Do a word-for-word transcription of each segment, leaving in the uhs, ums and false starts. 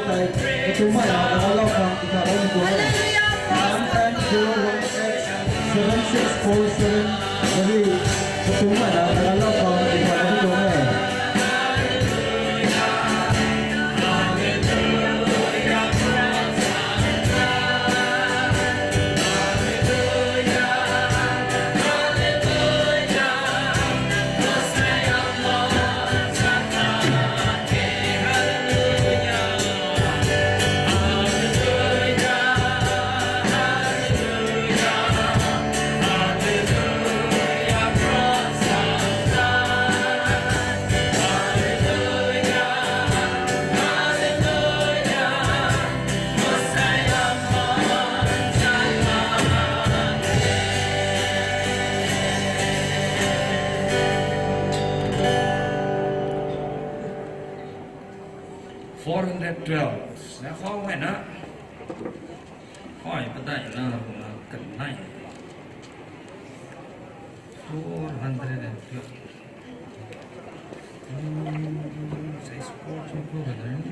Katumei na Naga Lou Khang tikha lou ni tuang e. One nine zero one eight seven six four seven. Kari katumei na Naga Lou Khang tikha lou ni tuang e. Four hundred twelve. Na khou e na. Khou e padeih na, na kanei. Four hundred and twelve. Hmm, size four, four, four, four.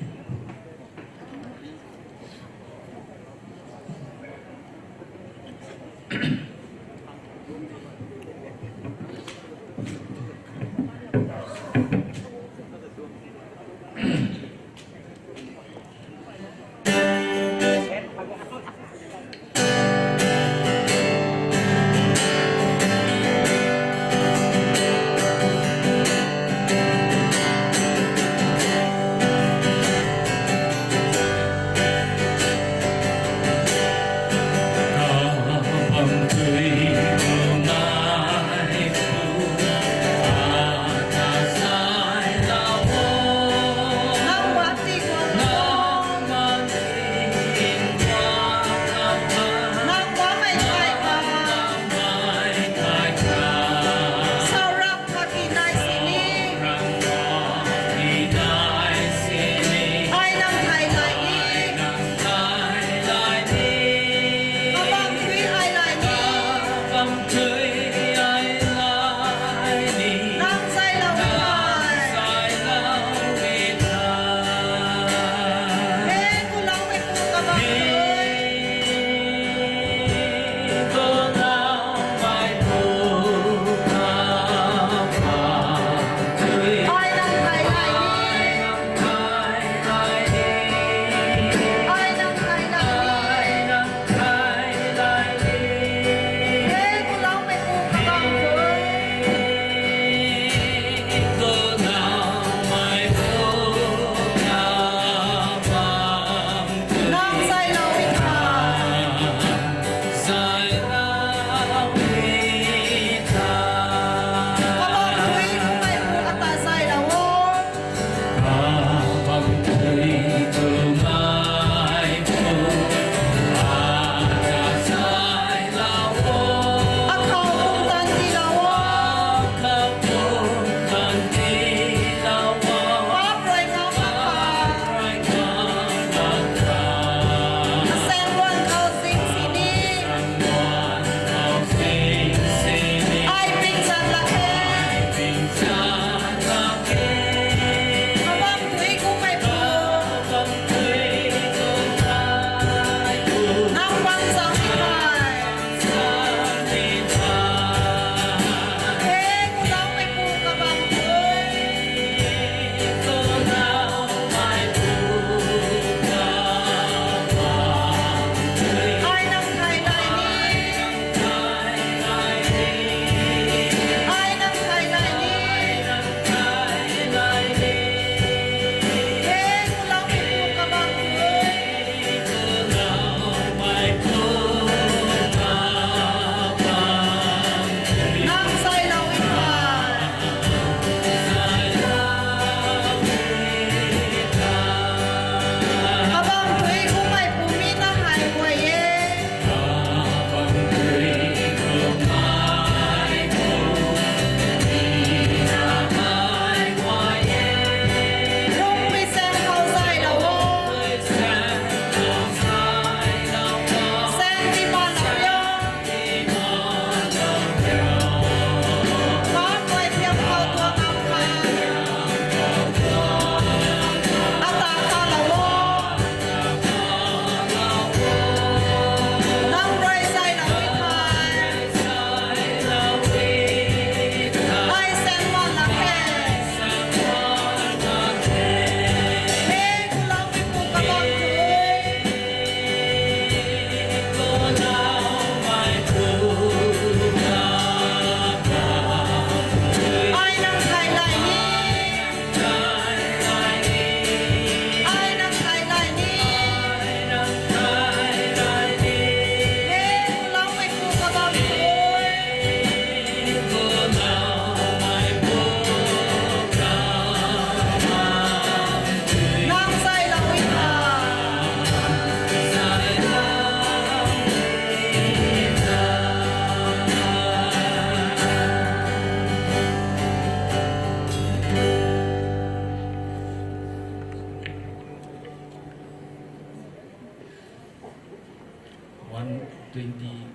One twenty,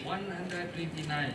one hundred twenty-nine.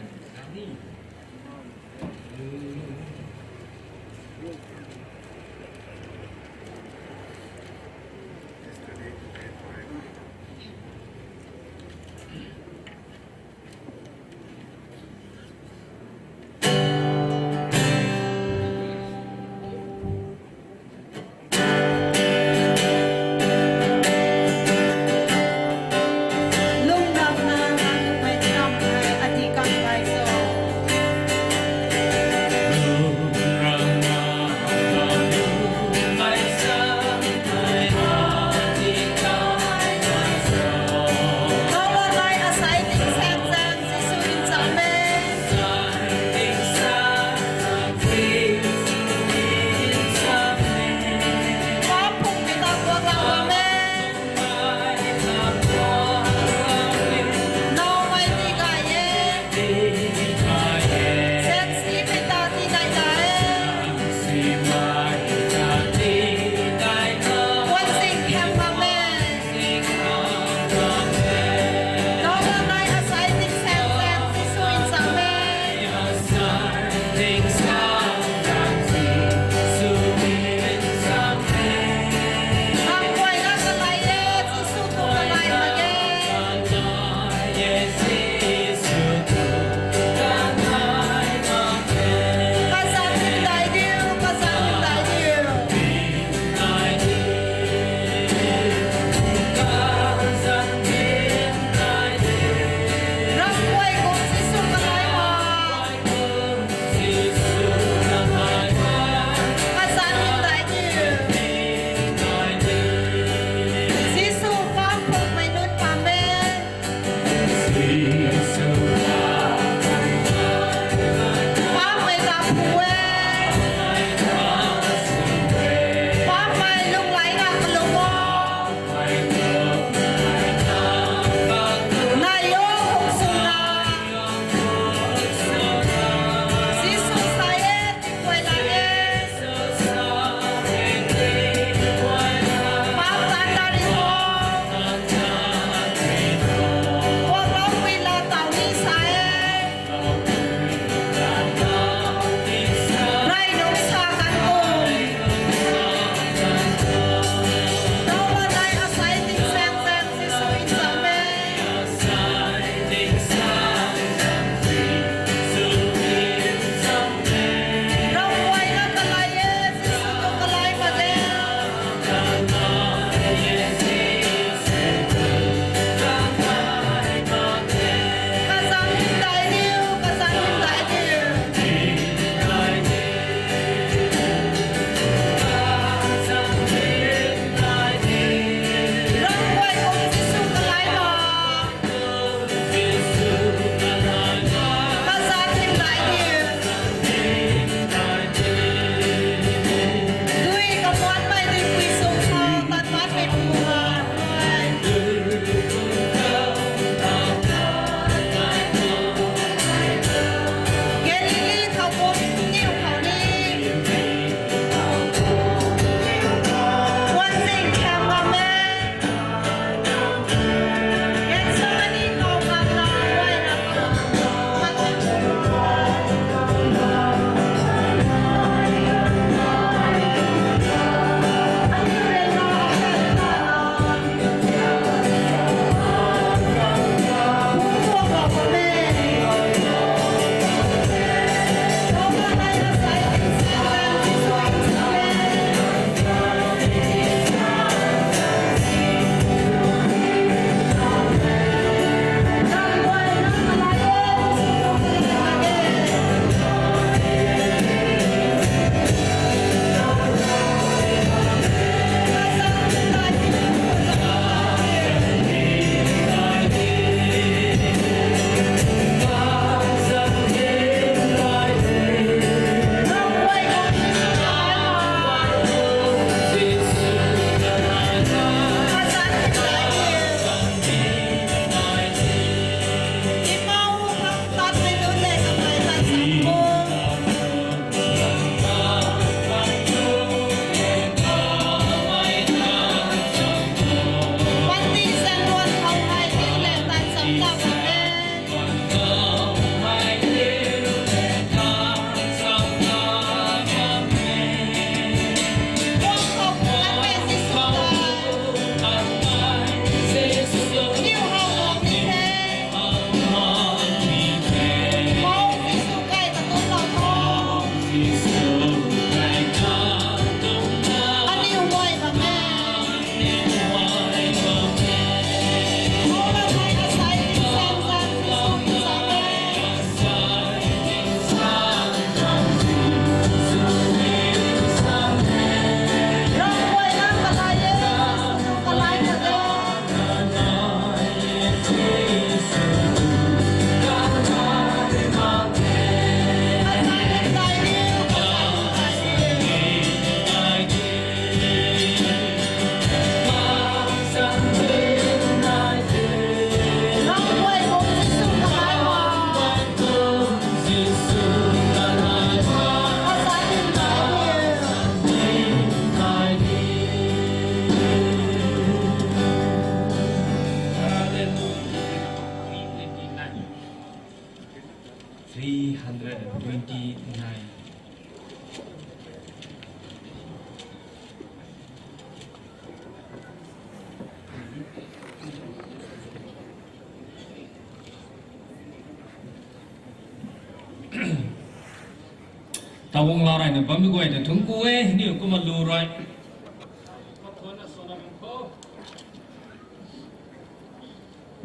Awang la rui na bammei guay ta thungc ku e, niw kumna lu rui.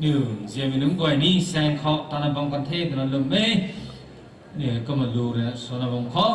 Niw, ziamei nunc guay ni saeng khou tana bam kan the twna lwm e. Niw, kumna lu rui na swna bam khou.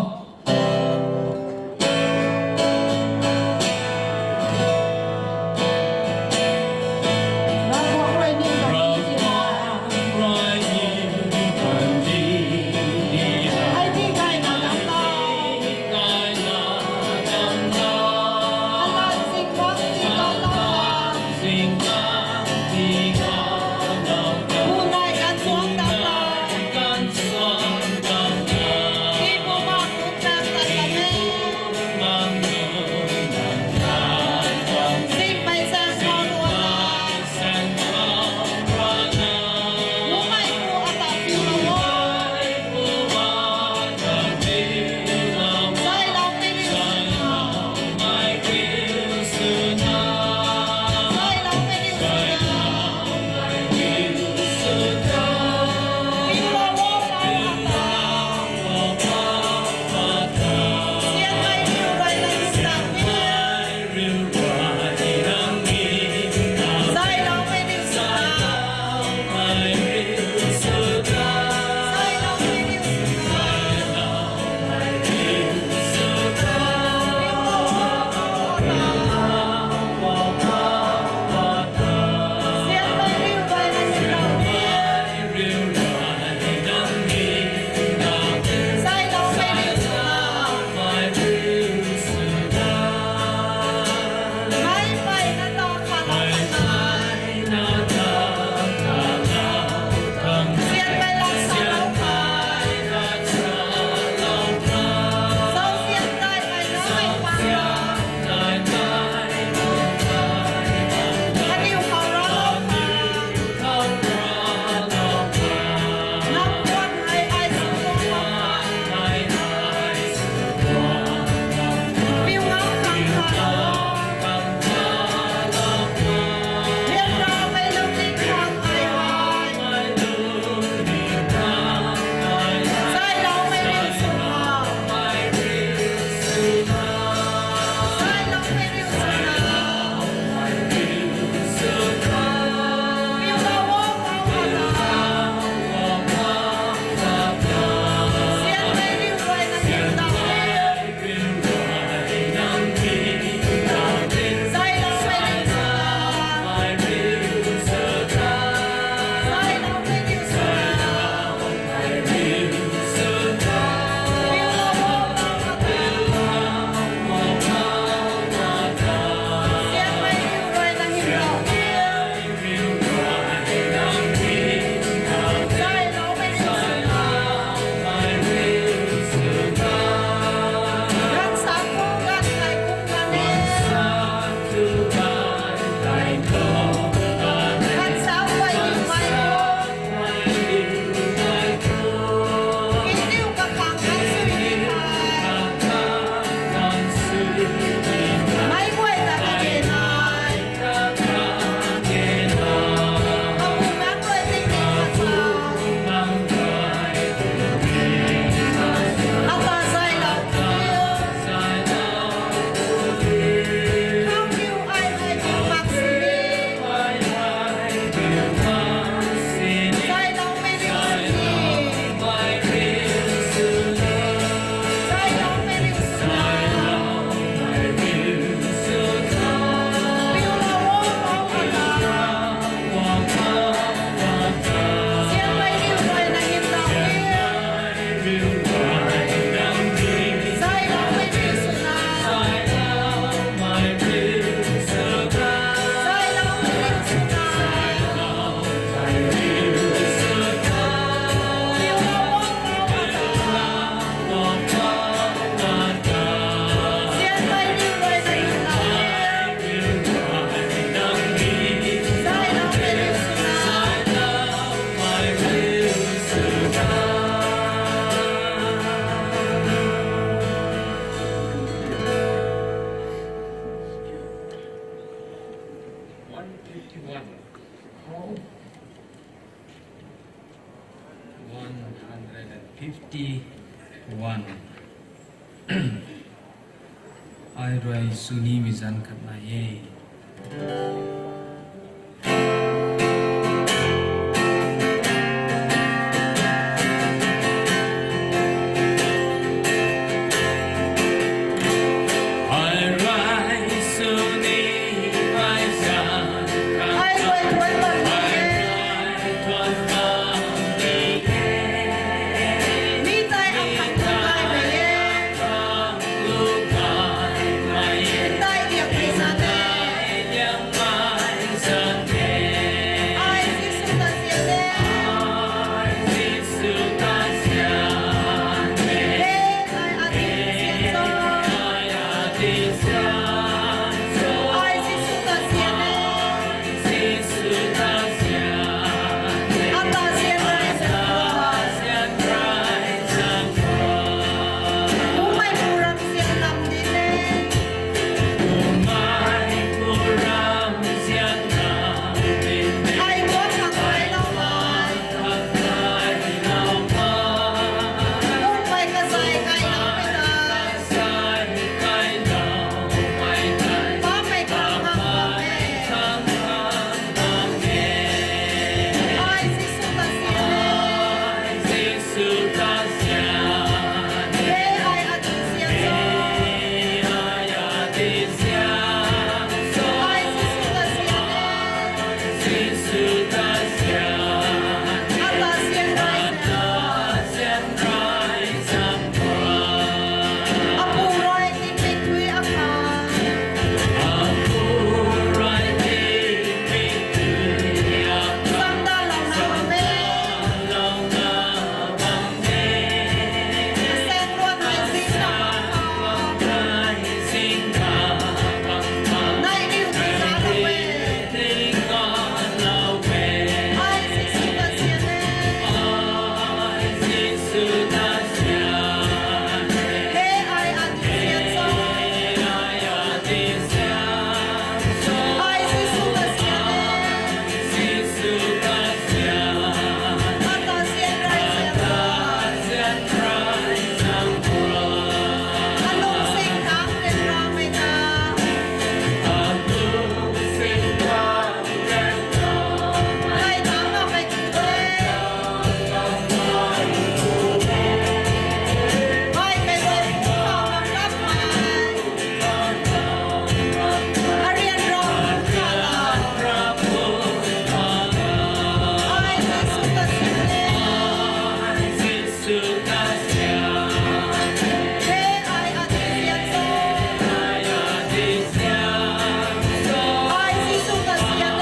One fifty-one. One hundred and fifty-one. Ai rui sw nimei zanc khat nai e. Ai rui sw nimei zanc khat, ai rui thuan bam ni e. Thuan bam ni e. Mi tei akhat thuan baihmei e. Ai Jisu ta sian e. He, ai adi sian cho. Ai Jisu ta sian e. Ata sian rei zaeng khou. Bumaengh pu ram sian lam di e. Ai tuang khang kailou mei. Bumaengh kazei kailoumei ta. Bammei khang khang bam e. Ai Jisu ta sian e. Jisu ta sian e. He, ai adi sian cho. Ai adi sian cho. Ai Jisu ta sian e. Jisu ta sian e. Ata sian rei zaeng khou. Ata sian rei zaeng khou. Apu rui tingmik tui akhat. Apu rui tingmik tui akhat. Samdalouna bam e. Samdalouna bam e. Saeng ruan hei zingna bam khou. Nai niw tii ngalou e. Ai Jisu ta sian e. He, ai adi sian cho. Ai Jisu ta sian e. Ata sian rei zaeng khou. Alung sing thangc ryanramei ta. Kai thangc na mei tu the. Ai mei rui pu khou ram rap mei. Arian rau kala. Ai Jisu ta sian e. He, ai adi sian cho. Ai Jisu ta sian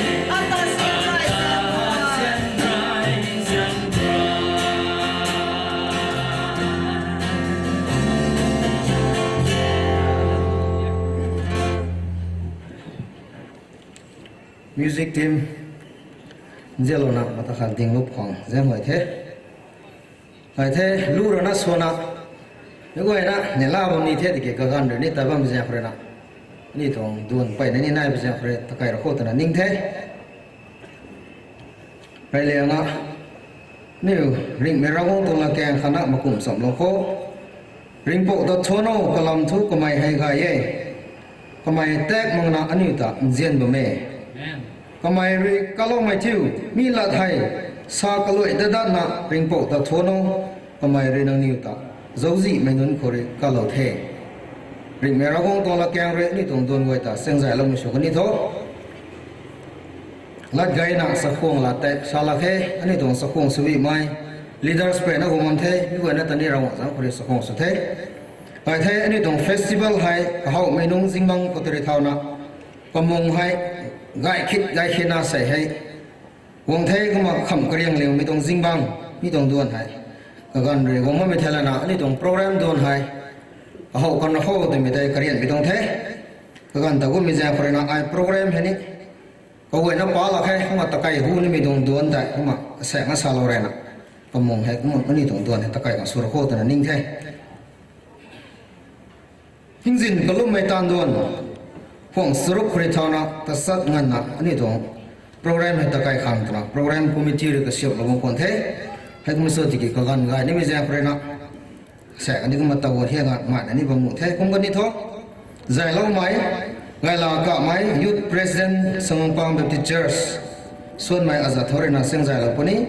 e. Ata sian rei zaeng khou. Music team, nzianlouna mata khat ding lup khang zaeng huay the. Ai the, lu rana swana. Meic guayna neihla bam ni the tiki kaganv rui ni ta bam zaeng khou rui na, aniu tuang duan mpeyna ni nai bam zaeng khou rui takai ra khou twna ning the. Reyliang a, aniu Ringhmei Ravguangc tuang latkaeng khatna makum chamlou khou, Ringhpouc ta thuan o, kalam thu kamei hei gay e. Kamei tak makna aniu ta nzian bam e. Kamei rui kaloumei thiu, mi lat hei sa kaluai dat datna Ringhpouc ta thuan o, kamei rui nangniw ta zauczihmei nunc khou rui kalou the. Ringhmei Ravguangc tuang latkaeng rui aniu tuang duan guay ta chaengzayloumei sw kan ni tho. Lat gayna chakhwang lat tei sa lak khe, aniu tuang chakhwang swmei leaders peyna guang bam the, mi guayna ta ni Ravguangc zanc khou rui chakhwang sw the. Ai the, aniu tuang festival hei kahowmei nungc zingbangc khou tari thauna, kamung hei gay khit gay khitna sei hei guang the. Kumna kham kariang liangmei tuang zingbangc, mi tuang duan hei kaganv rui guang bammei thei lana aniu tuang program duan hei kahow kan ra khou twmei tei karianmei tuang the. Kaganv ta gummei zaeng khou rui na ai program hei ni kaguayna pa lak khe, kumna takai hu nimei tuang duan tei kumna kasaekna salou reyna, kamung hei kumna aniu tuang duan hei takai khang sw ra khou twna ning the. Hingzin kalummei taanv duan, khwang charuk khou rui thauna tachat nganvna aniu tuang program hei takai khang twna program committee rui kasiamhlou bam khwan the. Hei kum sw tiki kaganv gay nimei zaeng khou rui na, sa kani kumna taw hiang a mai na ni bam nuh the kum kani thu. Zayloumei, Gaila Kamei, Youth President, Sangwangpang Baptist Church, Suanmei Aza Thorina Sengzaylou puni,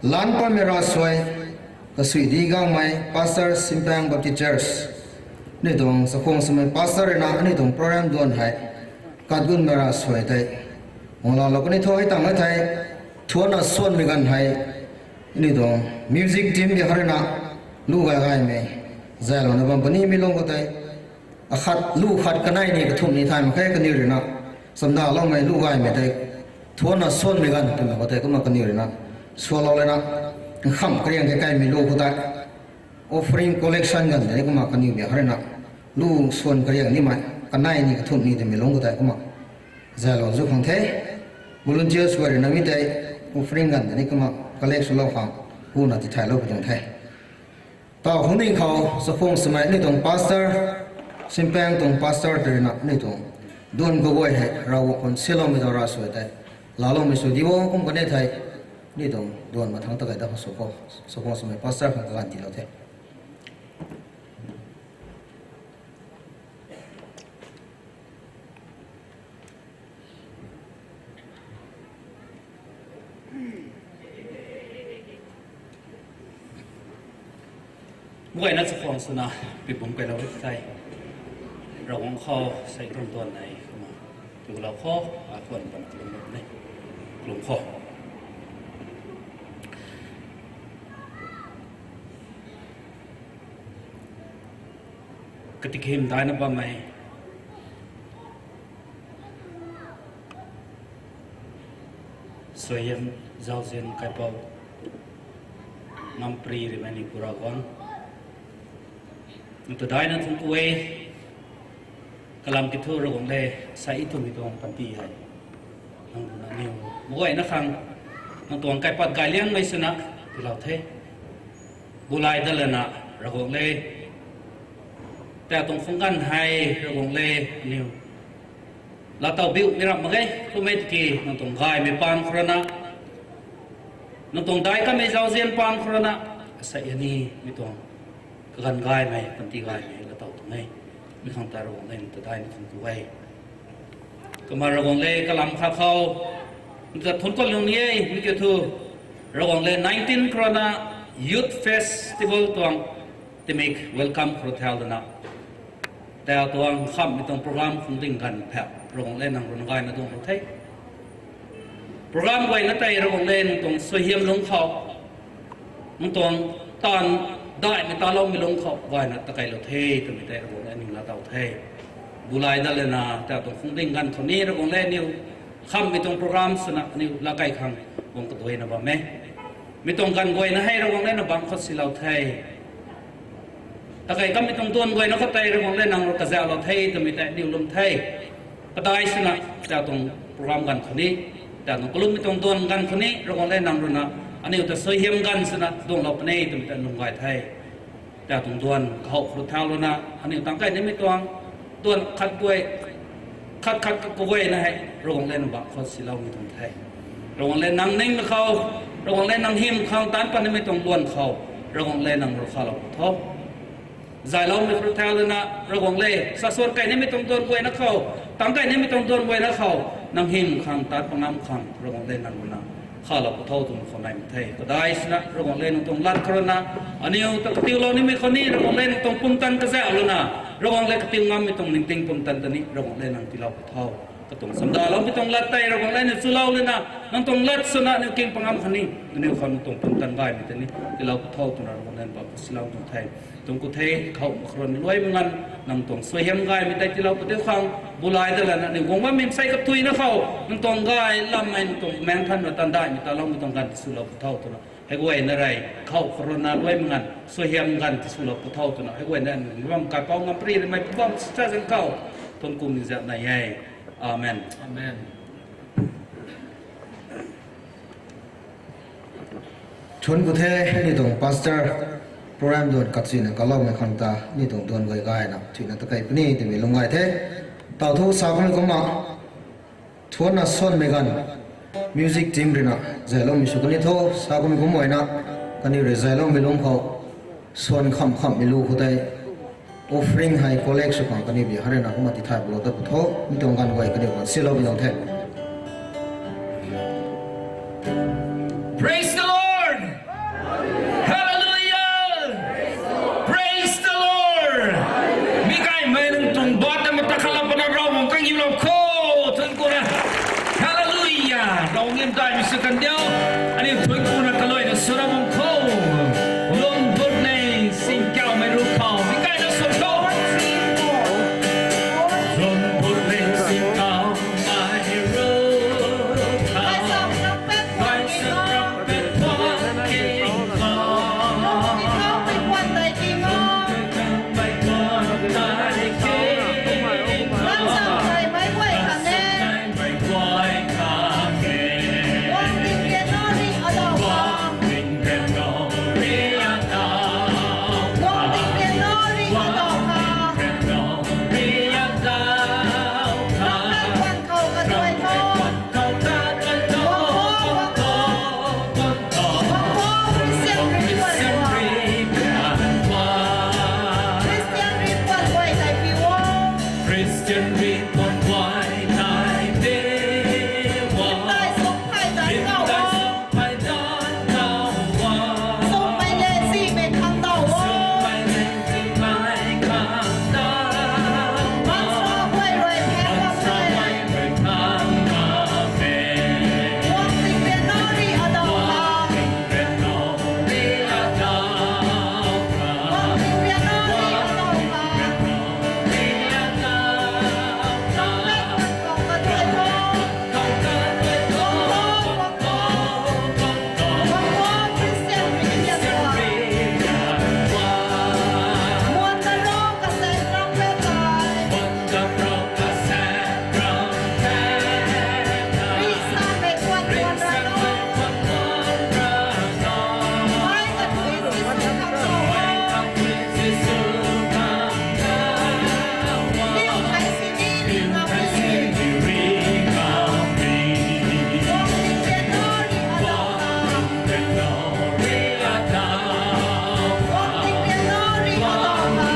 Lanpamei Ravsuai, Kasuidi Gangmei, Pastor, Simpang Baptist Church, aniu tuang chakhwang swmei Pastor rui na aniu tuang program duan hei, Katgunmei Ravsuai tei, guanglalou kani thu hei tang e thei, Thuanna Suanmei ganv hei, aniu tuang music team bi khou rui na, lu gay gaymei, zaylouna bam puni mi lung khou tei, akhat lu khat kanei ni kathumh ni thay mak khe kaniw rui na, chamdaloumei lu gaymei tei, Thuanna Suanmei ganv twmei khou tei kumna kaniw rui na, sualou lana, nkham kariang khe kaimei lu khou tei, offering collection ganv tei ni kumna kaniw bi khou rui na, lu suan kariang nimei, kanei ni kathumh ni twmei lung khou tei kumna, zaylou zu khang the, volunteers guay rui na mi tei, offering ganv tei ni kumna collect swlou khang, huna tithaylou pi tuang the. Taw khang ding khou, chakhwang swmei aniu tuang pastor, Simpang tuang pastor tei rui na aniu tuang, duan kaguay hei, Ravguangc khou siloumei tuang Ravsuai tei, laaloumei sw di o kum kani thei, aniu tuang duan mathangc ta gay da khou sw khou, chakhwang swmei pastor khang kaganv tiilou the. Muayna chakhwang swna, pipum kailou e thei, Ravguangc khou sei tuang tuan nei kumna, tiilou khou, a khwan bam tiilou ne, kalum khou. Katikhim daina bammei, Suaihiam Zauzian Kaipouc, Ngampri Rimei Ningpu Ravguangc, nang ta daina thuanc ku e, kalam kiu thu Ravguangc le, sa i twmei tuang panty hei, nang rui na aniw, muayna khang, nang tuang kaipat gay liangmei swna, tiilou the. Bulai dat lana, Ravguangc le, ta tuang phungc ganv hei, Ravguangc le, aniw, laatow biu mi ram mak ge, kumei tiki, nang tuang gaymei paan khou rui na, nang tuang dai kanmei zauzian paan khou rui na, sa ani, mi tuang, kaganv gaymei, panty gaymei, laatow tuang e, mi khang ta Ravguangc le, nang ta daina thuanc ku e. Kumna Ravguangc le kalam kha khou, nang ta thuanc ku lung ni e, mi kiu thu, Ravguangc le nineteen khou rui na Youth Festival tuang, timik welcome khou rui thau lana, ta tuang khamhmei tuang program khang ding ganv phak, Ravguangc le nang rui na gayna duang lou the. Program guayna tei Ravguangc le nang tuang suaihiam lungc khou, nang tuang taanv daihmei taloumei lungc khou gayna takeilou the twmei tei Ravguangc le aniw laatow the. Bulai dat lana, ta tuang phungc ding ganv khou ni Ravguangc le aniw, khamhmei tuang program swna aniw laa kai khang, guang kaduaina bam e. Mi tuang ganv guayna hei Ravguangc le nang bangc khou silou the. Takei kamei tuang duan guayna khou tei Ravguangc le nang rui kazauhlou the twmei tei aniw lwm the. Kadai swna, ta tuang program ganv khou ni, ta tuang kalummei tuang duan ganv khou ni Ravguangc le nang rui na, aniw ta suaihiam ganv swna duanglou puni twmei ta lwm gay the. Ta tuang duan kahow khou rui thau lana, aniw tangc kai nimei tuang, duan khat guay, khat khat kaguayna hei Ravguangc le nang bangc khou siloumei tuang the. Ravguangc le nang ningmei khou, Ravguangc le nang hym khang taanc pat nimei tuang luan khou, Ravguangc le nang rui khalou pu tho. Zayloumei khou rui thau lana, Ravguangc le, sasuan kai nimei tuang duan guayna khou, tangc kai nimei tuang duan guayna khou, nang hym khang taanc pat ngam khang Ravguangc le nang rui na, khalou pu tho twna khou nai mak the. Kadai swna Ravguangc le nang tuang lat khou rui na, aniw ta katiulou nimei khou ni Ravguangc le nang tuang pumtan kazauh lana, Ravguangc le katiu ngammei tuang ningting pumtan ta ni Ravguangc le nang tiilou pu tho. Katuang chamdaloumei tuang lat tei Ravguangc le nang chulou lana, nang tuang lat swna aniw king pat ngam khang ni, aniw khou nang tuang pumtan gaymei ta ni tiilou pu tho twna Ravguangc le nang bangc khou silou tuang the. Tuang ku the, khou khou rui na luaimei nganv, nang tuang suaihiam gaymei tei tiilou pu tei khang, bulai dat lana aniw guang bammei sei kathuina khou, nang tuang gay lammei nang tuang maengc than na tan daihmei taloumei tuang ganv tiswlou pu tho twna, hei guayna rui, khou khou rui na luaimei nganv, suaihiam ganv tiswlou pu tho twna, hei guayna aniw bam Kaipouc Ngampri Rimei Pu bam Sita Zaeng khou, thuanc ku ni zat nai e. Amen. Thuanc ku the, ni tuang pastor, program duan katchuina kaloumei khang ta, ni tuang duan guay gayna, chuina takei puni twmei lung gay the. Taw thu sa kummei kumna, Thuanna Suanmei ganv, music team rui na, zayloumei sw kani tho, sa kummei kumna, Kaniw rui zayloumei lungc khou, suan kham khamhmei lu khou tei, offering hei collect sw khang kaniw bi hei rui na kumna tithay pulou ta pu tho, mi tuang ganv guay kaniw khang silou bi nang the. Praise the Lord! Hallelujah! Praise the Lord! Mi gaymei nang tuang bat na mata khala pana Ravguangc kangiulou kho, thuanc kuna. Hallelujah! Ravguangc ntaimei sw kan diu, aniu thuanc kuna kaluaina sw Ravguangc kho. Lungput le singkawmei ru khou, mi gaymei sw kho. Lungput le singkawmei ru khou. Christian rih puan guay nai de wa. Limtai suk phey dan kau wa. Sukmei le simei khang dau wa. Sukmei le simei khang dau wa. Baanchara guay rui phey bam rui. Baanchara guay rui phey bam rui. Guang ting ryanra rih adau ha. Guang ting ryanra rih adau ha. Guang ting ryanra rih adau ha. Guang ting ryanra rih adau ha.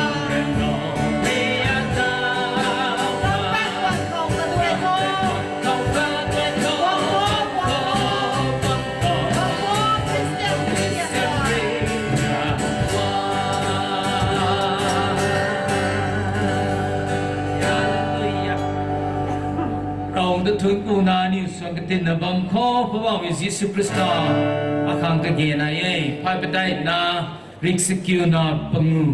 Ravguangc ta thuanc kuna aniu suan katinna bam khou, Poubauhmei Jisu Khrista akhang kage nai e. Phay padeihna ringcsakiuna pangu.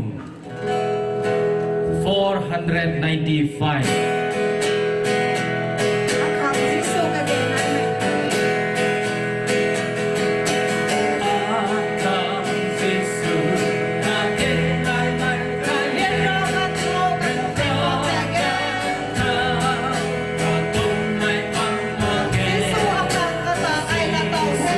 Four hundred ninety-five. Akhang Jisu kage nai mei. Akhang Jisu kage nai mei. Lianra khat khou kage nai mei. Jisu akhang kata ai na tau se.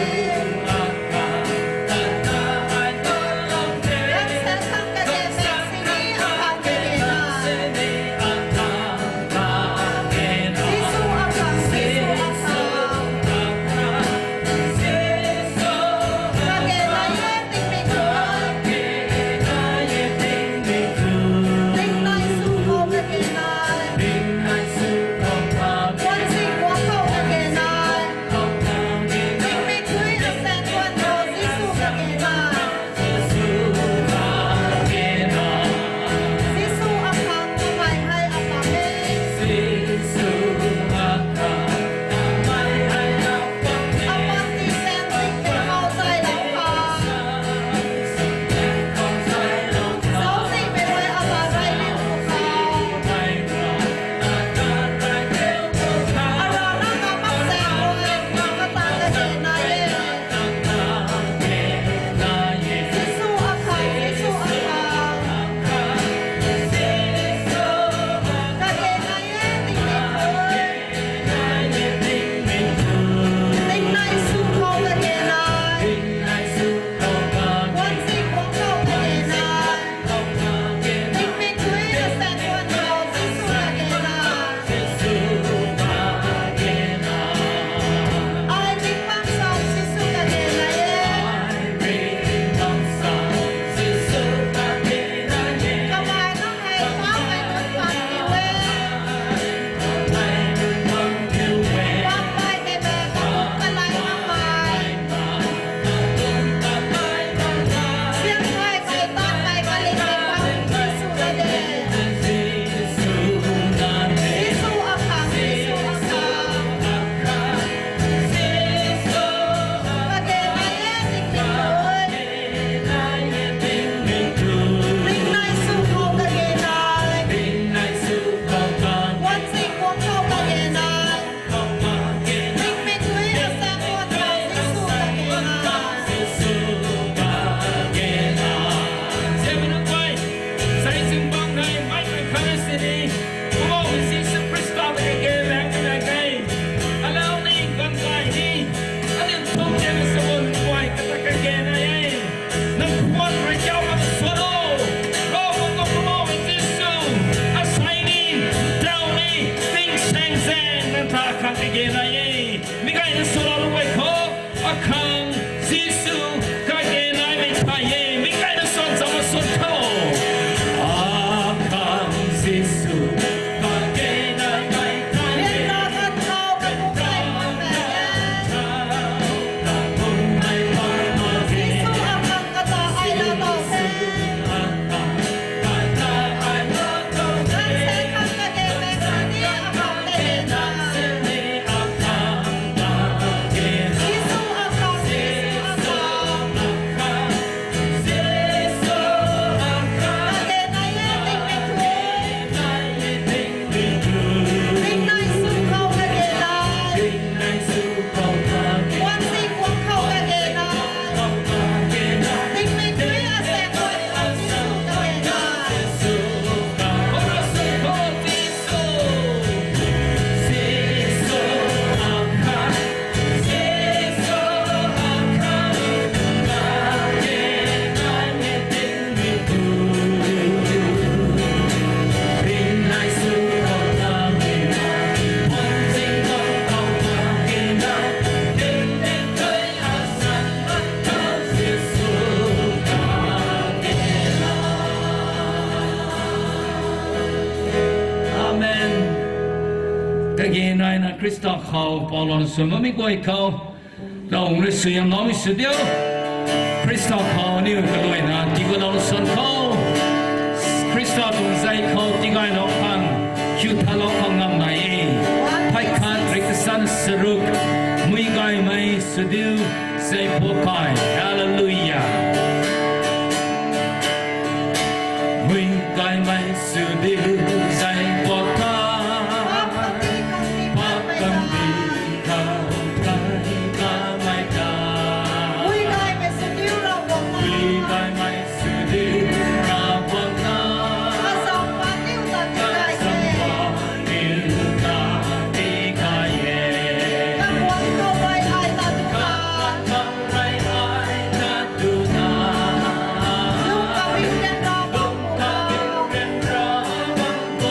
Kage nai e, mi kaina sw lou guay khou, akhang Jisu kage naimei thay e, mi kaina sw zama sw tho. Akhang Jisu kage naimei thay e. Amen. Kage naina Khrista khou paulou sw bammei guay khou, Ravguangc rui suaihiamloumei sw diu. Khrista khou aniu kaluaina tiikhou lou san khou, Khrista tuang zei khou tigaylou khang, khiu thalou khang ngam nai e. Phay khat riktasan saruk, mui gaymei sw diu, zei phu kai. Hallelujah. Mui gaymei sw diu, zei phu kai. Pak kandih khou kai kamei ta. Mui gaymei sw diu, Ravguangc ta. Mui gaymei sw diu, Ravguangc ta. Kazauh paniw ta tiigay e. Kazauh paniw ta tiigay e. Kaguang khou rui ai ta tu ta. Kaguang khou rui ai ta tu ta. Lungc kabing ryanra bam tu ta. Lungc kabing ryanra bam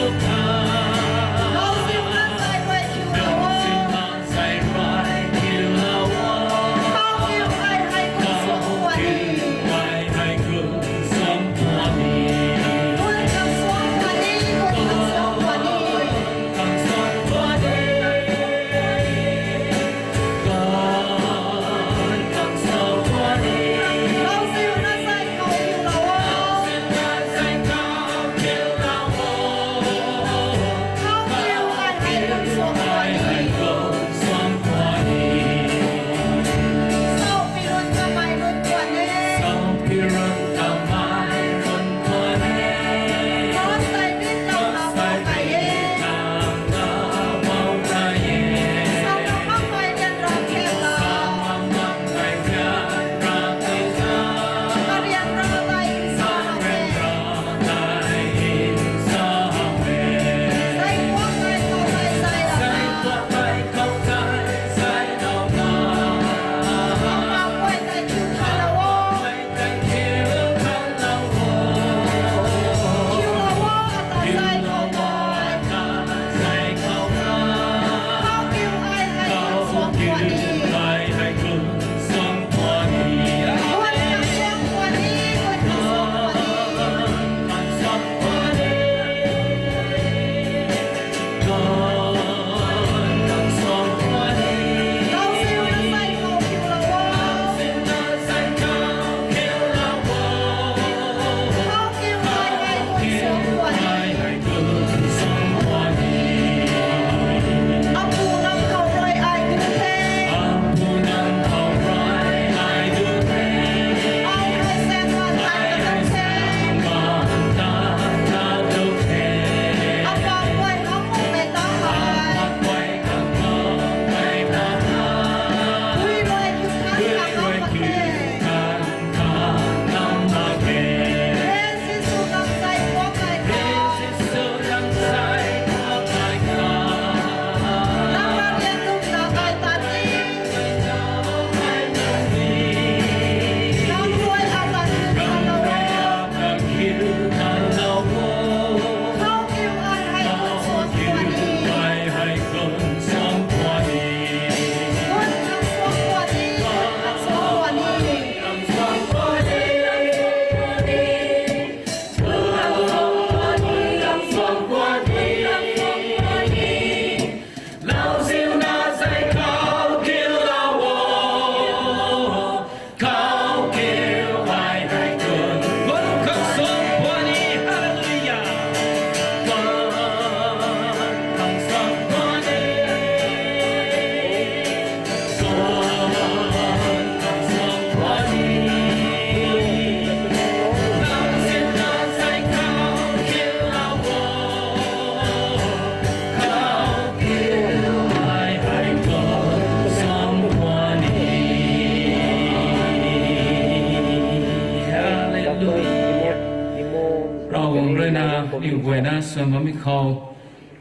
Niw guayna swan bammei khou,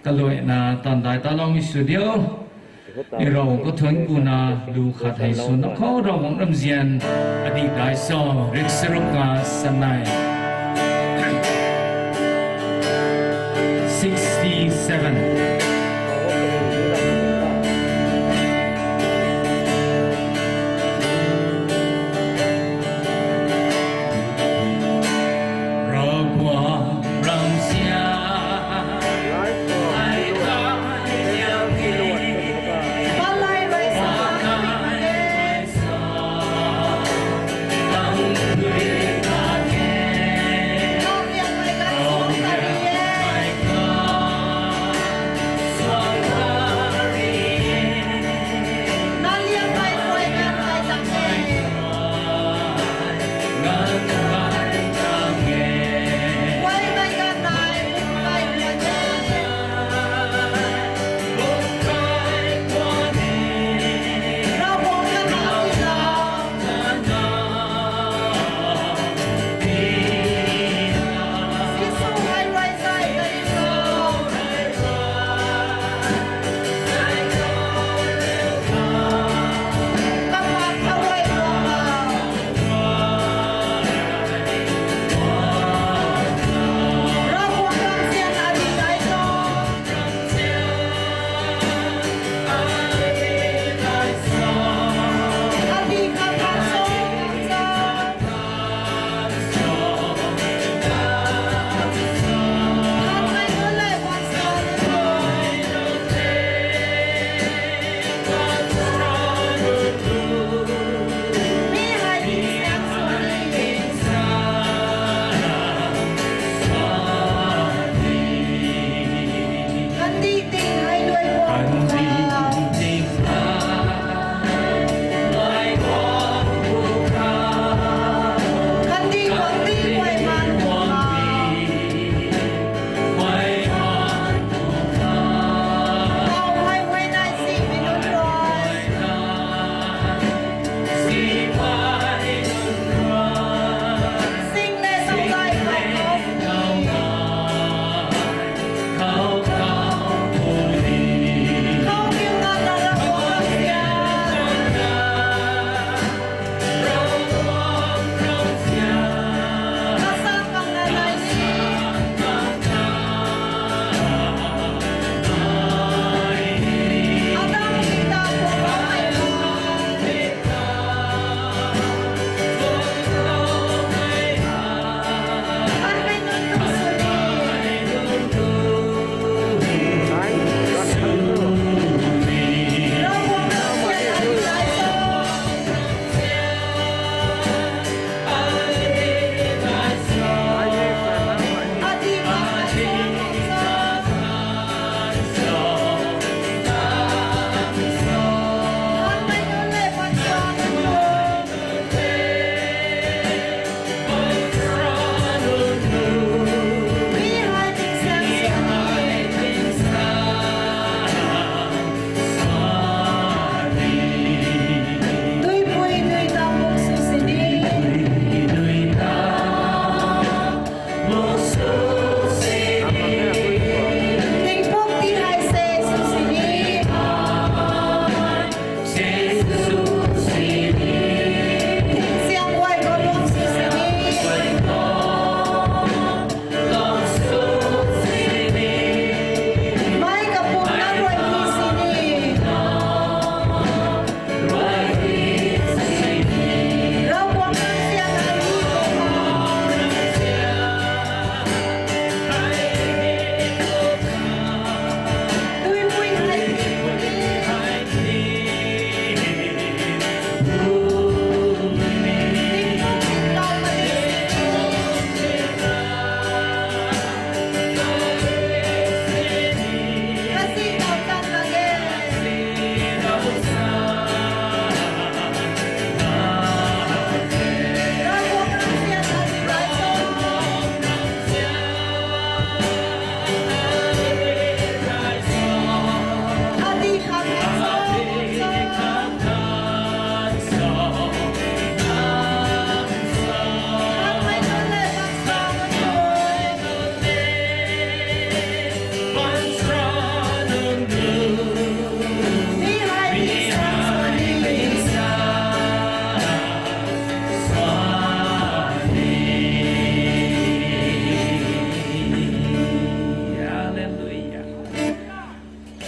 kaluaina tandai taloumei sw diu. Ni Ravguangc khou thuanc kuna lu khat hei sw na khou Ravguangc ramzian adih dai so, riksaruk ka sanei. Sixty-seven.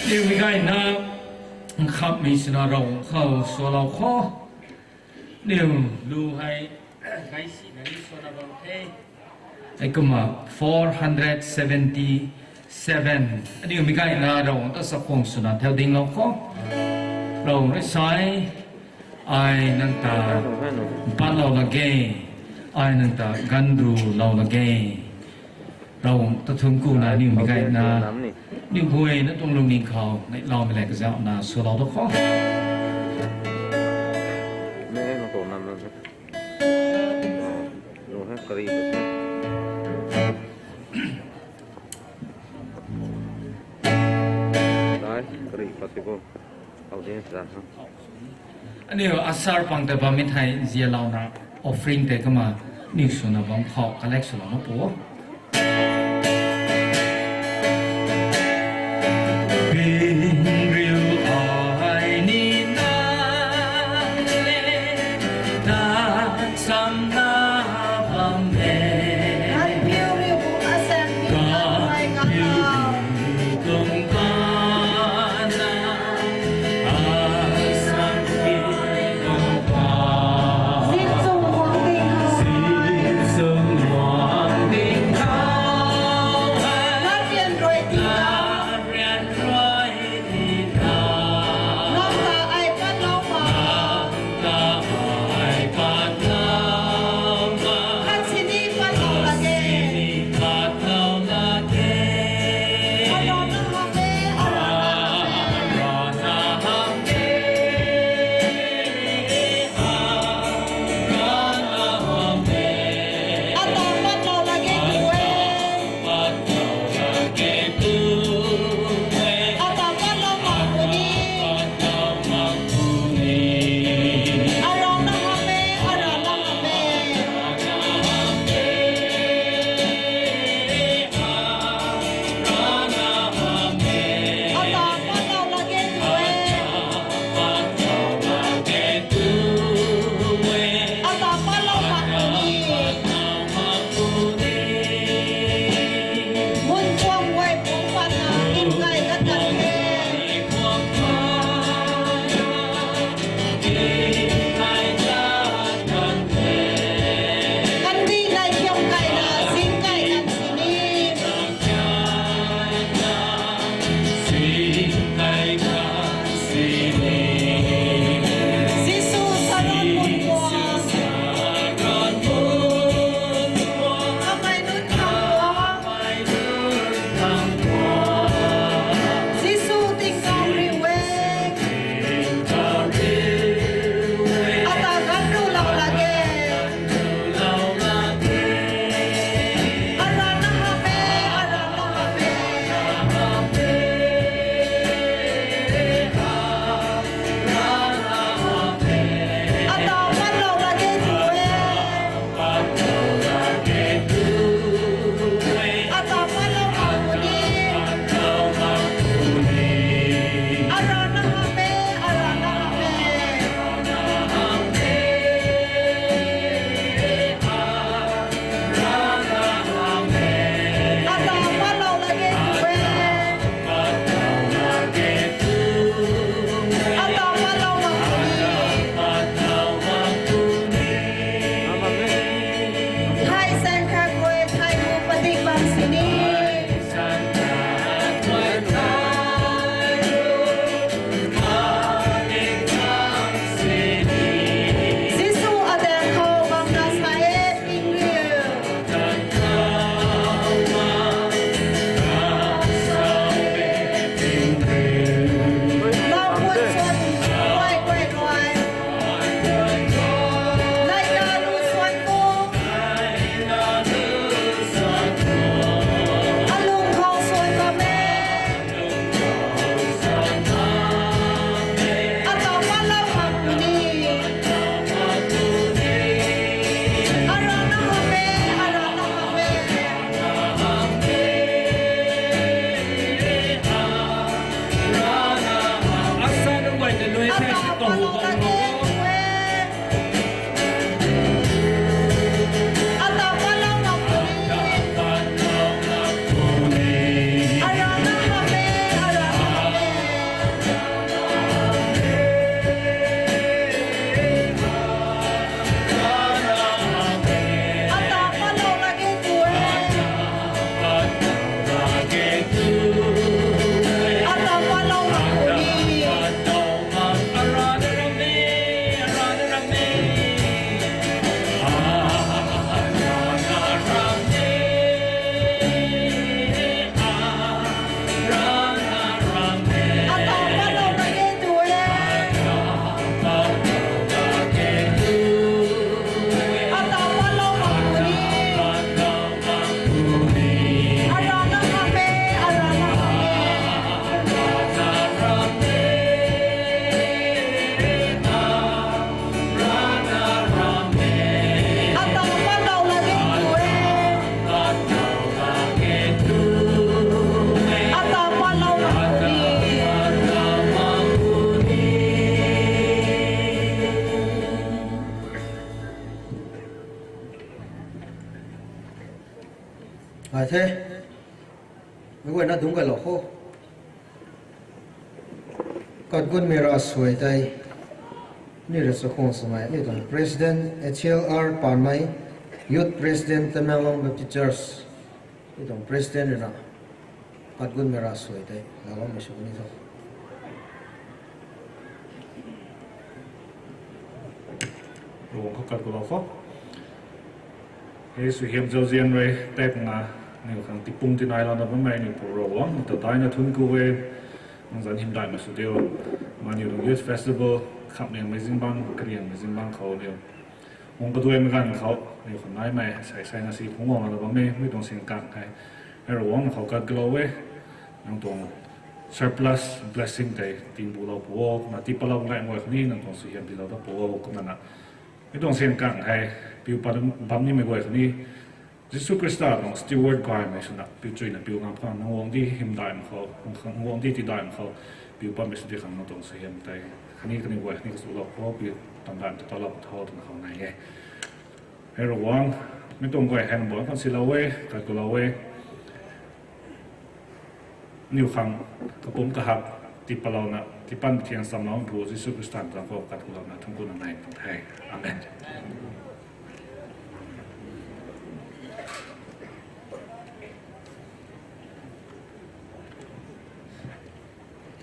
Aniu mei gayna, nkhamhmei swna Ravguangc khou swlou kho. Aniu lu hei, gaysina ni swna bam the. Heikumna four hundred seventy-seven. Aniu mei gayna Ravguangc ta chakhwang swna thau dinglou kho. Ravguangc rui sa e, ai nang ta batlou lak ge, ai nang ta ganvlou lak ge. Ravguangc ta thun kuna aniu mei gayna, aniu guayna tuang lungning khou neihloumei le kazauhna swlou da kho. Aniu usher pang tei bammei thei zialouna offering tei kumna aniu swna bam khou collect swlou na pu. Pingriu ai ni nang le, ta cham na bam e. Ganpiu riu pu asem ni nang ai nang piu riu tung kana, ai sam ki tung ka. Zin sung muang ding hei. Zin sung muang ding The, mei guayna dungc kailou kho. Katgunmei ravsuai tei, ni rui chakhwang swmei, ni tuang President H L R Panmei, Youth President Tamenglong Baptist Church, ni tuang President rui na, katgunmei ravsuai tei laloumei sw ni tho. Ravguangc khou kat kulou kho. Hei suaihiam zauzian rui tei puna, aniu khang tipung tinailouna bammei aniu Pu Ravguangc ta daina thunc ku e. Nang zanc hymdaihmei sw diu. Mei aniu tuang Youth Festival, khamhliangmei zingbangc, kariangmei zingbangc khou aniu guang kaduaimei ganv khou aniu khou naimei sai sai na si phungc guanglouna bam e, mi tuang singkang hei, hei Ravguangc khou kat kulou e. Nang tuang surplus blessing tei tingbulou pu o, kumna tiipalou gaymei guay khou ni nang tuang suaihiam tiilou dat pu o, kumna na mi tuang singkang hei piu pat bam nimei guay khou ni Jisu Khrista tuang steward gaymei swna piu chuyna piu ngam khang nang guangc di hymdaihmei khou, nang guangc di tiidaihmei khou piu patmei sw di khang nang tuang suaihiam tei khatni kaniw guay khatni kachulou khou piu tamdaihmei ta talou tho twna khou nai e. Hei Ravguangc, mi tuang guay hei nang bangc khang silou e, kat kulou e. Aniu khang kapumc kahak tiipalouna tiipan thiang chamlou Pu Jisu Khrista tuang khou kat kulouna thunc kuna nai tuang the. Amen.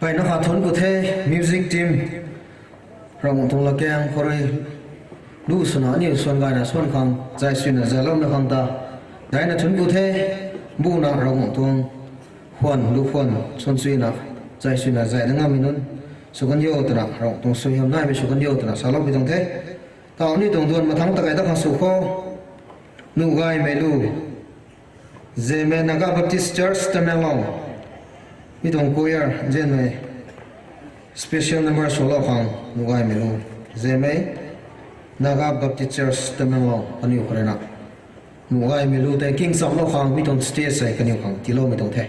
Peyna kha thunc ku the, music team, Ravguangc tuang latkaeng khou rui lu swna aniu suan gayna suan khang zay suina zayloumei khang ta daina thunc ku the. Buna Ravguangc tuang khwan lu khwan suan suina zay suina zay na ngammei nunc sw kan yo twna, Ravguangc tuang suaihiam naimei sw kan yo twna saloupui tuang the. Tau ni tuang duan mathangc ta kai ta khang sw kho. Nuh gaymei lu, Zemei Naga Baptist Church Tamenglong, mi tuang choir nzianmei special number swlou khang nuh gaymei lu, Zemei Naga Baptist Church Tamenglong kaniw khou rui na nuh gaymei lu tei kingchamlou khang mi tuang stage hei kaniw khang tiiloumei tuang the.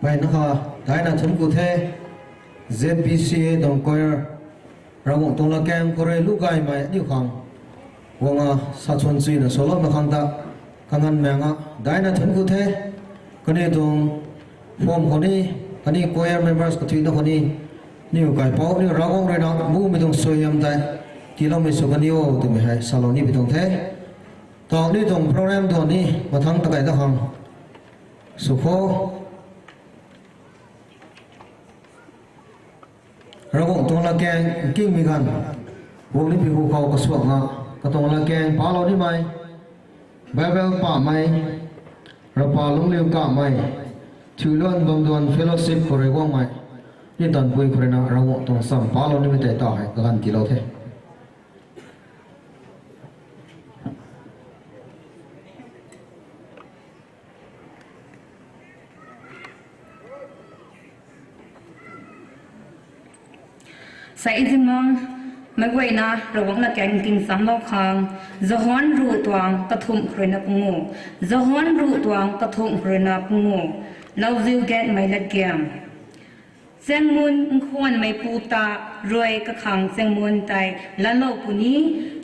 Mpeyna kha daina thunc ku the, Z B C A tuang choir, Ravguangc tuang latkaeng khou rui lu gaymei aniu khang guang a sa chwn chuyna saloumei khang ta, kanganv maeng a daina thunc ku the. Kaniw tuang form khou ni, kaniw choir members kathuicna khou ni, aniw kaipouc aniw Ravguangc ruina mumei tuang suaihiam tei tiiloumei sw kan ni o twmei hei salou nimei tuang the. Tau aniu tuang program tuang ni mathangc ta kai da khang sw kho. Ravguangc tuang latkaeng nkingmei ganv, guang ni pi hu khou kasuakna, katuang latkaeng palou nimei, Bible pamei, rapa lungcliu kamei, thiuluan bamduan fellowship khou rui guangmei, ni tanpui khou ruina Ravguangc tuang sam palou nimei tei ta hei kaganv tiilou the. Sa e zimang, meic guayna Ravguangc latkaeng tingchamlou khang, Johan ruh tuang kathumh khou ruina pangu, Johan ruh tuang kathumh khou ruina pangu, lauziu gaengmei latkaeng. Chaengmun nkhwanmeipu ta rui kakhang chaengmun tei lanlou puni,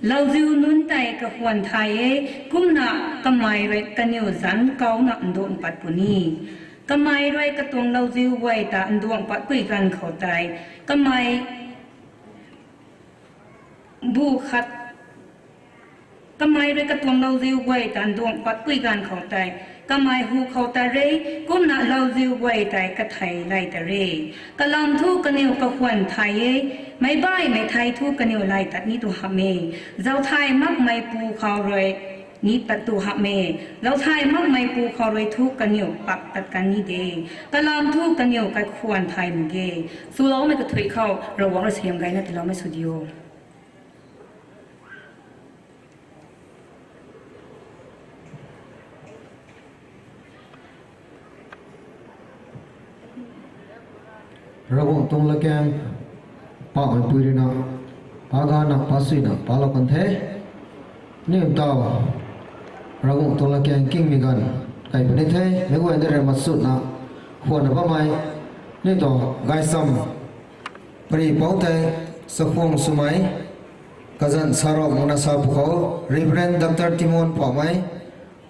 lauziu nunc tei kakhwan thay e, kumna kamei rui kaniw zanc kauna nduang pat puni. Kamei rui katuang lauziu guay ta nduang patpui ganv khou tei, kamei bu khat, kamei rui katuang lauziu guay ta nduang patpui ganv khou tei, kamei hu khou ta re, kumna lauziu guay tei kathei lay ta re. Kalam thu kaniw kakhwan thay e, meic baihmei thei thu kaniw lay tat ni tu hamh e. Zauthai makmeipu khou rui ni tat tu hamh e. Zauthai makmeipu khou rui thu kaniw pak tat kan ni de. Kalam thu kaniw kakhwan thay mak ge. Swloumei kathuic khou Ravguangc rui suaihiam gayna tiiloumei sw diu. Ravguangc tuang latkaeng, pameipui ruina, pa gana, pa suina palou kan the. Aniu tau Ravguangc tuang latkaeng nkingmei ganv kai puni the, meic guayna rui matsutna khwanna bammei, aniu tau gaysam pari pou tei, chakhwang swmei, kazanc sarok makna sa pwkhou, Reverend Doctor Timon Pamei,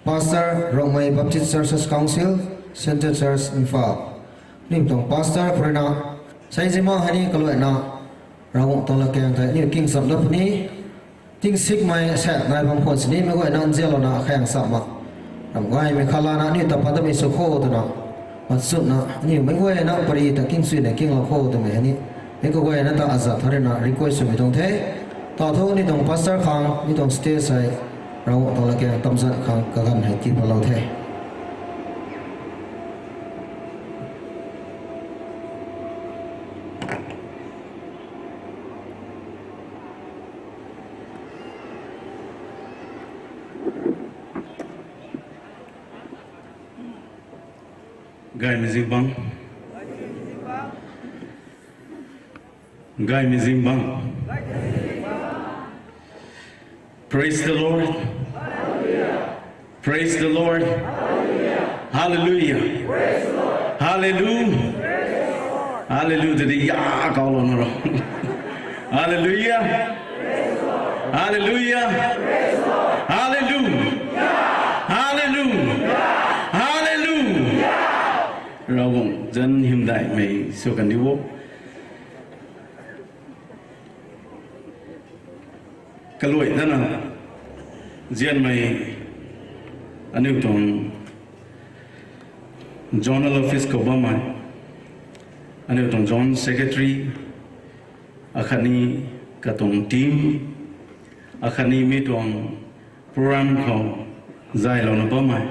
Pastor, Rongmei Baptist Churches Council, Central Church, Imphal. Aniu tuang pastor khou ruina, sa e zimang hei ni kaluaina, Ravguangc tuang latkaeng tei aniu kingcham dat puni, tingsikmei sa nai bam khwan sini meic guayna nzianlouna khaeng sa mak, ram gaymei khat lana aniu ta pat tamei sw kho twna, matsutna aniu meic guayna pari ta kingchuina kinglou kho twmei hei ni Hei kaguayna ta aza tharina request swmei tuang the. Tau thu ni tuang pastor khang, ni tuang stage hei, Ravguangc tuang latkaeng tamzan khang kaganv hei tii palou the. Gaymei zingbangc. Gaymei zingbangc. Praise the Lord. Praise the Lord. Hallelujah. Hallelujah. Hallelujah. Tadi ya kau lou na ro. Hallelujah. Hallelujah. Hallelujah. Hallelujah. Hallelujah. Ravguangc zanc hymdaihmei sw kan di o. Kaluai dana, zianmei aniu tuang zonal office khou bammei, aniu tuang zone secretary, akhatni katuang team, akhatni mi tuang program khou zaylouna bammei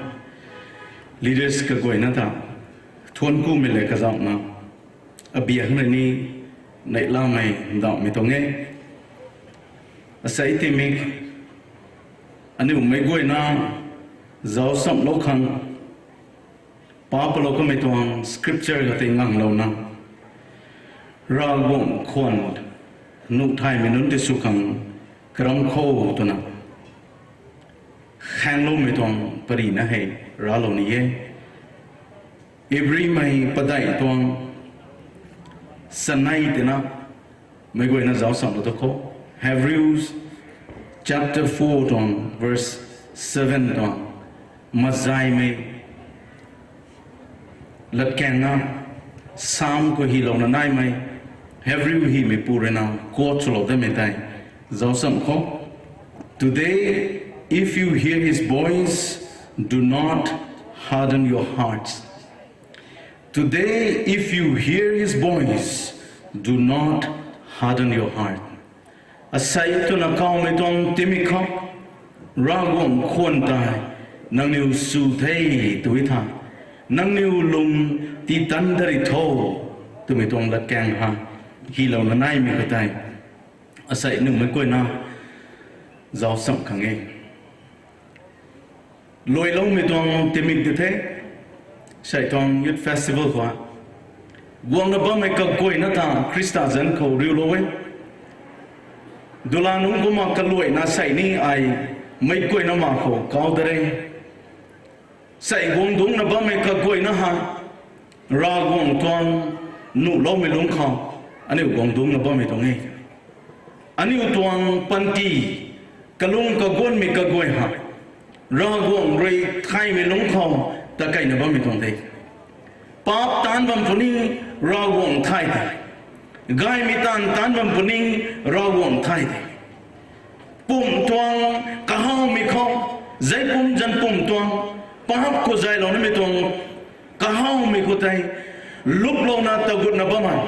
leaders kaguayna ta thuanc kumei le kazauhna, abiak rui ni neihlamei ndauhmei tuang e. Asei timik aniu meic guayna zauc chamlou khang pa palou kamei tuang scripture kha tei nganglouna, Ravguangc khwan nuh thaymei nunc tei sw khang karam kho twna khaengloumei tuang parina hei raclou ni e. Hebrew mei padeih tuang sanei tina meic guayna zauc chamlou tu kho. Hebrews chapter four tuang verse seven tuang mazaymei latkaeng na, Psalm khou hylouna naimei, Hebrew hymeipu rui na quote swlou damei tei zauc cham kho. Today, if you hear his voice, do not harden your hearts. Today, if you hear his voice, do not harden your heart. Asei twna kawmei tuang timik khou, Ravguangc khwan tei nangniw sw the tw e tha, nangniw lung tiitan dari tho twmei tuang latkaeng ha hylouna naimei khou tei, asei aniu meic guayna zauc cham khang e. Luailoumei tuang timik di the, sei tuang Youth Festival khou guangna bammei kaguayna ta Khrista zanc khou riulou e. Dula nunc kumna kaluaina sei ni ai meic guayna ma khou kau da re. Sei guang dungcna bammei kaguayna ha, Ravguangc tuang nuhloumei lungc khou aniu guang dungcna bammei tuang e. Aniu tuang panty, kalung kaguanmei kaguay ha, Ravguangc rui thaymei lungc khou takeina bammei tuang de. Paap taanc bam puni, Ravguangc thay de. Gaymei taanv taanc bam puni, Ravguangc thay de. Pumc tuang kahawmei khou, zeipum zanc pumc tuang, paap khou zaylounamei tuang kahawmei khou tei luplouna tagutna bammei,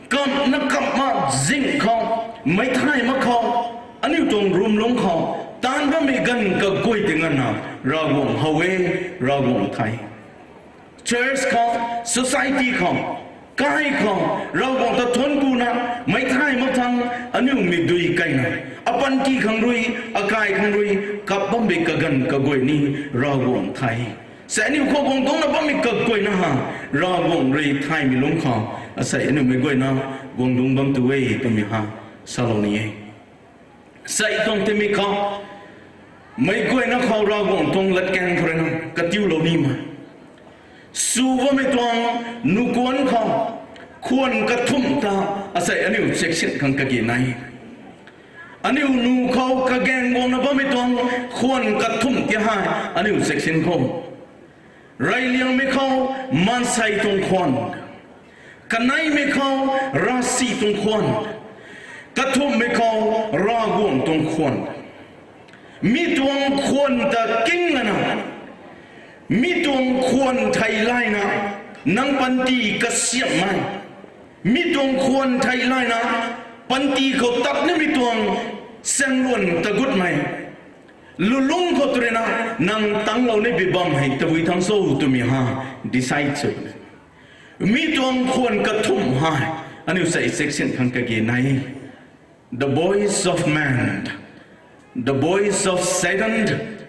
kamna kamna zing khou, meic thay mak khou, aniu tuang rumlungc khou taanv bammei ganv kaguay tei nganvna Ravguangc how e, Ravguangc thay. Church khou, society khou, kai khou, Ravguangc ta thuanc kuna, meic thay mak thangc, aniu mikdui kaina, apanty khang rui, akai khang rui kap bammei kaganv kaguay ni Ravguangc thay. Sei aniu khou guang dungcna bammei kaguayna ha, Ravguangc rui thaymei lungc khou, asei aniu meic guayna guang dungc bam tu e twmei ha salou ni e. Sei tuang timik khou, meic guayna khou Ravguangc tuang latkaeng khou rui na katiulou nimei, sw bammei tuang nuhkuanc khou, khwan kathumh ta, asei aniu section khang kage nai. Aniu nu khou kagaeng guangna bammei tuang khwan kathumh ti hei aniu section khou, reyliangmei khou maansei tuang khwan, kaneimei khou ravsic tuang khwan, kathumhmei khou Ravguangc tuang khwan. Mi tuang khwan ta king lana, mi tuang khwan thei layna, nang panty kasiamhmei, Mi tuang khwan thei layna, panty khou tat nimei tuang saengluan tagutmei, lulungc khou tw ruina, nang tanglou ni bi bam hei tabui thang cho twmei ha, decide sw. Mi tuang khwan kathumh hei, aniu sa section khang kage nai. The voice of man, the voice of Satan,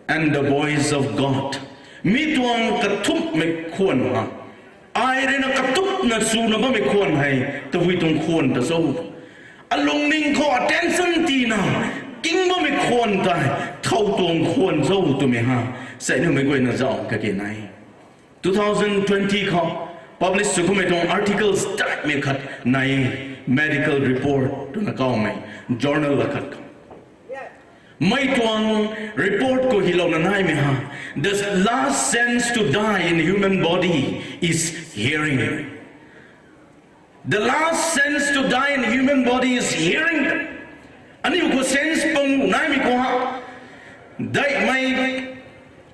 and the voice of God. Mi tuang kathumhmei khwan ha. Ai ruina katupna swna bammei khwan hei, tabui tuang khwan ta cho? Alungning khou attention tina, king bammei khwan tei, thow tuang khwan cho twmei ha, sa numei guayna zauc kage nai. Two thousand twenty khou publish sw kummei tuang articles daihmei khat nai, medical report twna kawmei, journal akhat khou. Mi tuang report khou hylouna naimei ha, the last sense to die in human body is hearing. The last sense to die in human body is hearing. Aniu khou sense panguh naimei khou ha, daihmei,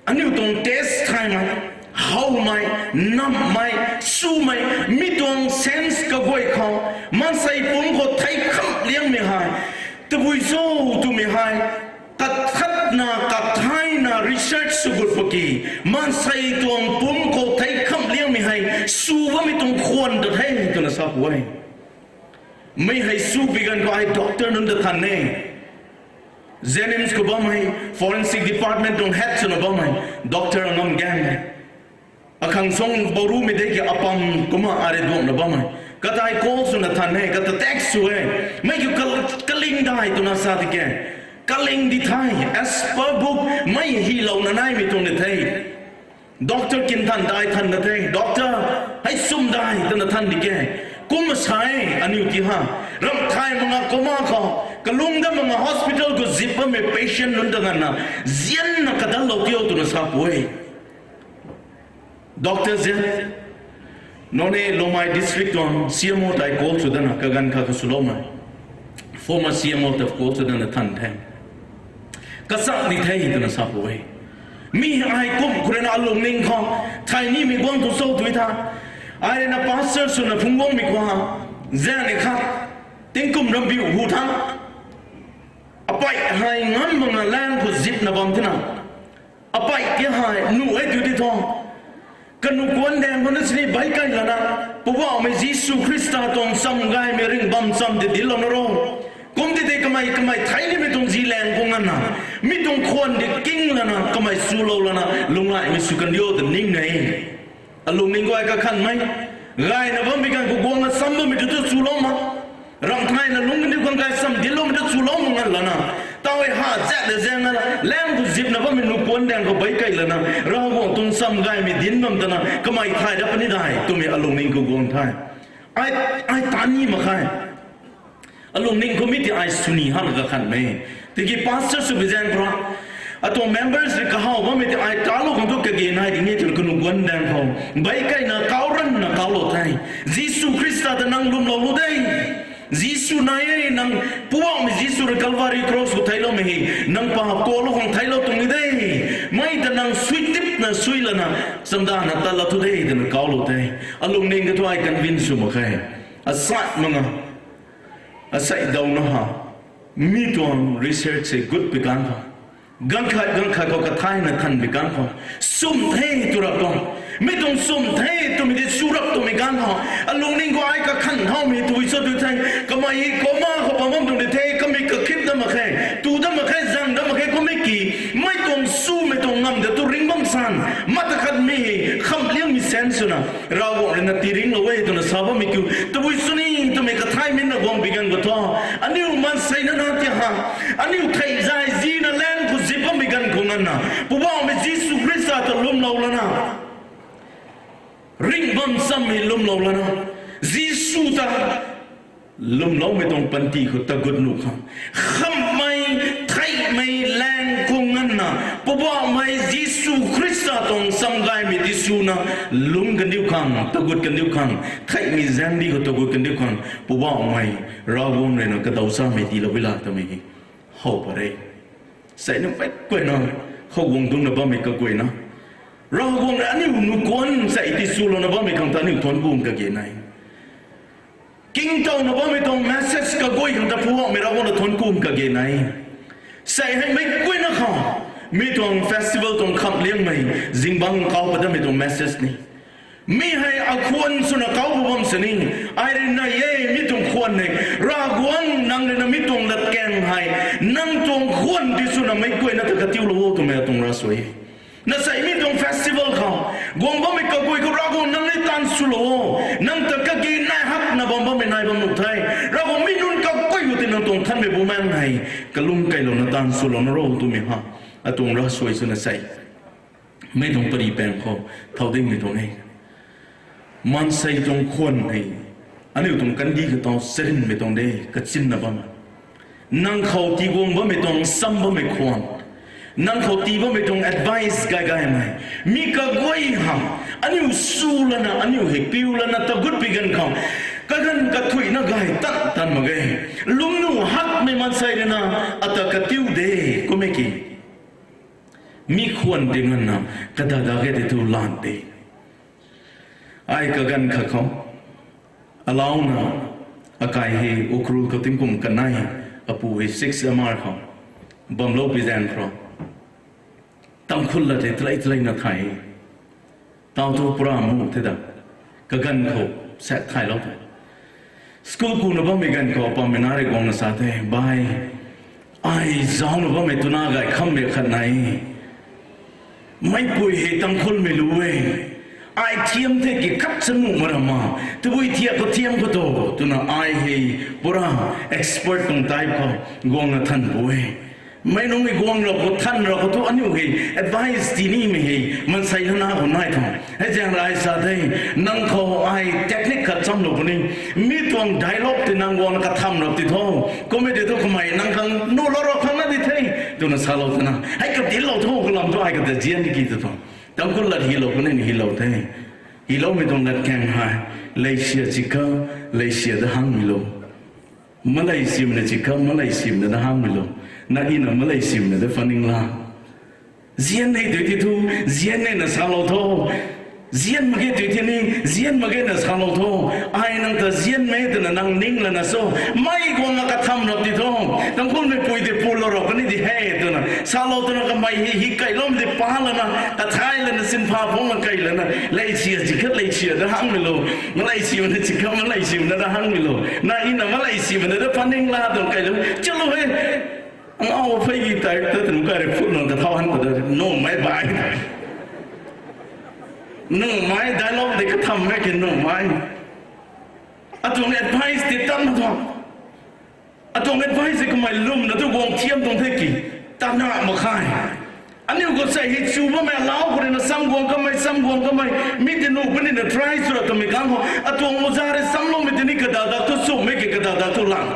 aniu tuang taste thaymei, howmei, nammei, sumei, mi tuang sense kaguay khou, maansei pumc khou thei kham liangmei hei tabui cho twmei hei, kathatna kathayna research sw gut paki, maansei tuang pumc khou thei kham liangmei hei su bammei tuang khwan ta the twna sa pw e. Mi hei su pi ganv khou ai doctor nunc ta than e. JNIMS khou bammei, forensic department tuang head swna bammei, Doctor Angamgang e. Akhang song bourumei de ki apam kumna ari duangna bammei, kata ai call swna than e, kata text sw e. Mi kiu kal-, kaling dai twna sa tike, kaling di the, as per book, mi hylouna naimei tuang ni the. Doctor kin than dai than na the, doctor, hei sum dai twna than di ke. Kumna sa e, aniu ti ha, ramh thay mak nga coma khou, kalung dat mak nga hospital khou zip bammei patient nunc ta nganvna, zianna kadallou tiu twna sa pw e. Doctor Zia, nonc e Longmai district tuang CMO tei call sw dana, kaganv khat khou swloumei, former CMO ta call sw dana than the. Kachak ni the twna sa pw e. Mi ai kum khou ruina alungning khou, thei nimei guang tu cho tw tha. Ai ruina pastor swna phung guangmei khou ha, zaeng ni khat, tingkum rambiu hu tha. Apei hei ngam mak nga lang khou zipna bam thena. Apei ti hei nuh e tu ti thu, kanu kuan daeng khou na sini baic kai lana, Poubauhmei Jisu Khrista tuang cham gaymei ringh bam cham ti dinclouna ro. Kum ti tei kamei, kamei thei nimei tuang zilaeng khou nganvna, mi tuang khwan di king lana, kamei chulou lana, lunglaimei sw kan dio ta ning e. Alungning guay kakhanmei, gayna bammei ganv khou guangna cham bammei tu tu chulou mak. Ramh thayna lungc kaniw khang gay cham dincloumei tu chulou mak nganv lana, taw e ha zat le zaeng na, lang khou zipna bammei nu kuan daeng khou baic kai lana, Ravguangc tuang cham gaymei dinc bam tana kamei thay dat puni dai twmei alungning khou guang the. Ai, ai tan ni mak khe. Alungning khou mi ti ai sw ni hana kakhanmei. Tiki pastor swpui zaeng khou ra, atuang members rui kahaw bammei ti ai talou khang thu kage nai ding e twna kanu guan daeng khou, baic kaina kau ranna kaulou the. Jisu Khrista ta nang lwmlou lu de. Jisu nai e nang, Poubauhmei Jisu rui Calvary cross khou theicloumei hei nang paap kalou khang theiclou tuang ni de. Mi ta nang sui tipna sui lana, chamdana tat la thu de twna kaulou the. Alungning khou thu ai convince sw mak khe. Asai mak nga, asai dawna ha, mi tuang research hei gut pi ganv khou, ganv khat ganv khat khou kathayna thanmei ganv khou, sum the tw rap tuang, mi tuang sum the twmei di chu rap twmei ganv khou, alungning khou ai kakhan thaumei tui cho tu the. Kamei coma khou bam bam tuang di the, kamei kakhip dat mak khe, tu dat mak khe, zang dat mak khe, kummei ki, mi tuang sumei tuang ngam de tu ringc bam san, mat khatmei, khamliangmei sense swna, Ravguangc rui na tiringlou e twna sa bammei kiu tabui sw ni twmei kathaymei na guang pi ganv khou thu, aniu maansei na na ti ha, aniu theih zay zina lang khou zip bammei ganv khou nganvna, Poubauhmei Jisu Khrista ta lwmlou lana, ringh bam chammei lwmlou lana, Jisu ta lwmloumei tuang panty khou tagut nuh khang, khammei, theihmei lang khou nganvna, Poubauhmei Jisu Khrista tuang cham gaymei ti swna, lungc kandiu khang, tagut kandiu khang, theihmei zaengdi khou tagut kandiu khang, Poubauhmei Ravguangc rui na kadaw chamei tiilou e la twmei hei how pat e. Sai nunc pei kuayna, khou guang dungcna bammei kaguayna, Ravguangc rui aniu nu kuan sai ti swlouna bammei khang ta aniu thuanc bum kage nai. Kingtowna bammei tuang message kaguay khang ta Poubauhmei Ravguangc na thuanc kum kage nai. Sei hei meic guayna khou, mi tuang festival tuang khamh liangmei, zingbangc kau pat datmei tuang message ni. Mi hei akhwan swna kau pat bam sini, ai rui nai e mi tuang khwan hei, Ravguangc nang rui na mi tuang latkaeng hei, nang tuang khwan di swna meic guayna ta katiulou o twmei atuang ravsuai. Na sei mi tuang festival khou, guang bammei kaguay khou Ravguangc nang rui taanv swlou o, nang ta kage nai hakna bam bammei nai bam nuh the. Ravguangc mi nunc kaguay khou tei nang tuang thanmei bumaengc hei, kalung kailouna taanv swlouna ro twmei ha, atuang ravsuai swna sei. Mi tuang pary paeng khou, thau dingmei tuang e. Maansei tuang khwan hei, aniu tuang kandih kha tau charynmei tuang de, kachinna bam. Nang khou tiguang bammei tuang, sam bammei khwan. Nang khou tii bammei tuang advice gay gaymei. Mi kaguay ha, aniu su lana, aniu hei piu lana, tagut pi ganv khou. Kaganv kathuicna gay tan tan mak ge. Lungnuh hakmei maansei rui na, ata katiu de, kummei ki. Mi khwan ti nganvna, kadada ge tei thu lan de. Ai kaganv khat khou, alauna, akai hei Ukhrul khou tingkum kanei, apu hei six M R khou, bamlou pi zaeng khou, Tangkhul lat hei talei taleina thay. Tau thu pura mu the da, kaganv khou, sak thaylou the. School kuna bammei ganv khou, pammei na rui guangna sa the, Bai, ai zauna bammei twna gay khammei khat nai. Meipui hei Tangkhulmei lu e. Ai thiam the ki khat sa nuh ma ram ma. Tabui thiak khou thiam khou tu, twna ai hei pura expert tuang type khou guangna than pu e. Meic nunc hei guang rap khou than rap khou thu aniu hei advice tinimei hei maansei lana khou nai thu. Hei zaeng rai sa the, nang khou ai technique khat chamlou puni. Mi tuang dialogue tei nang guangna katham rap ti tho. Kummei tei thu kamei nang khang nuhlou rap khang na di the, twna salou twna. Hei kadilou tho, kalam thu ai kata zian ki ta tho. Tangkhul lat hilou puni ni hilou the. Hiloumei tuang latkaeng hei, leisia chika, leisia da hangmei lou. Malei simna chika, malei simna da hangmei lou. Na ina malei simna da phaningla. Zian nei tei ti thu, zian nei na salou tho. Zian mak ge tei ti ni, zian mak ge na salou tho. Ai nang ta zianmei twna nang ning lana so, mei guangna katham rap ti tho. Tangkhulmeipui tei pulou rap kani di he twna salou twna kamei hei hi kailoumei tei pa lana, kathay lana sinpha phungna kai lana, leisia chika, leisia da hangmei lou. Malei simna chika, malei simna da hangmei lou. Na ina malei simna da phaningla twna kailou. Chalo he. Ngau phey ki type ta twna kai rui phut nang kathau han khou ta, nuhmei bai. Nuhmei dialogue tei kathammei ki nuhmei. Atuang advice tei tatna tuang. Atuang advice tei kamei lwmna tu guang thiam tuang the ki. Tatna mak khe. Aniu khou sei hei chu bammei alau khou rui na sam guang kamei, sam guang kamei. Mi tei nuh puni na try sw ra twmei kang khou. Atuang oja rui samloumei tei ni kadadak thu sumei ki kadadak thu lan.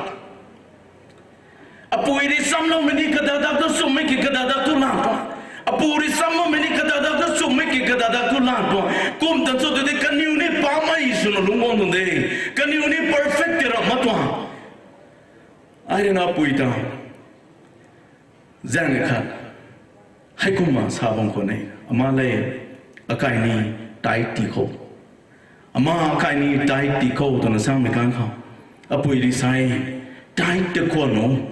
Apui rui samloumei ni kadadak thu sumei ki kadadak thu lan tuang. Apu rui samloumei ni kadadak thu sumei ki kadadak thu lan tuang. Kum tan chu tu di kaniw ni pamei swna lungc guang tuang de. Kaniw ni perfect ti ram ma tuang. Ai rui na apui ta. Zaeng khat. Heikumna sa bam khwan e. Ama le, akai ni tithe tii khou. Ama akai ni tithe tii khou twna samei kang khou. Apui rui sa e, tithe ta khwan o.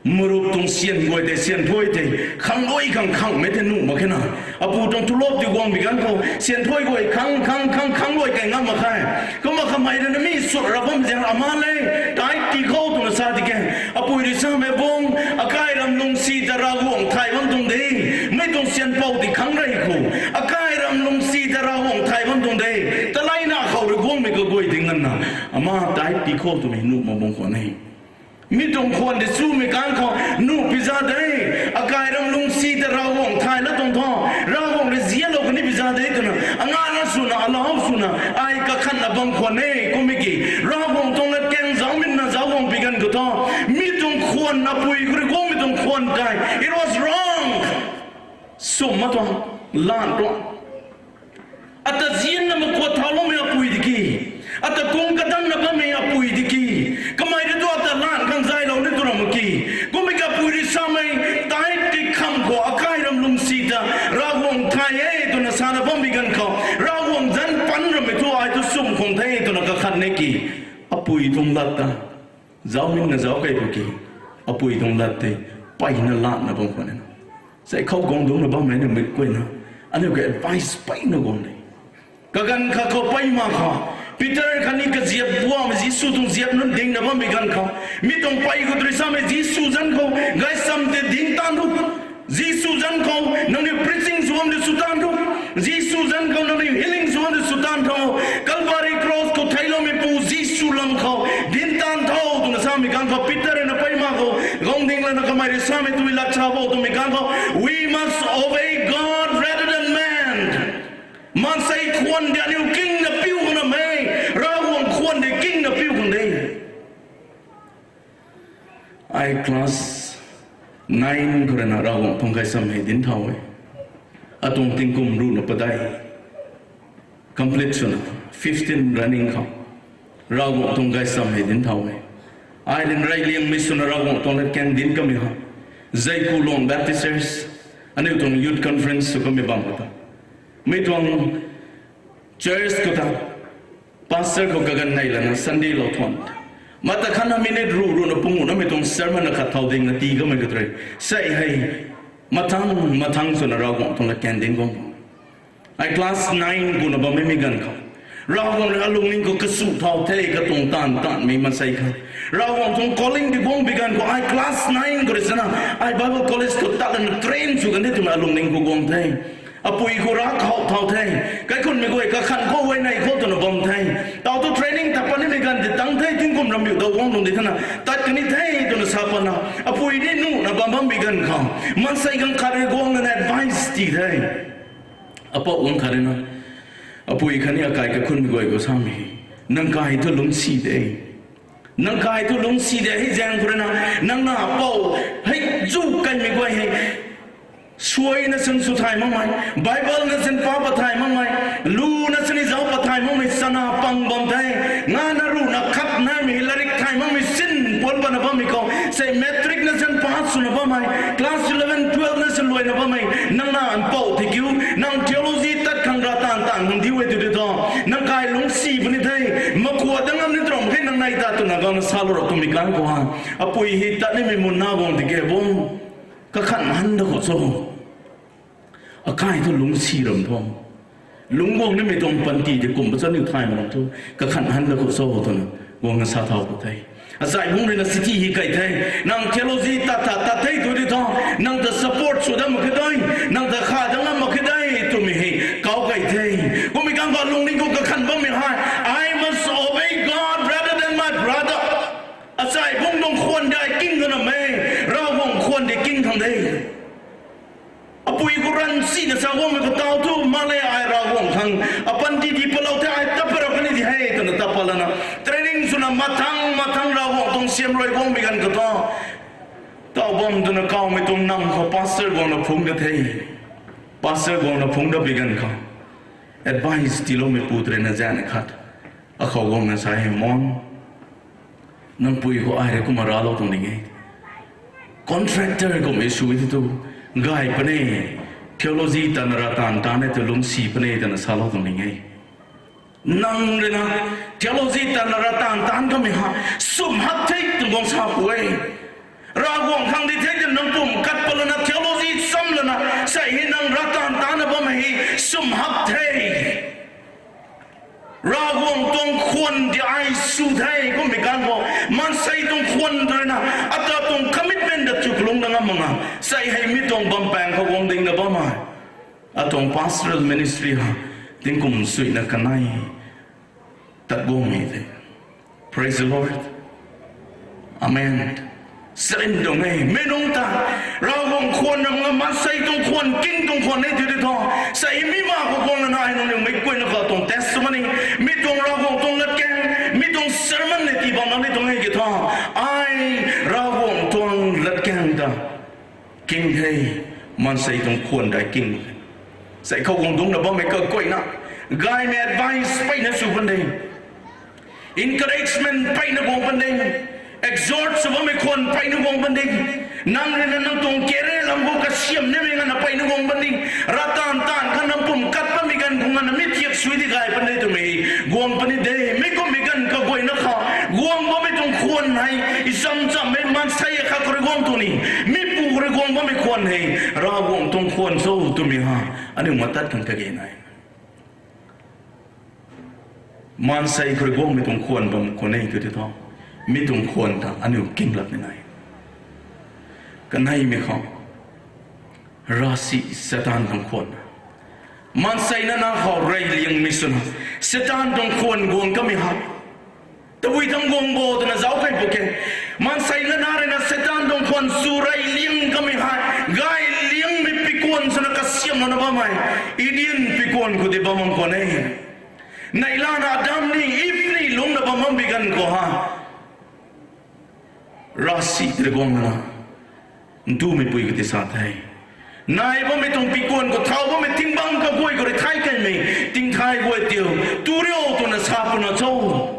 Marup tuang syan guay tei, syan thuai tei, khang luai khang khangmei tei nuh mak khe na. Apu tuang tulop ti guangmei ganv khou, syan thuai guay khang, khang, khang, khang luai kai ngam mak khe. Kumna kamei rui na mi sut ra bam zaeng ama le, tithe tii khou twna sa di ke. Apui rui samei bung, akai ram lungsi ta Ravguangc thay bam tuang de. Mei tuang syan pou ti khang rei khou. Akai ram lungsi ta Ravguangc thay bam tuang de. Taleina khou rui guangmei kaguay di nganvna. Ama tithe tii khou twmei nuh mak bam khwan e. Mi tuang khwan di sumei kang khou nuh pi za de. Akai ram lungsi ta Ravguangc thay la tuang tho. Ravguangc rui zianlou kani pi za de twna. Angana swna, alau swna. Ai kakhatna bam khwan e, kummei ki. Ravguangc tuang latkaeng zauc minna zauc guang pi ganv khou tho. Mi tuang khwan apui khou rui guangmei tuang khwan tei. It was wrong. Sum ma tuang, lan tuang. Ata zianna mak khwan thauloumei apui di ki. Ata kung kadanna bammei apui di ki. Kamei rui tu ata lan khang zaylou ni tu ram mak ki. Kummei kapui rui samei, tithe tii kham khou akai ram lungsi ta, Ravguangc thay e twna sana bam pi ganv khou. Ravguangc zanc pan rammei thu ai thu sum khwan the twna kakhat ni ki. Apui tuang lat Zauc min na zauc kei pw ki, apui tuang lat tei, peyna latna bam khwan e na. Sei khou guang dungcna bammei na mei kuayna, aniu ka advice peyna guang de. Kaganv khat khou pey mak kha, Peter khatni kaziap guangmei Jisu tuang ziap nunc dingna bammei ganv khou, mi tuang pey khou tei samei Jisu zanc khou, gaychamv tei dinc taan thu. Jisu zanc khou nangniw preaching sw bam de sw taan thu. Jisu zanc khou nangniw healing sw bam de sw taan tho. Calvary cross khou theicloumeipu Jisu lam khou dinc taan tho twna samei ganv khou Peter rui na pey mak khou, guang ding lana kamei rui samei tei lat cha bo twmei ganv khou, we must obey God rather than man. Maansei khwan de aniu kingna piu khang na mei, Ravguangc khwan de kingna piu khang de. Ai class nine khou rui na Ravguangc tuang gaychamv hei dinc thau e. Atuang tingkum ruhna padeih complete swna fifteen running khou Ravguangc tuang gaychamv hei dinc thau e. Ai ryanrey liangmei swna Ravguangc tuang latkaeng dinc kamei ha, Zeikulong Baptist Church, aniu tuang youth conference sw kamei bam khou ta, mi tuang church khou ta, pastor khou kaganv nei lana Sunday lou thuan, mata khatna minute ruh ruhna pung ruhnamei tuang sermon na khat thau dingna tii kamei khou tei, sei hei mathang mathang swna Ravguangc tuang latkaeng dinc guang. Ai class nine guna bammei mi ganv khou, Ravguangc rui alungning khou kasu thau the, katuang taanv taanvmei maansei kha. Ravguangc tuang calling di guang bi ganv khou ai class nine khou rui sana, ai Bible college khou tat lana train sw kan the twna alungning khou guang the. Apui khou rav khou thau the. Kaikhunmei guay kakhan khou huayney khou twna bam the. Tau tu training tat patnimei ganv di tang the, tingkum ramhmei daw guang lung di thana tat kani the twna sa patna, apui ni nuhna bam bam bi ganv khou, maansei ganv khat rui guang lana advice ti the. Apou guang khat rui na, apui khatni akai kaikhunmei guay khou samei, nang kai thu lungcsi de. Nang kai thu lungcsi de, hei zaeng khou rui na, nang na pou, hei zu kaimei guay hei, suai na sin sw thay makmei, Bible na sin pa pat thay makmei, lu na sin zauc pat thay makmei chana pang bam the. Nga na ruhna khat naimei hei latrik thay makmei sin puan patna bammei khou, sei matric na sin pass swna bammei, class eleven, twelve na sin luaina bammei, nang na mpouh tei kiu, nang theology tat khang rav taanv taanv khang diu e tu di tho, nang kai lungcsi puni the, makhua dang ngam ni tram khe nang nei ta twna gangna salou ra twmei kan khou ha, apui hei tat nimei munna guang di ke bung, kakhan han da khou cho. Akai thu lungcsi ram tho. Lungc guang nimei tuang panty tei kum pachan niw thay mak ram thu, kakhan han da khou cho twna guangna sa thau khou the. Achai bung rui na city hei kai the, nang theology tat ta tat the tu di tho, nang ta support sw dam mak khe de, nang ta kha dang ngam mak khe de twmei hei kau kai the. Kummei kan khou lungning khou kakhan bammei hei, I must obey God rather than my brother. Achai bung tuang khwan dei king khang na mei, Ravguangc khwan dei king khang de. Apui khou ranv sina sa guangmei khou tau thu, ma le ai Ravguangc khang, apanty di palou the ai tat pat rap kani di hei twna tat pat lana, training swna mathang mathang Ravguangc tuang siam rui guangmei ganv khou tho, tau bam twna kawmei tuang nam khou pastor guangna phungc da the. Pastor guangna phungc da bi ganv khou, advice tiiloumeipu tei rui na zaeng khat, akhou guangna sa hei, Mon, nang pui khou ai rui kumna raclou tuang ding e. Contractor kummei sw e tu, gay puni, theology tana rav taanv taanv e tu lungcsi puni twna salou tuang ding e. Nang rui na theology tana rav taanv taanv kamei ha, sumh hak the twna guang sa pu e. Ravguangc khang di the twna nang pum kat pat lana theology cham lana, sei hei nang rav taanv taanvna bammei hei sumh hak the. Ravguangc tuang khwan di ai sw the kummei kan khou, maansei tuang khwan tei rui na, ata tuang commitment ta chu kalung na ngam mak nga, sei hei mi tuang bampaeng khou guang dingna bammei, atuang pastoral ministry ha, tingkum suina kanei tat guangmei the. Praise the Lord. Amen. Sarin tuang e, mei nungc ta, Ravguangc khwan ram nga maansei tuang khwan, king tuang khwan e tu di tho, sei mi ma khou guang lana ai nangniw meic guayna khou tuang testimony, mi tuang Ravguangc tuang latkaeng, mi tuang sermon ni tii bam nang ni tuang e ki tho, ai Ravguangc tuang latkaeng ta king the, maansei tuang khwan dei king. Sei khou guang dungcna bammei kaguayna, gaymei advice peyna sw pan de. Encouragement peyna guang pan de. Exhort sw bammei khwan peyna guang pan de. Nang rui na nang tuang career lam khou kasiam nimei nganvna peyna guang pan de. Rav taanv taanv khang nang pum kat patmei ganv khou nganvna mi thiak sui di gay pan de twmei guang puni de. Mi kummei ganv kaguayna khou guang bammei tuang khwan hei tuang ni, mi pu khou rui guang bammei khwan hei, Ravguangc tuang khwan cho twmei ha, aniu matat khang kage nai. Maansei khou rui guangmei tuang khwan bam khwan e tw tei thu, mi tuang khwan ta aniu kinglapmei nai. Kaneimei khou, ravsic Satan tuang khwan. Maansei na na khou reyliangmei swna, Satan tuang khwan guang kamei ha. Tabui thangc guang bo twna zauc key pw khe. Maansei na na rui na Satan tuang khwan sw reyliang kamei hei, gayliangmei pikuan swna kasiamhlouna bammei, Eden pikuan khou tei bam bam khwan e. Neihlana Adam ni, Iv ni lungcna bam bam bi ganv khou ha, ravsic tei guang lana, ntumei pui khou tei sa the. Nai bammei tuang pikuan khou thau bammei tingbang kaguay khou rui thay keymei, tingthay guay tei tu riu twna sa pwna cho.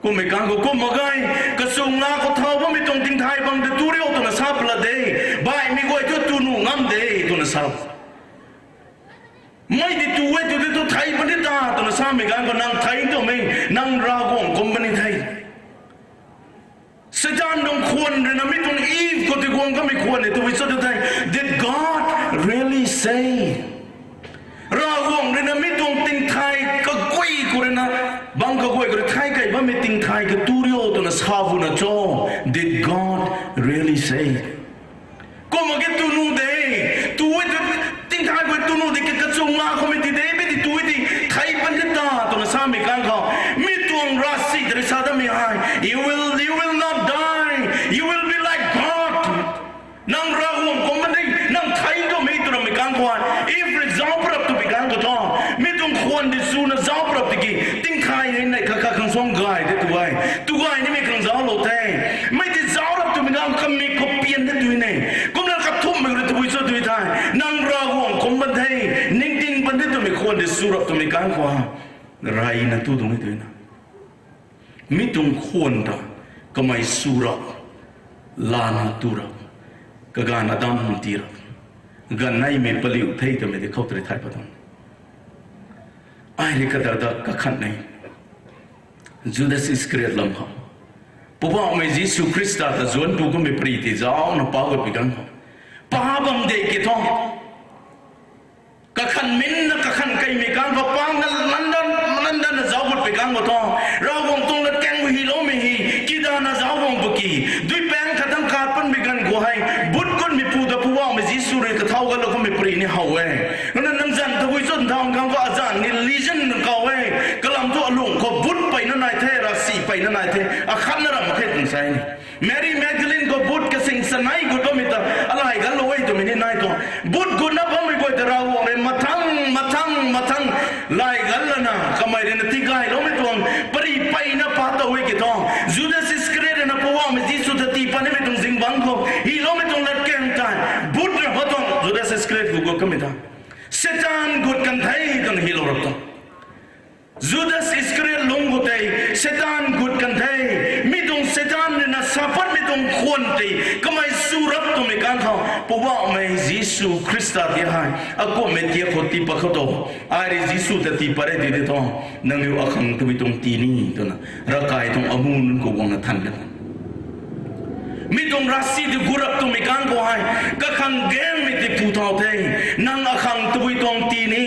Kummei kang khou kum mak ge, kachung la khou thau bammei tuang tingthay bang tei tu riu twna sa pwla de, baihmei guay thu tu nuh ngam de twna sa. Mei tei tu e tw tei thu thei pan di ta twna samei ganv khou nang thei twmei, nang Ravguangc kum puni the. Satan tuang khwan rui na mi tuang Iv khou tei guang kamei khwan e tabui cho tw thei, did God really say? Ravguangc rui na mi tuang tingthay kaguay khou rui na, bang kaguay khou rui thay key bammei tingthay khou tu riu twna sa pwna cho, did God really say? Kum mak ge tu nuh de, tu e tu, tingthay guay tu nuh de, kachung la khoumei ti de, mi tei tu e tei thei pan di ta twna samei kang khou, mi tuang ravsic tei rui sa damei hei, you will, you will not die, you will be like God. Nang Ravguangc kum puni, nang thei twmei twna mei kang khou, if rui zauc prap twmei kang khou thu, mi tuang khwan tei swna zauc prap tiki, tingthay hei neih khat khat khang suang gay de tu e, tu gay nimei khang zauclou the. Mei tei zauc rap twmei ganv kamei khou pian de tu ne. Kumna kathumhmei rui tabui cho tw thei, nang Ravguangc kum pan the, ningting pan de twmei khwan tei sw rap twmei kang khou, reyna tu tuang e twna. Mi tuang khwan ta, kamei sw rap, lana tu rap, kaganv Adam ti rap, ganv neimei paliu the twmei tei khou tei rui thay pat tuang. Ai rui kadada kakhan e. Judas Iskariot lam khou, Poubauhmei Jisu Khrista ta zuanc tu kamei pari tei zaucna pa gut pui kang khou, pa bam de ki thu, kakhan minna kakhan keymei kang khou, pa na landan landanna zauc gut pui kang khou thu, Ravguangc tuang latkaeng khou hyloumei hei kidana zauc guang pw ki, duipaeng khat thangc kat panmei ganv khou hei, but gutmei pu ta Poubauhmei Jisu rui kathau gatlou kamei pari ni how e. Kumna nang zanc tabui cho tw thau kang khou azanc ni legion kau e. Kalam thu alung khou but peyna nai the, ravsic peyna nai the, akhatna ram mak khe twna sa ni. Mary Magdalene khou but kasing chanei gut bammei ta alay gatlou e twmei ni nai tuang. But gutna bammei guay ta Ravguangc rui mathang mathang mathang lay gat lana kamei rui na tigayloumei tuang pari peyna pa tow e ki thu, Judas Iskariot rui na Poubauhmei Jisu ta tii pat nimei tuang zingbangc khou hyloumei tuang latkaeng tei, but ra pat tuang Judas Iskariot khou gut kamei ta, Satan gut kan the twna hylou rap tuang. Judas Iskariot lung khou tei Satan gut kan the. Mi tuang Satan rui na sa patmei tuang khwan tei kamei sw rap twmei kang khou, Poubauhmei Jisu Khrista ti hei akumhmei tiak khou tii pat khou tu, ai rui Jisu ta tii pat e ti tei thu, nangniw akhang tabui tuang tii ni twna, ravkai tuang amu nunc khou guangna than de. Mi tuang ravsic tei gut rap twmei kang khou hei, kakhang gaengmei tei phu thau the, nang akhang tabui tuang tii ni.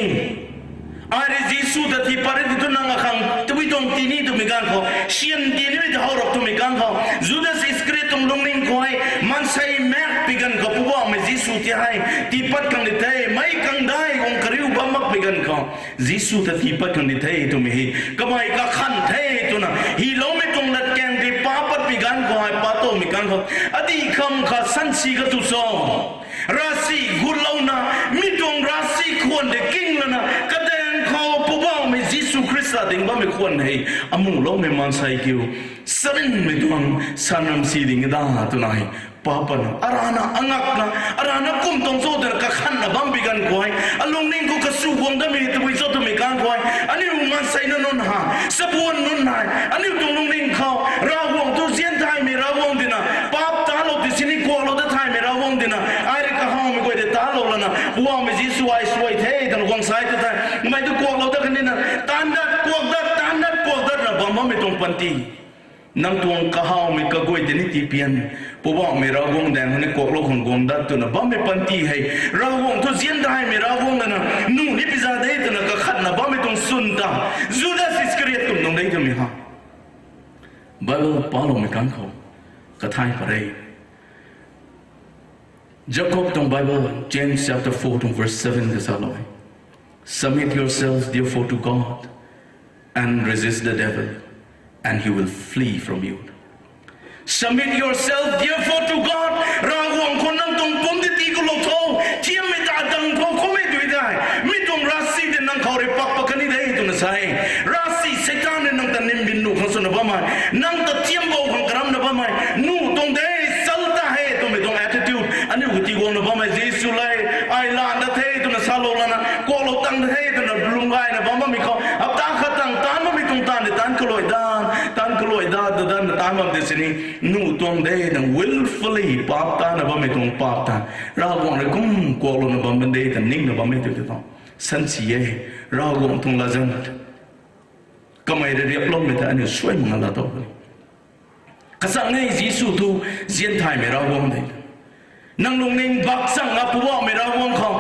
Ai rui Jisu ta tii pat e ti thu nang akhang tabui tuang tii ni twmei ganv khou, syan tii nimei ta how rap twmei ganv khou, Judas Iskariot tuang lungning khou hei, maansei maek pui ganv khou Poubauhmei Jisu ti hei tii pat khang ni the, meic kangdai guang kariu bam mak pui ganv khou, Jisu ta tii pat khang ni the twmei hei kamei kakhanh the twna hyloumei tuang latkaeng tei pa pat pui ganv khou hei pa towmei ganv khou, adih kham kha sansi katu cho. Ravsic gutlouna, mi tuang ravsic khwan tei king lana, kadaeng khou Poubauhmei Jisu Khrista ding bammei khwan hei amuhloumei maansei kiu, sarinmei tuang sanram si ding da twna hei pa patna, arana angakna, arana kum tuang cho twna kakhanna bam pui ganv khou hei, alungning khou kasu guang damei tabui cho twmei ganv khou hei, aniu maansei na nunc ha, sabuan nunc hei aniu tuang lungning khou, Ravguangc tu zian thaymei Ravguangc dina, paap talou ti sini kuaklou dat thaymei Ravguangc dina, ai rui kahawmei guay tei talou lana, Poubauhmei Jisu ai suai the twna guang sai tu thei, mei tu kuaklou dat kanina, taanv dat, kuak dat, taanv dat, kuak datna bam bammei tuang panty, nang tuang kahawmei kaguay tei ni tii pian, Poubauhmei Ravguangc daeng khou ni kuaklou khang guang dat twna bammei panty hei, Ravguangc thu zian thaymei Ravguangc lana, nuh ni pizat de twna kakhatna bammei tuang swn ta, Judas Iscariot kum tuang de twmei ha. Bible paloumei kang khou kathay pat re. Jakob tuang Bible, James chapter four tuang verse seven ta salou e. Submit yourselves therefore to God and resist the devil and he will flee from you. Submit yourself therefore to God. Ravguangc khou nang tuang pumc ti tii kulou tho, thiammei ta dang tho, kummei tui tei mi tuang ravsic tei nang khou rui pak pat kan ni de twna sa e. Ravsic Seitaan rui nang ta nimbin nuh khang swna bammei, nang ta thiam bou khang karamna bammei, nuh tuang de, sal ta he twmei tuang attitude aniu khou tiguangna bammei, Jisu le, ai lan dat the twna salou lana, kuaklou tang the twna lung gayna bam bammei khou, hapta khat tang taanv bammei tuang taanv de, taanv kaluai dan, taanv kaluai dan, dan, dan, taanv bam de sini, nuh tuang de, nang willfully paap taanna bammei tuang paap ta, Ravguangc rui kum kuaklouna bam ban de ta ningna bammei tu tei tho. Sansi e, Ravguangc tuang latzan kamei rui riaploumei ta aniu suai mak nga laa tow puni. Kachang e, Jisu thu zian thaymei Ravguangc de. Nang lungning bak chang a Poubauhmei Ravguangc khou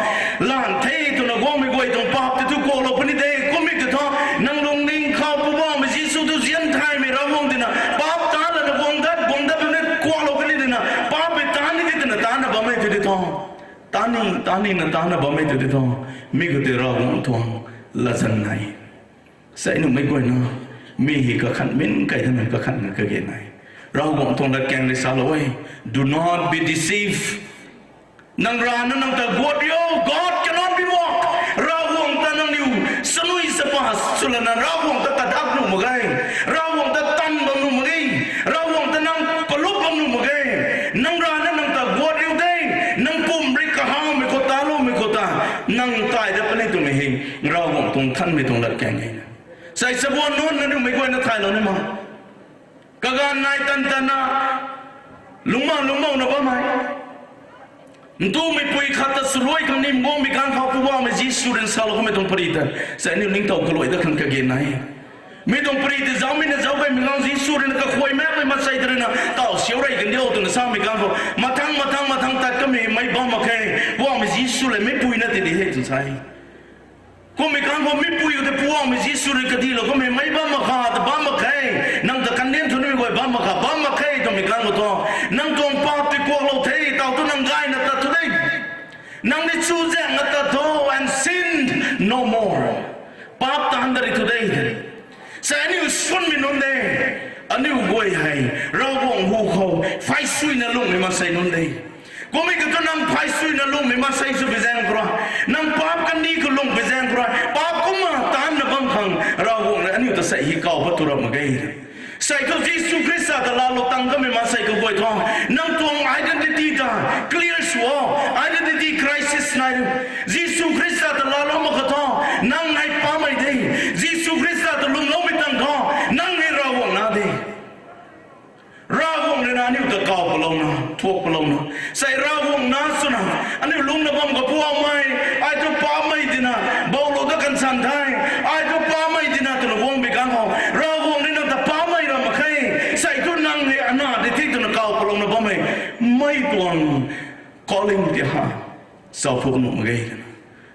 lan the twna guangmei guay tuang paap tei thu kuaklou puni de, kummei tei tho. Nang lungning khou Poubauhmei Jisu thu zian thaymei Ravguangc dina, paap taanna guang dat, guang dat puni kuaklou puni dina, paap pei taanv ni di twna taanna bammei tu tei tho. Taanv ni, taanv nina taanna bammei tu tei tho. Mi khou tei Ravguangc tuang latzan nai. Sei nuhmei guayna, mi hei kakhan min kai tana kakhan na kage nai. Ravguangc tuang latkaeng rui salou e, do not be deceived. Nang rana nang ta guat riu, God cannot be mocked. Ravguangc ta nangniw sanui sapa swlana Ravguangc ta kadak nuh mak ge. Ravguangc ta tan bam nuh mak ge. Ravguangc ta nang palup bam nuh mak ge. Nang rana nang ta guat riu de, nang pum rui kahawmei khou taloumei khou ta, nang tai dat puni twmei hei Ravguangc tuang thanmei tuang latkaeng e. Sei sabuan nunc na nuhmei guayna thaylou ni ma. Kaganv nai tan tanna, lungcma lungcmouna bammei, ntumei pui khat ta swluai khang nim guangmei kang khou Poubauhmei Jisu rui salou kamei tuang pari ta, sei aniu ningtow kaluai dat khang kage nai. Mi tuang pari tei zaucmei na zauc kaimei kang Jisu rui na kakhuay makmei maansei ta rui na, taw siau rey kan diu twna samei kang khou, mathang mathang mathang tat kamei meic bam mak khe, Poubauhmei Jisu le meicpui na ti di he twna sa e. Kummei kang khou meicpui khou tei Poubauhmei Jisu rui kadilou kamei meic bam mak kha, ta bam mak khe, nang ta kandian thu nimei guay bam mak kha, bam mak khe twmei kang khou thu, nang tuang paap tei kuaklou the, taw thu nang gayna tat thu de. Nang ni chuzaenghna tat tho and sin no more. Paap taanv dat ri thu de. Sei aniu swanmei nunc de, aniu guay hei Ravguangc hu khou phay suina lungmei maansei nunc de. Kummei khou thu nang phay suina lungmei maansei sw pui zaeng khou rui, nang paap kandih khou lung pui zaeng khou rui, paap kumna taanna bam khang Ravguangc rui aniu ta sei hei kaw pat tu rap mak ge. Sei thu Jisu Khrista ta laalou tang kamei maansei kaguay thu, nang tuang identity ta clear sw o, identity crisis nai. Jisu Khrista ta laalou mak kha thu, nang hei paapmei de. Jisu Khrista ta lwmloumei tang thu, nang hei Ravguangc nac de. Ravguangc rui na aniu ta kaw palouna, thuak palouna, sei Ravguangc nac swna, aniu lungna bam kapuamei, ai thu paapmei dina, boulou dat kan san the, ai thu paapmei dina twna guangmei kang khou, Ravguangc rui nang ta paapmei ram mak khe, sei thu nang hei ana di the twna kaw palouna bammei, mei tuang calling ti ha, zauphuk nuh mak ge.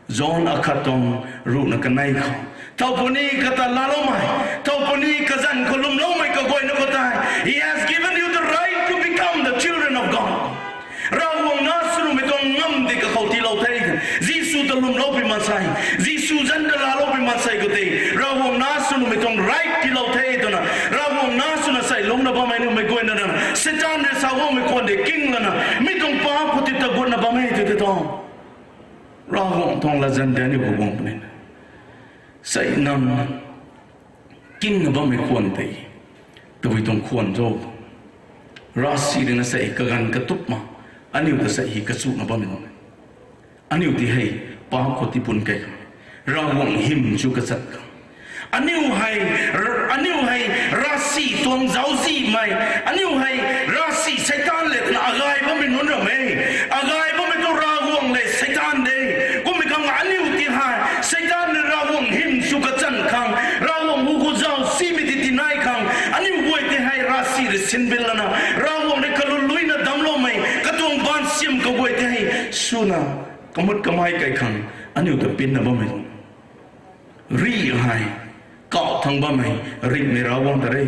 John akhat tuang ruhna kanei khou, thow puni kata laaloumei, thow puni kazanc khou lwmloumei kaguayna khou tei, He has given you the right to become the children of God. Ravguangc nac sw nuhmei tuang ngam di kakhou tiilou the. Jisu ta lwmloupui maansei, Jisu zanc ta laaloupui maansei khou tei Ravguangc nac sw nuhmei tuang right tiilou the twna, Ravguangc nac swna sei lungna bammei nuhmei guayna na, Seitaan rui sa guangmei khwan de king lana, mi tuang paap khou ti ta gutna bam e tw tei thu, Ravguangc tuang latzan de aniu khou guang puni. Sei nang kingna bammei khwan tei, tabui tuang khwan cho? Ravsic rui na sei kaganv katupna, aniu ta sei hei kachuna bammei nunc, aniu ti hei paap khou tipun kei khang, Ravguangc hym chu kachan khang, aniu hei, aniu hei ravsic tuang zauczihmei, aniu hei ravsic Seitaan le twna agay bammei nunc ram e. Agay bammei tu Ravguangc le Seitaan de. Kummei khang aniu ti hei Seitaan le Ravguangc hym chu kachan khang, Ravguangc hu khou zauczihmei ti tinai khang, aniu guay ti hei ravsic rui sinbin lana, Ravguangc rui kaluluina dam swna kamut kamei kai khang aniu ta pinna bammei tuang rih hei, kauh thang bammei ringhmei Ravguangc ta re.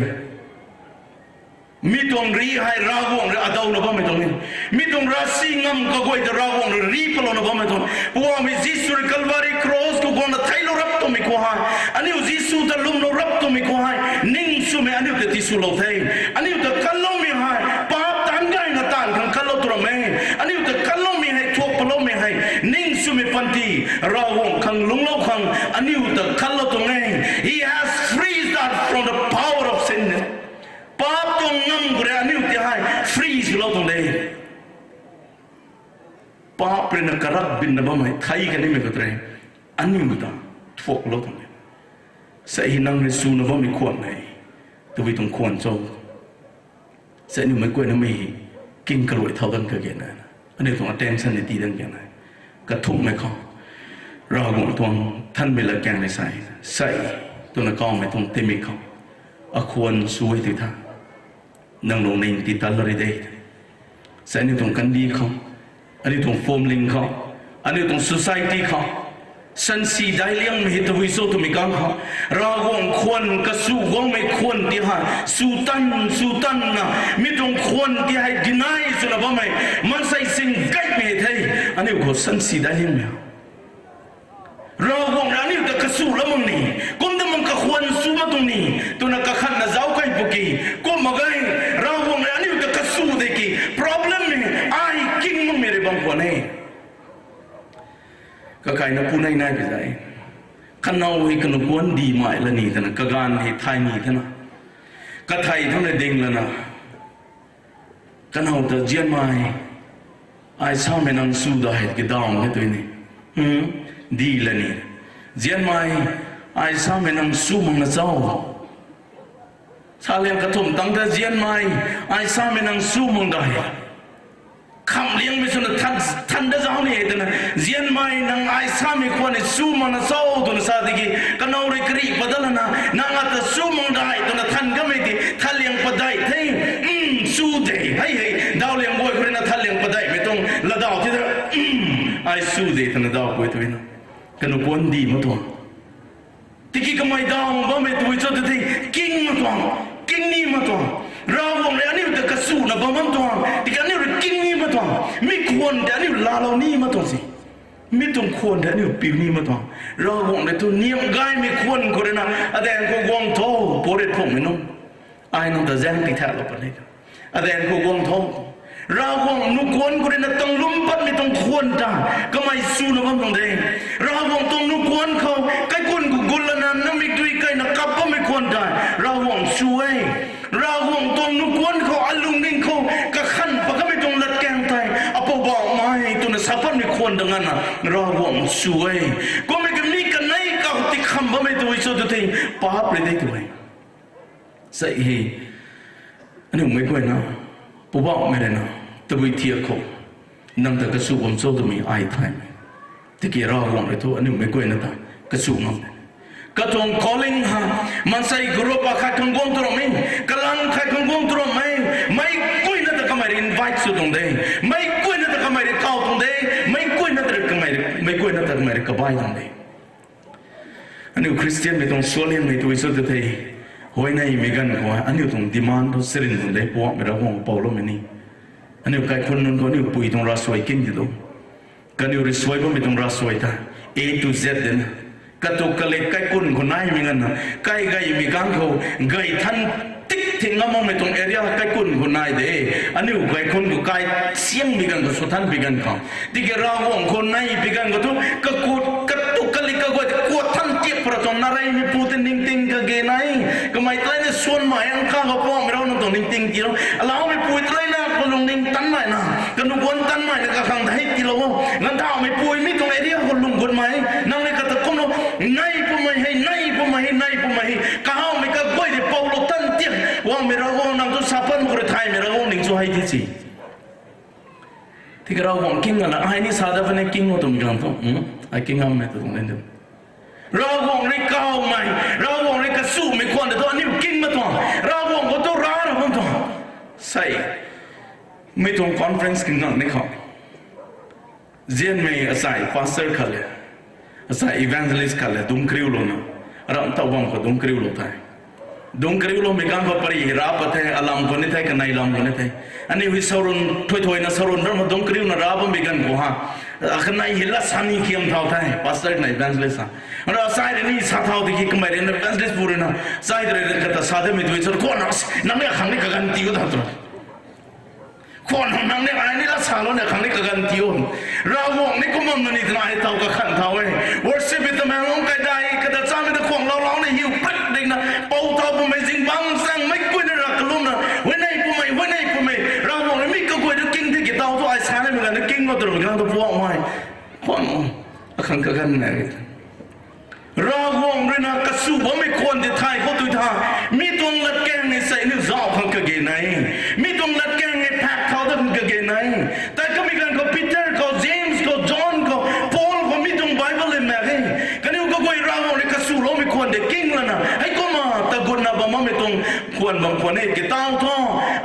Mi tuang rih hei Ravguangc rui adauna bammei tuang e. Mi tuang ravsic ngam kaguay ta Ravguangc rui rih palouna bammei tuang. Poubauhmei Jisu rui Calvary cross khou guangna theiclou rap twmei khou hei, aniu Jisu ta lwmlou rap twmei khou hei, ningswmei aniu ta tiswlou the. Aniu ta kanloumei hei paap taanv gayna taanv khang kanlou tw ram e. Aniu ta kanloumei hei, thuak paloumei hei, ningswmei panty, Ravguangc khang lungclou khang aniu ta kanlou tuang e. He has freed us from the power of sin. Paap tuang ngam khou rui aniu ta hei free swlou tuang de. Paap rui na karak binna bammei thei kanimei khou tei aniu ta thuaklou tuang de. Sa hei nang rui swna bammei khwan e, tabui tuang khwan cho? Sa aniu meic guaynamei king kaluai thau dan kage na, aniu tuang attention ni tii dan kage na, kathumhmei khou Ravguangc tuang thanmei latkaeng rui sa, sa twna kawmei tuang tingmik khou, akhwan sw e tw tha, nang lungning tiitat lari de. Sa aniu tuang kandih khou, aniu tuang phwamling khou, aniu tuang society khou sansi daic liangmei hei tabui cho twmei kang khou, Ravguangc khwan, kasu guangmei khwan ti hei sw tan sw tanna, mi tuang khwan ti hei deny swna bammei maansei sing gaymei hei the. Aniu khou sansi daic liangmei Ravguangc rui aniu ta kasu lam mak ni, kumna mak kakhwan sw mak tuang ni, twna kakhatna zauc key pwki, kum mak ge. Ravguangc rui aniu ta kasu de ki problem e, ai king makmei rui bam khwan e. Kakaina pu nei nai pi zai, kanow hei kanuh kuan di mai la ni thena, kaganv hei thay ni thena, kathei thangc rui ding lana, kanow ta zianmei, ai samei nang sw dai ki daw e tw ni, di la ni, zianmei, ai samei nang sw mak na cho? Saliang kathumh tangc ta zianmei, ai samei nang sw mak dai, khamhliangmei swna than, than da zauc ni e twna, zianmei nang ai samei khwan ni sw mak na cho twna sa tiki, kanow rui karih pat dat lana, nang ata sw mak dai twna than kamei ti thanliang padeih the, sw de, hei hei, dawliang guay khou rui na thanliang padeihmei tuang latdaw ti ta, ai sw de twna daw pui twna, kanuh kuan di mak tuang. Tiki kamei daw bammei tabui cho tw the, king mak tuang, king ni mak tuang. Ravguangc rui aniu ta kasuna bam bam tuang, tiki aniu rui king ni mak tuang. Mi khwan tei aniu laalou ni mak tuang si. Mi tuang khwan tei aniu piu ni mak tuang. Ravguangc rui thu niamh gaymei khwan khou rui na, adaeng khou guang tho, pary phungmei nunc, ai nang ta zaeng tithaklou pat e. Adaeng khou guang tho, Ravguangc nuh kuan khou rui na tanglum patmei tuang khwan ta kamei swna bam tuang de. Ravguangc tuang nuh kuan khou kaikhun khou gut lana namik dui kaina kap bammei khwan ta Ravguangc sw e. Ravguangc tuang nuh kuan khou alungning khou kakhan pat kamei tuang latkaeng tei Apoubauhmei twna sa patmei khwan ta ngana Ravguangc sw e. Kummei kami kanei kau tikham bammei tabui cho tw the, paap rui de tw e. Sa hei, aniu meic guayna, Poubauhmei rui na tabui thiak khou nang ta kasu bam cho twmei ai thaymei. Tiki Ravguangc rui thu aniu meic guayna ta kasu ngam de. Katuang calling ha, maansei group akhat khang guang tw rammei, kalang khat khang guang tw rammei, meic guayna ta kamei rui invite sw tuang de, meic guayna ta kamei rui kaw tuang de, meic guayna ta kamei rui, meic guayna ta kamei rui kabai tuang de. Aniu Khristianmei tuang sualianmei tw cho tw the, huayneymei ganv khou aniu tuang demand thu sirin tuang de, Poubauhmei Ravguangc pouloumei ni. Aniu kaikhun nunc khou aniu pui tuang ravsuai king ti tu, kaniw rui suai bammei tuang ravsuai ta, A to Z dena, katu kalik kaikhun khou naimei nganvna, kai gaymei kang khou, gay than tik thing ngam makmei tuang area kaikhun khou nai de. Aniu kaikhun khou kai siangmei ganv khou, sw than pi ganv khou, tiki Ravguangc khou nai pi ganv khou thu kakut katu kalik kaguay ta kuat than tiak para tuang na reymeipu ta ningting kage nai. Kamei taleina suanmei ang kha khou Poubauhmei Ravguangc nang tuang ningting tiilou, alaumeipui taleina kalungning tanmeina, kanuh kuan tanmeina kakhang ta hei tiilou o. Nganvdaumei pui mi tuang area khou lung gutmei, nang ni kata kumlou, nai pumei hei, nai pumei hei, nai pumei hei, kahawmei kaguay tei poulou tan tiak, Poubauhmei Ravguangc nang tu sa pat khou rui thaymei Ravguangc ning chu hei ti si. Tiki Ravguangc king ngana, ai ni sa dat puni king o twmei ganv thu, ai king ngammei tu tuang le tu. Ravguangc rui kawmei, Ravguangc rui kasumei khwan ta thu aniu king mak tuang, Ravguangc khou tu ra ra bam tuang. Sei, mi tuang conference king ngang ni khou Zianmei asai pastor khat le, asai evangelist khat le dungc kariulouna, ramh tow bam khou dungc kariulou the. Dungc kariuloumei kang khou pari hi ra pat the, alam khou ni the, kanei lam khou ni the. Aniu hei sarun, thuithuina sarun ram dungc kariuna ra bammei ganv khou ha, akanei hei lat sa ni khiam thau the, pastor na evangelist ha. Ra sai rui ni sa thau tiki kamei rui na evangelist pu rui na, sai rui kata sa demei tui sa, khwan nang ni akhang ni kaganv tii o tha tu. Khwan nang ni ai ni lat salouna akhang ni kaganv tii o. Ravguangc ni kum bam na ni twna ai tau kakhan thau e. Worship hei Tamenglong kaidai kata chamei ta khwang loulouna hiu pat dikna, pou thau bammei zingbangc zaeng meic guayna ra kalumna, huayney pumei, huayney pumei, Ravguangc rui mi kaguay tu king the ki tau thu ai sa nimei ganv tu king o tw rui ganv tu puammei. Khwan, akhang kaganv nai Ravguangc rui na kasu bammei khwan tei thay khou tui tha, mi tuang latkaeng nei sei aniu zauc khang kage nai. Mi tuang latkaeng nei phak thau dat khang kage nai. Tei kamei ganv khou Peter khou, James khou, John khou, Paul khou mi tuang Bible le mak e. Kaniw kaguay Ravguangc rui kasuloumei khwan tei king lana, heikumna ta gutna bam bammei tuang khwan bam khwan e ki tau thu,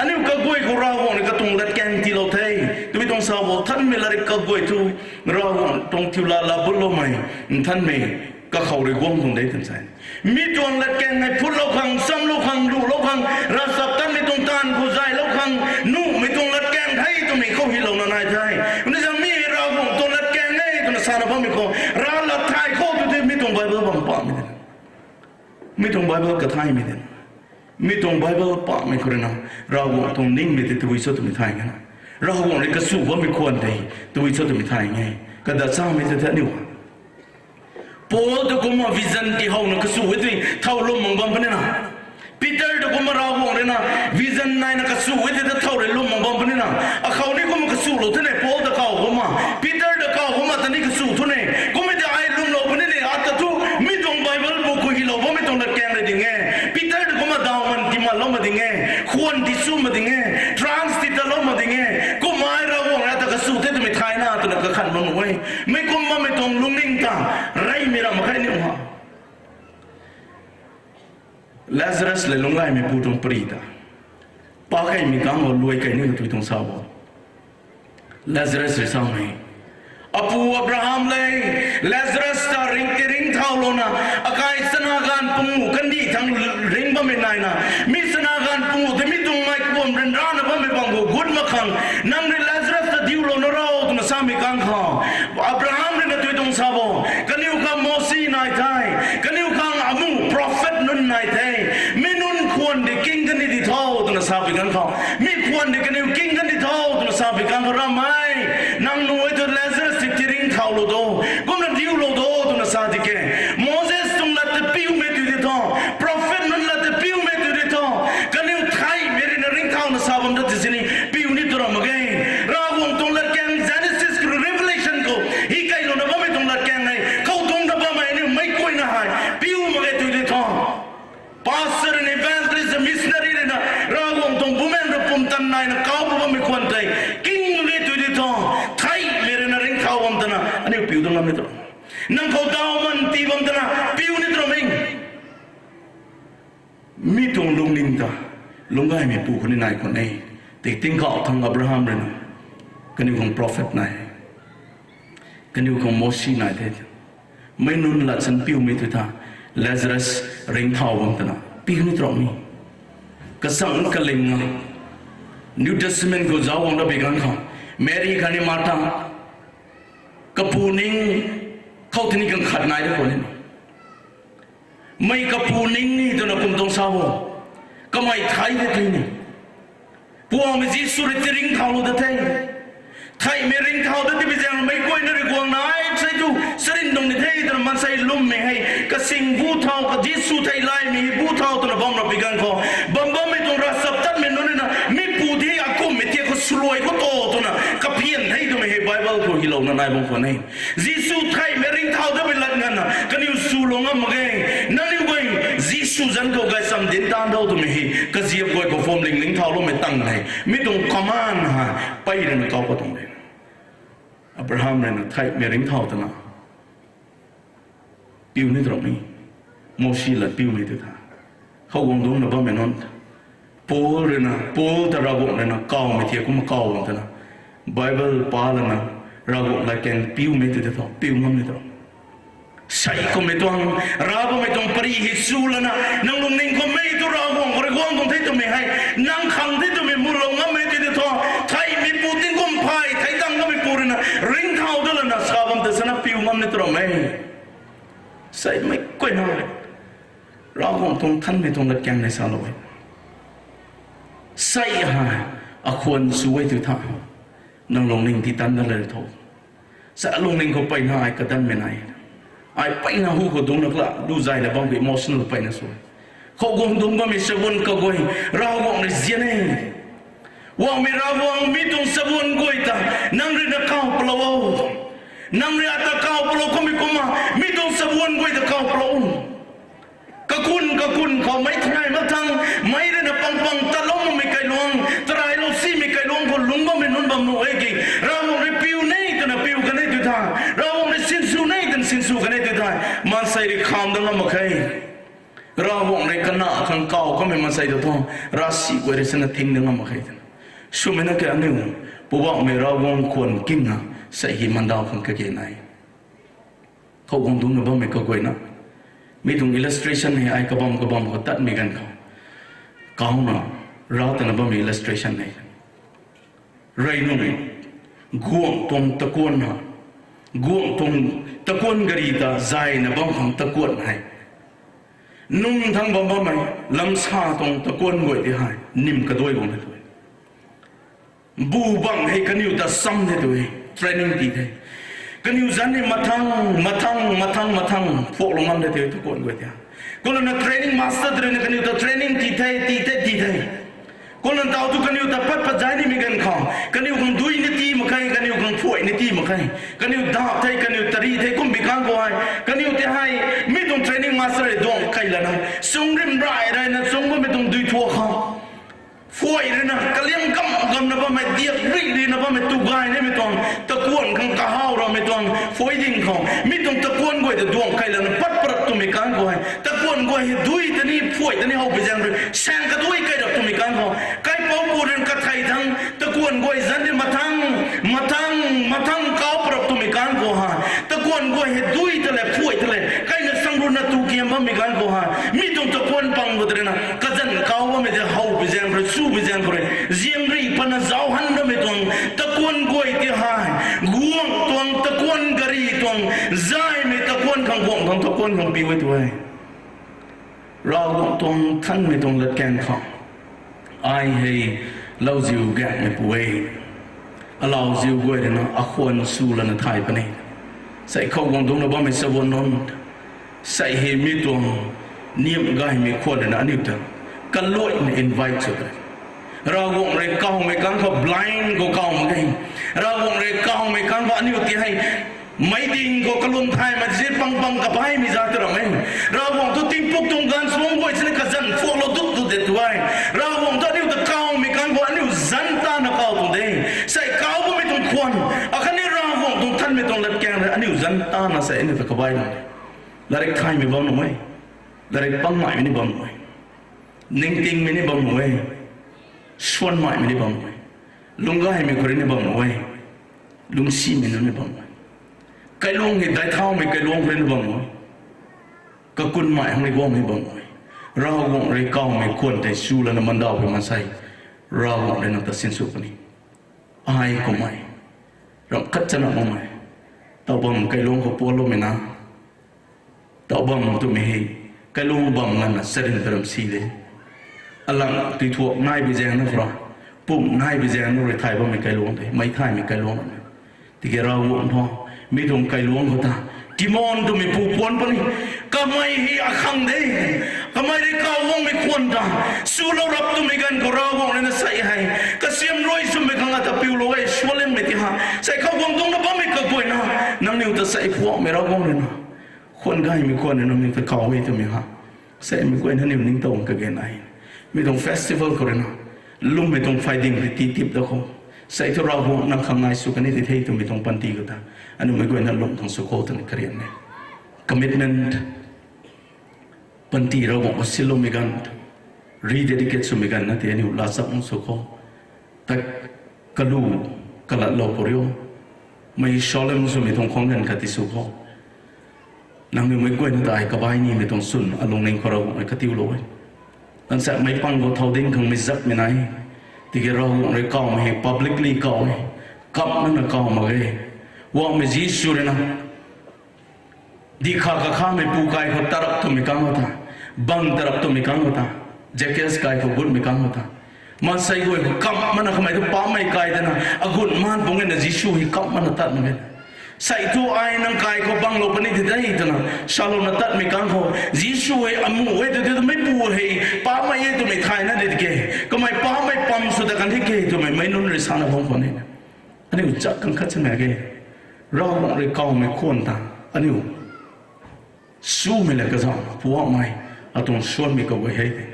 aniu kaguay khou Ravguangc rui katuang latkaeng tiilou the twmei tuang sa bo. Nthanmei latrik kaguay thu Ravguangc tuang thiu lala bulloumei, nthanmei kakhou rui guang tuang de twna sa. Mi tuang latkaeng hei phutlou khang, chamlou khang, lulou khang, ravchaptatmei tuang taanv khou zaylou khang, nuhmei tuang latkaeng the twmei khou hylouna nai the. Kumna zang mi Ravguangc tuang latkaeng e twna sana bammei khou, rav lat thay khou tu the mi tuang Bible bam pamei de. Mi tuang Bible kathaymei de. Mi tuang Bible pamei khou rui na, Ravguangc tuang ningmei tei tabui cho twmei thay nge na. Ravguangc rui kasu bammei khwan tei tabui cho twmei thay nge. Kadac chamei tei the aniu Paul ta kumna vision tihouna kasu e tei thau lwm mak bam puni na. Peter ta kumna Ravguangc rui na vision naina kasu e tei ta thau rui lwm mak bam puni na. Akhou ni kumna kasulou the ne Paul ta kaw kumna. Peter ta kaw kumna ta ni kasu thu ne. Kummei ta ai lwmlou puni ne ata thu mi tuang Bible bu khou hylou bammei tuang latkaeng rui ding e. Peter ta kumna daw man timanlou mak ding e. Khwan ti su mak ding e. Trans ti talou mak ding e. Kummei Ravguangc rui ata kasu the twmei thayna twna kakhan bam nuh e. Mei kum bammei tuang lungning ta reymei ra mak khe ni ha. Lazarus le lungc gaymeipu tuang pari ta, pa keymei kang khou luai key ni katui tuang sa bo. Lazarus rui samei, Apu Abraham le, Lazarus ta ring ti ringcthaulouna, akai chana ganv pungu kandih thang ring bammei naina, mi chana ganv pungu tei mi tuang mei kuam ryanrana bammei bang khou gut mak khang, nang rui Lazarus ta diulouna ro twna samei kang khou, Abraham rui na tui tuang sa bo, kaniw khang Mosi nai the, kaniw khang amu prophet nunc nai the, mi nunc khwan di king kani di tho twna sapui kang khou, mi khwan di kaniw king kani tho twna sapui kang khou, Ramei, nang nu e tu Lazarus ti ti ringcthaulou do, kumna diulou do twna sa di ke. Moses tuang lat ta piumei tui di tho, prophet nunc lat ta piumei tui di tho, kaniw theihmei rui na ringcthauna sa bam da ti sini piu ni tu ram mak ge. Ravguangc tuang latkaeng Genesis khou rui Revelation khou hei keylouna bammei tuang latkaeng hei khou tuang ta bammei ni meic guayna hei piu mak ge tui di tho. Pastor and evangelist, missionary rui na Ravguangc tuang bumaengh rui pumtan naina kau bammei khwan tei king mak ge tui di tho. Theihmei rui na ringcthau bam tana aniu piu tuang ngam ni tu, nang khou daw man ti bam tana piu ni tu ram e. Mi tuang lungning ta lungc gaymeipu khou ni nai khwan e. Tei tingkauh thang Abraham rui na, kaniw khang prophet nai, kaniw khang Mosi nai the, mei nunc lat san piumei tui tha, Lazarus ringcthau bam tana piu ni tu ram e. Kasang kaling na, New Testament khou zauc guang da bi kang khou, Mary khatni Martha kapu ning khou tini kang khat nai da khwan e. Mei kapu ning ni twna kum tuang sa bo, kamei thei de tei ni, Puamei Jisu rui ti ringcthaulou da the. Theihmei ringcthau da tibi zaeng meic guayna rui guang nai sei tu sarin tuang ni the twna maansei lwmmei hei kasing bu thau, ka Jisu theilaymei hei bu thau twna bam ra bi kang khou, bam bammei tuang ravchaptatmei nunc rui na mipu di akumhmei thiak khou swluai khou to twna kaphian the twmei hei Bible khou hylouna nai bam khwan e. Jisu theihmei ringcthau da bi lat nganvna kaniw swlou ngam mak ge. Nangniw guay Jisu zanc khou gaychamv dinc taan tho twmei hei kaziap guay khou phwamling ningthauloumei tang hei mi tuang command hei pey rui na kau ka tuang de. Abraham rui na theihmei ringcthau tana piu ni tu ram e. Mosi lat piumei tui tha, khou guang dungcna bammei nunc, Paul rui na, Paul ta Ravguangc rui na kawmei thiak kumna kaw bam tana, Bible pa lana, Ravguangc latkaeng piumei tu tei thu, piu ngam ni tu. Sei kummei tuang, Ravguangc mei tuang pary hei su lana, nang lungning khou mei tu Ravguangc khou rui guang tuang the twmei hei, nang khang the twmei mulou ngammei tu tei thu, theihmeipu tingkum phay, thei tang ngammeipu rui na, ringcthau da lana, sa bam ta sana piu ngam ni tu ram e. Sei mei kuayna, Ravguangc tuang thanmei tuang latkaeng nei salou e. Sei hei, akhwan su e tu tha. Nang lungning ti tan dat le tho. Sa lungning khou peyna ai kadanmei nai. Ai peyna hu khou dungc na kla, lu zay na bam khou emotional peyna sw. Khou guang dungc bammei sabuan kaguay, Ravguangc rui zian e. Guangmei Ravguangc mi tuang sabuan guay ta, nang rui na kaw palou o. Nang rui ata kaw palou kummei kumna, mi tuang sabuan guay ta kaw palou. Kakun, kakun khou meic thanai mak thang, meic rui na pang pang tatlou makmei kailuang, tarailou simei kailuang khou lungc bammei nunc bam nuh e ki, Ravguangc rui piu ni twna piu kan e tu tha, Ravguangc rui sinsw ni twna sinsw kan e tu tha, maansei rui kham dat ngam mak khe. Ravguangc rui kana khang kaw kamei maansei ta thu, ravsic guay rui sana thing dat ngam mak khe twna. Swmei na ke aniu, Poubauhmei Ravguangc khwan kingna, sei hei mandaw khang kage nai. Khou guang dungc na bammei kaguayna. Mi tuang illustration hei ai kabam kabam khou tatmei ganv khou, kauna, rav tana bammei illustration hei. Rey nunc, guangc tuang takuan ha, guangc tuang takuan gari ta zayna bam khang takuan hei. Nung thang bam bammei, lamsa tuang takuan guay ti hei, nim kaduai guang na tu. Bu bang hei kaniw ta sam the tu e, training ti the. Kaniw zanc ni mathang, mathang, mathang, mathang, phuaklou ngam the tu e, takuan guay ti. Kumlana training master tei rui na kaniw ta training ti the, ti the, ti the. Kumlana tau tu kaniw ta pat pat zay nimei ganv khou, kaniw khang dui ni ti mak khe, kaniw khang phuai ni ti mak khe. Kaniw dap the, kaniw tari the, kumbei kan khou hei. Kaniw ti hei, mi tuang training master rui duang kai lana, sung rim rai rai na chung bammei tuang dui thuak khou. Phuai rui na, kaliang gam gam na bammei, diak ri ri na bammei, tu gay nimei tuang, takuan khang kahaw ramei tuang, phuai ding khou, mi tuang takuan guay ta duang kai lana, pat pat rap twmei kan khou hei. Takuan guay hei dui ta ni, phuai ta ni how pui zaeng rui, saeng kaduai kai rap twmei kan khou. Kaipouc pu rui kathei thang, takuan guay zanc ni mathang, mathang, mathang kau pat rap twmei kan khou hei. Takuan guay hei dui ta le, phuai ta le, kaina sang rui na tu kiam bammei kan khou hei. Mi tuang takuan pang khou ta rui na, kazanc kau bammei tei how pui zaeng rui, chu pui zaeng khou rui, ziang ri patna zauc han ramei tuang, takuan guay ti hei. Guangc tuang takuan gari tuang, zaymei takuan khang guangc tuang takuan khang piu e tu e. Ravguangc tuang thanmei tuang latkaeng khou. Ai hei lauziu gaenghmeipu e. Alauziu guay rui na akhwan su lana thay puni. Sei khou guang dungc na bammei sabuan nunc. Sei hei mi tuang niamh gaymei khwan rui na aniu ta kaluaina invite sw te. Ravguangc rui kawmei kang khou blind khou kaw mak ge. Ravguangc rui kawmei kang khou aniu ti hei meic ding khou kalum thay mak si pang pang kabaimei zat tu ram e. Ravguangc thu tingpuk tuang ganv suang guay sini kazanc phuaklou dut tu de tu e. Ravguangc thu aniu ta kawmei kang khou aniu zanc tana kaw tuang de. Sei kaw bammei tuang khwan. Akhatni Ravguangc tuang thanmei tuang latkaeng rui aniu zanc tana sei aniu ta kabai nang de. Latrik thaymei bam nuh e. Latrik pangmaimei ni bam nuh e. Ningtingmei ni bam nuh e. Swanmaimei ni bam nuh e. Lungcgaymei khou rui ni bam nuh e. Lungcsimei nunc ni bam nuh e. Kailuang hei daic thaumei kailuang khou rui ni bam nuh e. Kakunmei hang ni guangmei bam nuh e. Ravguangc rui kawmei khwan tei su lana mandaw pui maansei, Ravguangc rui nang ta sinsw puni. Ai kummei, ram khat chana makmei, taw bam kailuang khou pualoumei na, taw bam twmei hei, kailuang bam nganvna charyn ta ram si de. Alang tui thuak nai bi zaeng na khou ra, pumh nai bi zaeng na rui thay bammei kailuang de, meic thaymei kailuang ram e. Tiki Ravguangc thu, mi tuang kailuang khou ta, Timon twmei pu puan puni, kamei hei akhang de, kamei rui kaw guangmei khwan ta, swlou rap twmei ganv khou Ravguangc rui na sei hei, kasiam rui swmei khang ata piulou e, sualimmei ti ha, sei khou guang dungc na bammei kaguayna, nangniw ta sei phuakmei Ravguangc rui na, khwan gaymei khwan rui nangniw ta kaw e twmei ha. Sei mi guayna niw ningtow kage nai. Mi tuang festival khou rui na, lwmmei tuang phayding ti titip da khou, sei thu Ravguangc nang khang ngai sw kani ti the twmei tuang panty khou ta, aniu mei guayna lwm khang sw khou twna karian e. Commitment, panty Ravguangc khou siloumei ganv, rededicate swmei ganv na ti aniu laa chap nung sw khou, ta kalu kalatlou khou rio. Mei solemn swmei tuang khwang ganv khat ti sw khou, nangniw meic guayna ta ai kabai nimei tuang swn alungning khou Ravguangc rui katiulou e. Nang sa meic pang khou thau ding khang mei zakmei nai. Tiki Ravguangc rui kawmei hei publicly kaw e. Kamh nana kaw mak ge. Guangmei Jisu rui na dihkha kakhamei pu kai khou tarap twmei kang khou ta, bang tarap twmei kang khou ta, Zacchaeus kai khou gutmei kang khou ta, maansei guay khou kamh mana kamei tu pamei kai tana agut maan pung e na Jisu hei kamh mana tat mak e. Sei thu ai nang kai khou banglou puni ti de twna salouna tatmei kang khou Jisu hei amu e tu ti tu meipu hei pamei e twmei thayna di ke. Kamei pamei pam sw ta kan di ke twmei meic nunc rui sana bam khwan e. Aniu chak khang khat chana ge. Ravguangc rui kawmei khwan ta aniu swmei la kazauh puakmei, atuang suanmei kaguay hei the.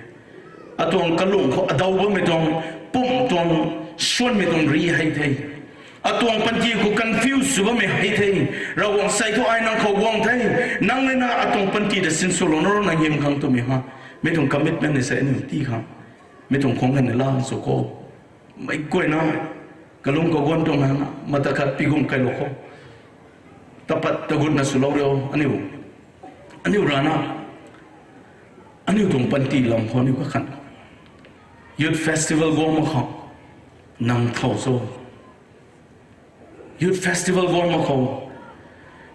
Atuang kalung khou adaw bammei tuang pumc tuang suanmei tuang ri hei the. Atuang panty khou confuse sw bammei hei the. Ravguangc sei thu ai nang khou guang the. Nang rui na atuang panty ta sinswlouna ro nang hym khang twmei ha. Mi tuang commitment ni sei aniu ti khang. Mi tuang khwang ganv ni lang sw khou, meic guayna kalung kaguan tuang hana mata khat pigum kailou khou, tapat tagutna swlou rio aniu, aniu rana, aniu tuang panty lam khou aniu kakhan. Youth festival guang mak khou nang thow cho? Youth festival guang mak khou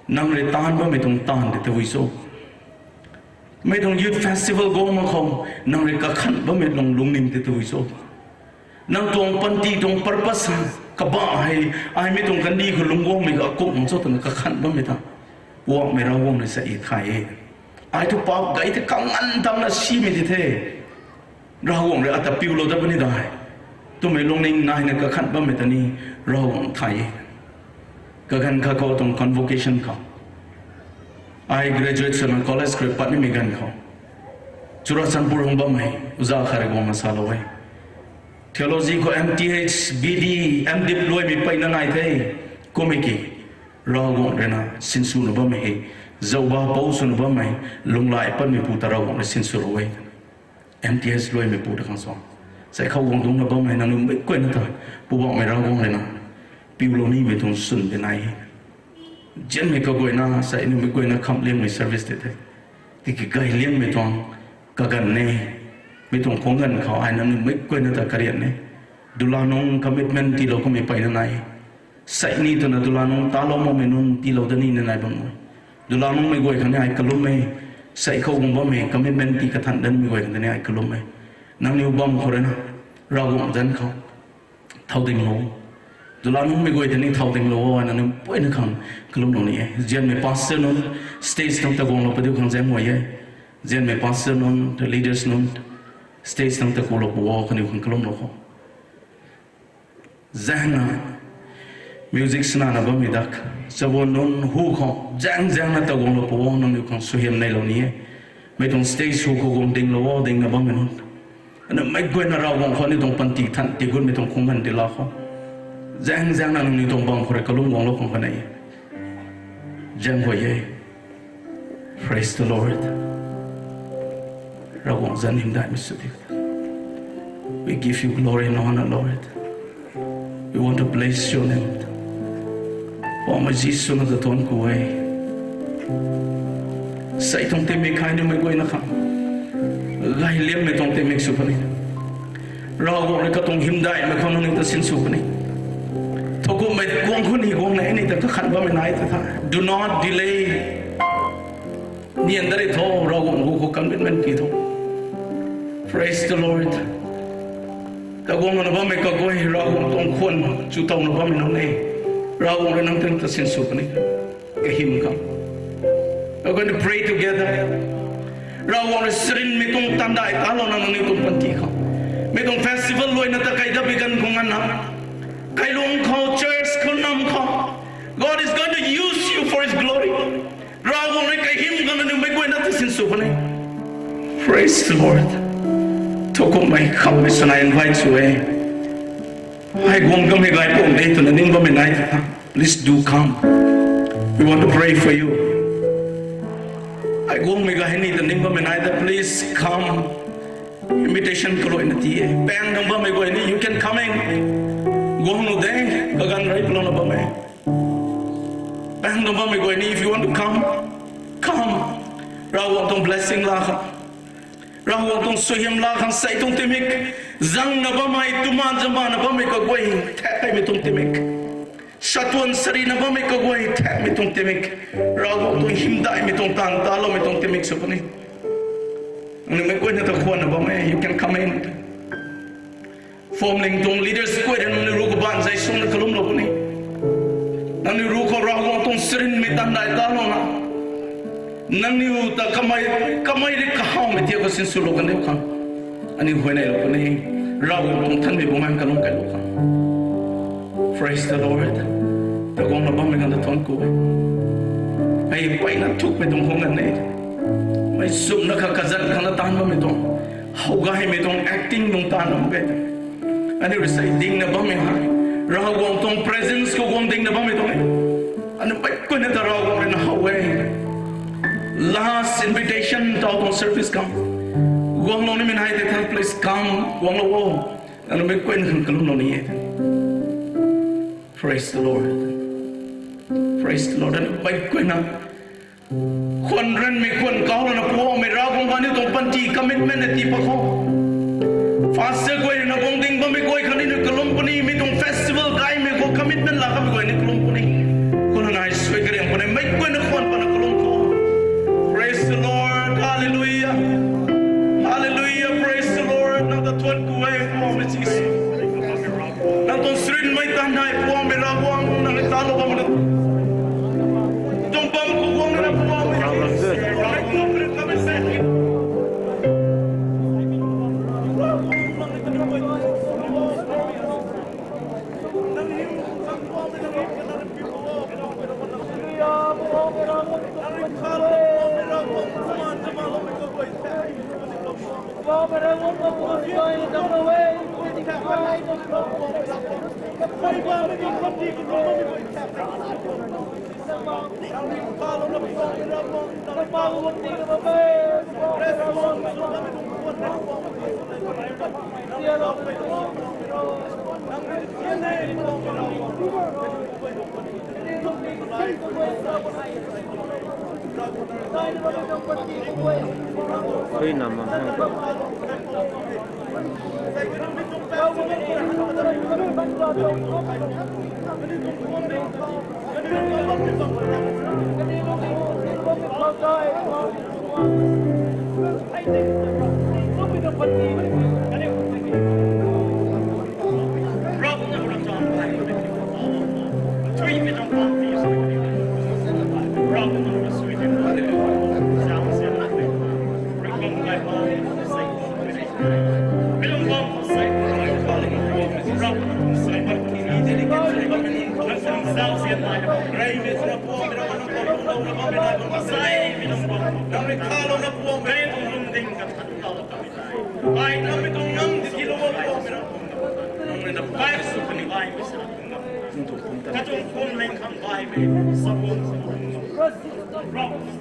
nang rui taanv bammei tuang taanv tei tabui cho? Mi tuang youth festival guang mak khou nang rui kakhan bammei lung lungning tei tabui cho? Nang tuang panty tuang purpose ha, kabah hei, ai mi tuang kandih khou lungc guangmei ga kum cho twna kakhan bammei ta, puakmei Ravguangc rui sa i thay e. Ai thu paap gay tei kanganv tamna simei ti the. Ravguangc rui ata piulou dat puni dai twmei lungning naina kakhan bammei ta ni Ravguangc thay e. Kaganv khat khou tuang convocation khou, ai graduate swna college khou rui pat nimei ganv khou, Churachandpur hung bammei oja khat rui guangna salou e. Theology khou M Th, B D, M.Div luaimei peyna nai the. Kummei ki, Ravguangc rui na sinswna bammei hei, zauba pou swna bammei, lunghlaic patmei pu ta Ravguangc rui sinswlou e. M Th luaimei pu ta khang sw, sei khou guang dungcna bammei nangniw meic guayna ta, Poubauhmei Ravguangc rui na piulou nimei tuang swn ti nai. Nzianmei kaguayna sei aniu meic guayna khamliangmei service tei the. Tiki gayliangmei tuang kaganv e. Mi tuang khwang ganv khou ai nangniw meic guayna ta karian e. Dula nung commitment tiilou kummei peyna nai. Sei ni twna dula nung talou makmei nunc tiilou da nina nai bam e. Dula nungmei guay khang ni ai kalum e. Sei khou guang bammei commitment tii kathan danmei guay khang ni ai kalum e. Nangniw bam khou rui na, Ravguangc zanc khou thow dinglou. Dula nungmei guay ta ni thow dinglou o, nangniw puina khang kalumlou ni e. Nzianmei pastor nunc, stage tang ta guanglou padiu khang zaeng guay e. Nzianmei pastor nunc, the leaders nunc, stage tang ta kulou pu o, kaniw khang kalumlou khou, zaengna music sanana bammei dak, chabuan nunc hu khou zaeng zaengna ta guanglou pu o, nangniw khang suaihiam neilou ni e. Mi tuang stage hu khou guang dinglou o, dingna bammei nunc, aniu meic guayna Ravguangc khou aniu tuang panty than tiigutmei tuang khwang ganv tiilou khou, zaeng zaengna nangniw tuang bam khou rui kalum guanglou khang kha nai e. Zaeng guay e. Praise the Lord. Ravguangc zanc hymdaihmei sw diu. We give you glory and honor, Lord. We want to bless your name. Poubauhmei Jisu, nang ta thuanc ku e. Sei tuang tingmik kha aniu meic guayna khang gayliangmei tuang tingmik sw puni. Ravguangc rui katuang hymdaihmei khou nangniw ta sinsw puni. Thowkumhmei guang khou ni guang na ni ta kakhan bammei nai ta tha. Do not delay. Nian dat ri tho, Ravguangc hu khou commitment ti tho. Praise the Lord. Kaguangna bammei kaguay, Ravguangc tuang khwan chutowna bammei nunc e. Ravguangc rui nang tuang ta sinsw puni. Kahym khang, we're going to pray together. Ravguangc rui sarinmei tuang tandaih talouna nangniw tuang panty khou, mi tuang festival luaina ta kai dat bi ganv khou nganvna, kailuangc khou, church khou, nam khou, God is going to use you for His glory. Ravguangc rui kahym khang nangniw meic guayna ta sinsw puni. Praise the Lord. Thowkumhmei khammei swna invite sw e. Ai guang kamei gay pung de twna ning bammei nai ta tha, please do come. We want to pray for you. Ai guangmei gay ni ta ning bammei nai ta, please come. Invitation kaluaina ti e. Paeng dang bammei guay ni, you can coming. Guang nu de, kaganv rey palouna bam e. Zangna bammei guay ni, if you want to come, come. Ravguangc tuang blessing la khang, Ravguangc tuang suaihiam la khang sei tuang timik. Zangna bammei, tumaan zambana bammei kaguay thakmei tuang timik. Satuan sarina bammei kaguay thakmei tuang timik. Ravguangc tuang hymdaihmei tuang taanv taloumei tuang timik sw puni. Nangniw meic guayna ta khwanna bam e, you can come in. Phwamling tuang leaders guay rui nangniw ruc khou baanv zai sungna kalumlou puni. Nangniw ruc khou Ravguangc tuang charynmei taanv dai talouna, nangniw ta kamei, kamei rui kahawmei thiak khou sinswlou kan diu khang aniu huayneylou puni. Ravguangc tuang Nthanmei Bumaengh kalum kailou khang. Praise the Lord. Taguangna bammei khang ta thuanc ku e. Hei mpeyna thukmei tuang khang kan e. Mei sumna kha kazanc khang na taanv bammei tuang, how gaymei tuang acting tuang taanv bam e. Aniu rui sei dingna bammei hei, Ravguangc tuang presence khou guang dingna bammei tuang e. Aniu meic guayna ta Ravguangc rui na how e. Last invitation tau tuang service khang. Guanglou nimei nai tei tha, please come, guanglou o. Aniu meic guayna khang kalumlou ni e. Praise the Lord. Praise the Lord. Aniu meic guayna khwan ranmei khwan kau lana Poubauhmei Ravguangc aniu tuang panty commitment na tii pat khou, pastor guay rui na guang ding bammei guay khang ni kalum puni, mi tuang festival gaymei khou commitment la kamei guay ni kalum puni. Khou lana ai sui kariang puni, meic guayna khwan pana kalum khou. Praise the Lord. Hallelujah. Hallelujah. Praise the Lord. Nang ta thuanc ku e, Poubauhmei Jisu. Nang tuang charynmei taanv nai Poubauhmei Ravguangc, nang rui talou bam na. Tuang bam khou guang na Poubauhmei Ravguangc. Ui, nam ma hang ta.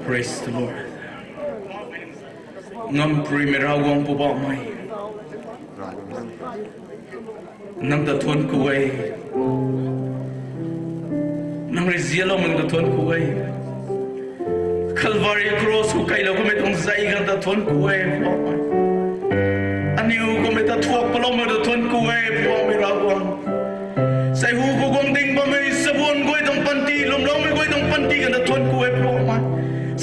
Praise the Lord. Ngamparymei Ravguangc Poubauhmei, nang ta thuanc ku e. Nang rui zialoumei ta thuanc ku e. Calvary cross khou kailou kamei tuang zei khang ta thuanc ku e, Poubauhmei. Aniu kummei ta thuak paloumei ta thuanc ku e, Poubauhmei Ravguangc. Sei hu khou guang ding bammei sabuan guay tuang panty, lwmloumei guay tuang panty khang ta thuanc ku e, Poubauhmei.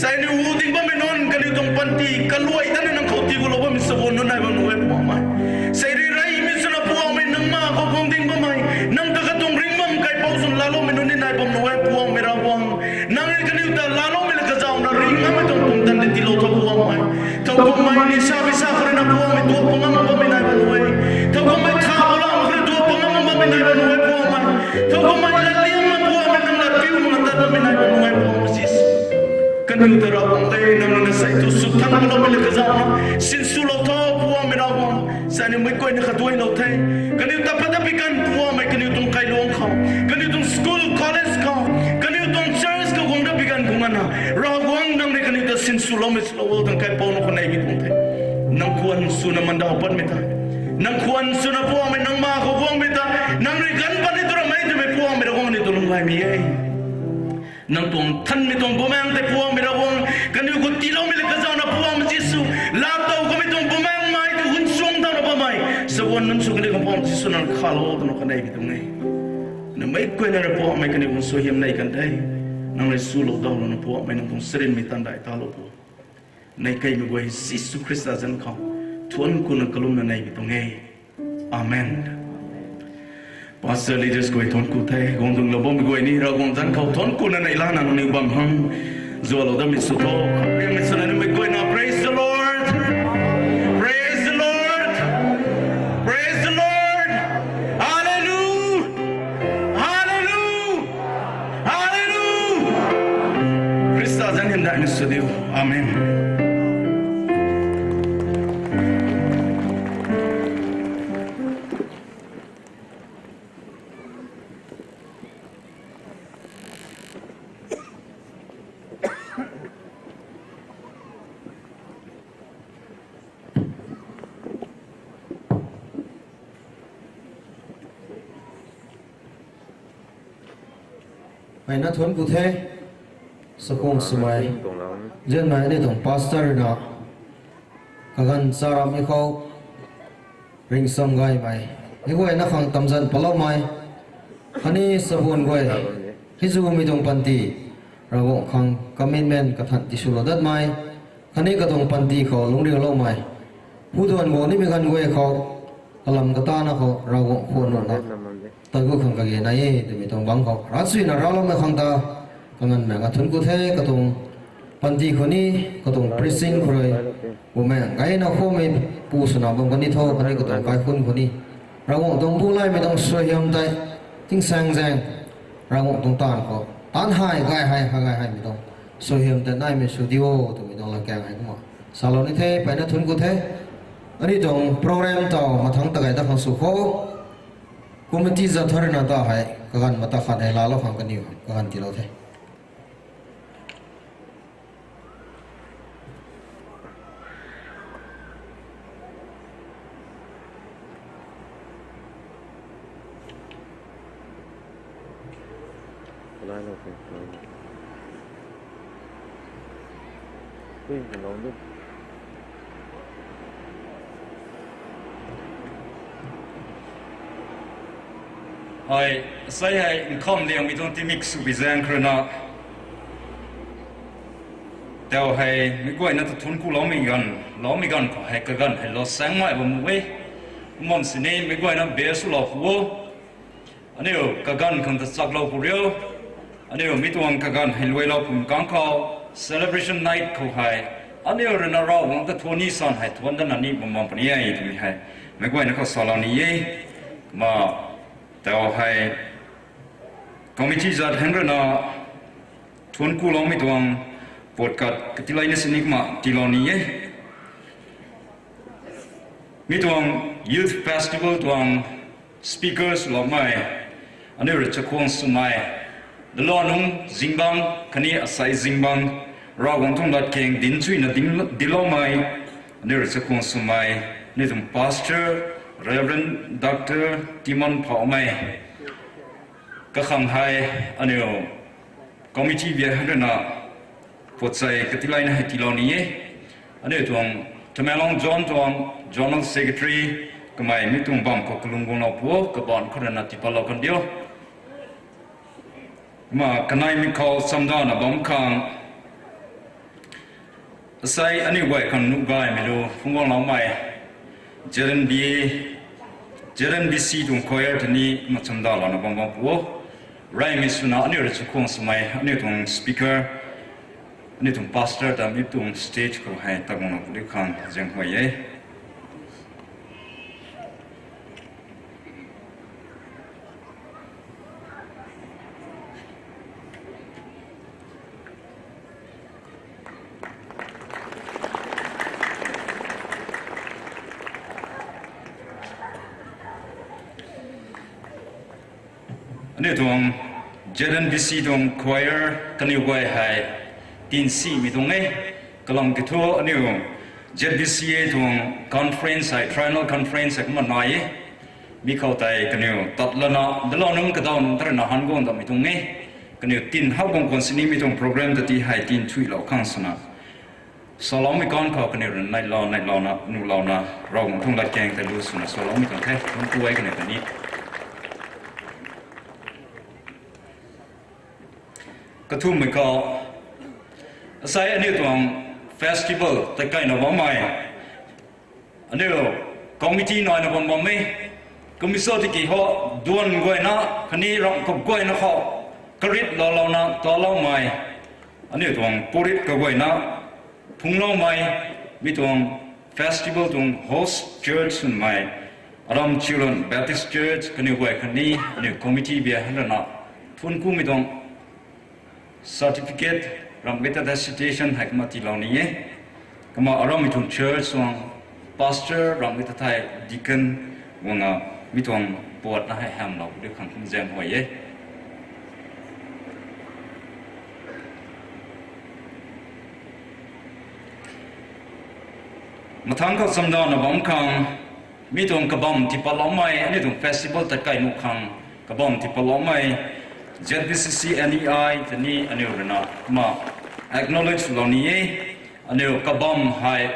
Sei aniu hu ding bammei nunc kaniw tuang panty kaluai tana nang khou tii gulou bammei sabuan nunc nai bam nu e, Poubauhmei. Sei rui reymei swna Poubauhmei nang ma khou guang ding bammei, nang ta katuang ringh bam kaipouc swn laaloumei nunc ni nai bam nu e, Poubauhmei Ravguangc. Nang rui kaniw ta laaloumei le kazauhna ringh ngammei tuang pumtan di tiilou tho, Poubauhmei. Thow kummei nisa pisa khou rui na Poubauhmei tuak pangam bammei nai bam nu e. Thow kummei tha bala khou rui tuak pangam bammei nai bam nu e, Poubauhmei. Thow kummei latliangna Poubauhmei nang latpiu makna tat bammei nai bam nu e, Poubauhmei Jisu. Kaniw ta Ravguangc tei nang rui na sei thu sw thangloumei le kazauhna sinswlou tho, Poubauhmei Ravguangc. Sei aniu meic guayna kha duailou the. Kaniw ta pat dat pi ganv Poubauhmei kaniw tuang kailuangc khou, kaniw tuang school, college khou, kaniw tuang church khou guang dat pi ganv khou nganvna Ravguangc nang rui kaniw ta sinswloumei swlou o tang kaipouc nang khou neimei tuang the. Nang khwan swna mandaw patmei ta, nang khwan swna Poubauhmei nang ma khou guangmei ta, nang rui ganv pat ni tu ramei twmei Poubauhmei Ravguangc aniu ta lunggaymei e. Nang tuang thanmei tuang Bumaengh tei Poubauhmei Ravguangc, kaniw khou tiiloumei le kazana Poubauhmei Jisu, laa tow kamei tuang Bumaengh mei tu hun suang thauna bammei, sawan nunc sw kaniw khou Poubauhmei Jisu nang khalou twna kaneimei tuang e. Namei guayna rui Poubauhmei kaniw khou suaihiam nei kan the. Nang rui swlou dawlouna Poubauhmei nang tuang charynmei tan dai talou pu. Nei keimei guay Jisu Khrista zanc khou thuanc kuna kalumna neimei tuang e. Amen. Pastor leaders guay thuanc ku the, guang dungclou bammei guay ni Ravguangc zanc khou thuanc kuna neilana nangniw bam hang zualou datmei sw tho. Khamriamei swna nimei guayna, praise the Lord, praise the Lord, praise the Lord, Hallelujah, Hallelujah, Hallelujah. Khrista zanc hymdaihmei sw diu. Amen. Mei na thuanc ku the, sakhwang swmei, zianmei aniu tuang pastor na, kaganv charamhmei khou, ringsam gaymei, hei guayna khang tamzan paloumei, khatni sabuan guay, hei zumei tuang panty, Ravguangc khang commitment kathan tiswlou datmei, khatni katuang panty khou lungcdiuloumei, phuduan guang nimei ganv guay khou, kalam katana khou Ravguangc khwan nuna, tagu khang kage nai e twmei tuang bangc khou ravsuina racloumei khang ta, kaganv mei nga thuanc ku the, katuang panty khou ni, katuang preaching khou rui, Bumaengh gayna khwanmei pu swna bam kani tho, khatni katuang kaikhunc khou ni, Ravguangc tuang bu laymei tuang suaihiam tei, tingsaeng zaeng, Ravguangc tuang taanv khou, taanv hei, gay hei, ha gay heimei tuang, suaihiam tei naimei sw diu o twmei tuang latkaeng hei kumna salou ni the, peyna thuanc ku the. Aniu tuang program taw mathangc ta gay dat khang sw kho. Committee zat thau rui na ta hei, kaganv mata khat hei laalou khang kaniw, kaganv tiilou the. Hei, sei hei, nkham liangmei tuang timik swbi zaeng khou rui na, tau hei, meic guayna ta thuanc kuloumei ganv, loumei ganv khou hei kaganv hei lou saengmei bam nuh e. Kumna sini meic guayna best swlou pu o. Aniu kaganv khang ta chaklou pu rio. Aniu mi tuang kaganv hei luailou pum kang khou, celebration night khou hei, aniu rui na Ravguangc ta thuanc ni san hei thuanc datna ni bam bam puni e twmei hei, meic guayna khou salou ni e. Kumna, tau hei, committee zat hang rui na, thuanc kuloumei tuang, podcast katileina sini kumna tiilou ni e. Mi tuang Youth Festival tuang speakers loumei, aniu rui chakhwang swmei, Dalo nung zingbangc, khatni asei zingbangc, Ravguangc tuang latkaeng dinc chuyna dinc, dincloumei, aniu rui chakhwang swmei, aniu tuang Pastor, Reverend Doctor Timon Phaumei. Kakhang hei, aniu committee bia hang rui na, puatsei katileina hei tiilou ni e. Aniu tuang, Tamenglong Zone tuang, Zonal Secretary, kamei mi tuang bam khou kalung guanglou pu o, kabaanc khou rui na tiipatlou kan diu. Kumna kaneimei khou chamdana bam khang, asei aniu guay khang nuh gaymei lu phungc guangloumei, Z N B, Z N B C tuang choir ta ni kumna chamdalouna bam bam pu o. Reymei swna aniu rui chakhwang swmei, aniu tuang speaker, aniu tuang pastor ta mi tuang stage khou hei ta guangna puni khang zaenghuay e. Aniu tuang Z N B C tuang choir kaniw guay hei tinsimei tuang e. Kalam kiu thu aniu Z B C A tuang conference hei, triennial conference hei kumna nai e. Mi khou tei kaniw tat lana, Dalo nung kadaw nunc ta rui na han guang datmei tuang e. Kaniw tin hak bam khwan sini mi tuang program ta ti hei tin thuilou khang swna, saloumei kan khou kaniw rui neihlou neihlouna nuhlouna Ravguangc tuang latkaeng tei lu swna saloumei tuang the. Thuanc ku e kaniw ta ni. Kathumhmei khou, asei aniu tuang festival tei kaina bammei aniu committee naina bam bam e. Kum sw tiki thu duan guayna khatni ramh kaguayna khou karit loulouna taloumei, aniu tuang purit kaguayna phungcloumei, mi tuang festival tuang host church swmei Aram Children Baptist Church kaniw guay khatni aniu committee bia hei rana thuanc kumei tuang certificate ramh mei ta citation hei kumna tiilou ni e. Kumna aram mi tuang church tuang pastor ramh mei ta thei deacon guanga mi tuang puatna hei hamlou di khang kum zaeng huay e. Mathangc khou chamdana bam khang, mi tuang kabam tipatloumei, aniu tuang festival ta kai nuh khang kabam tipatloumei Z B C C N E I ta ni aniu rui na kumna acknowledge lou ni e. Aniu kabam hei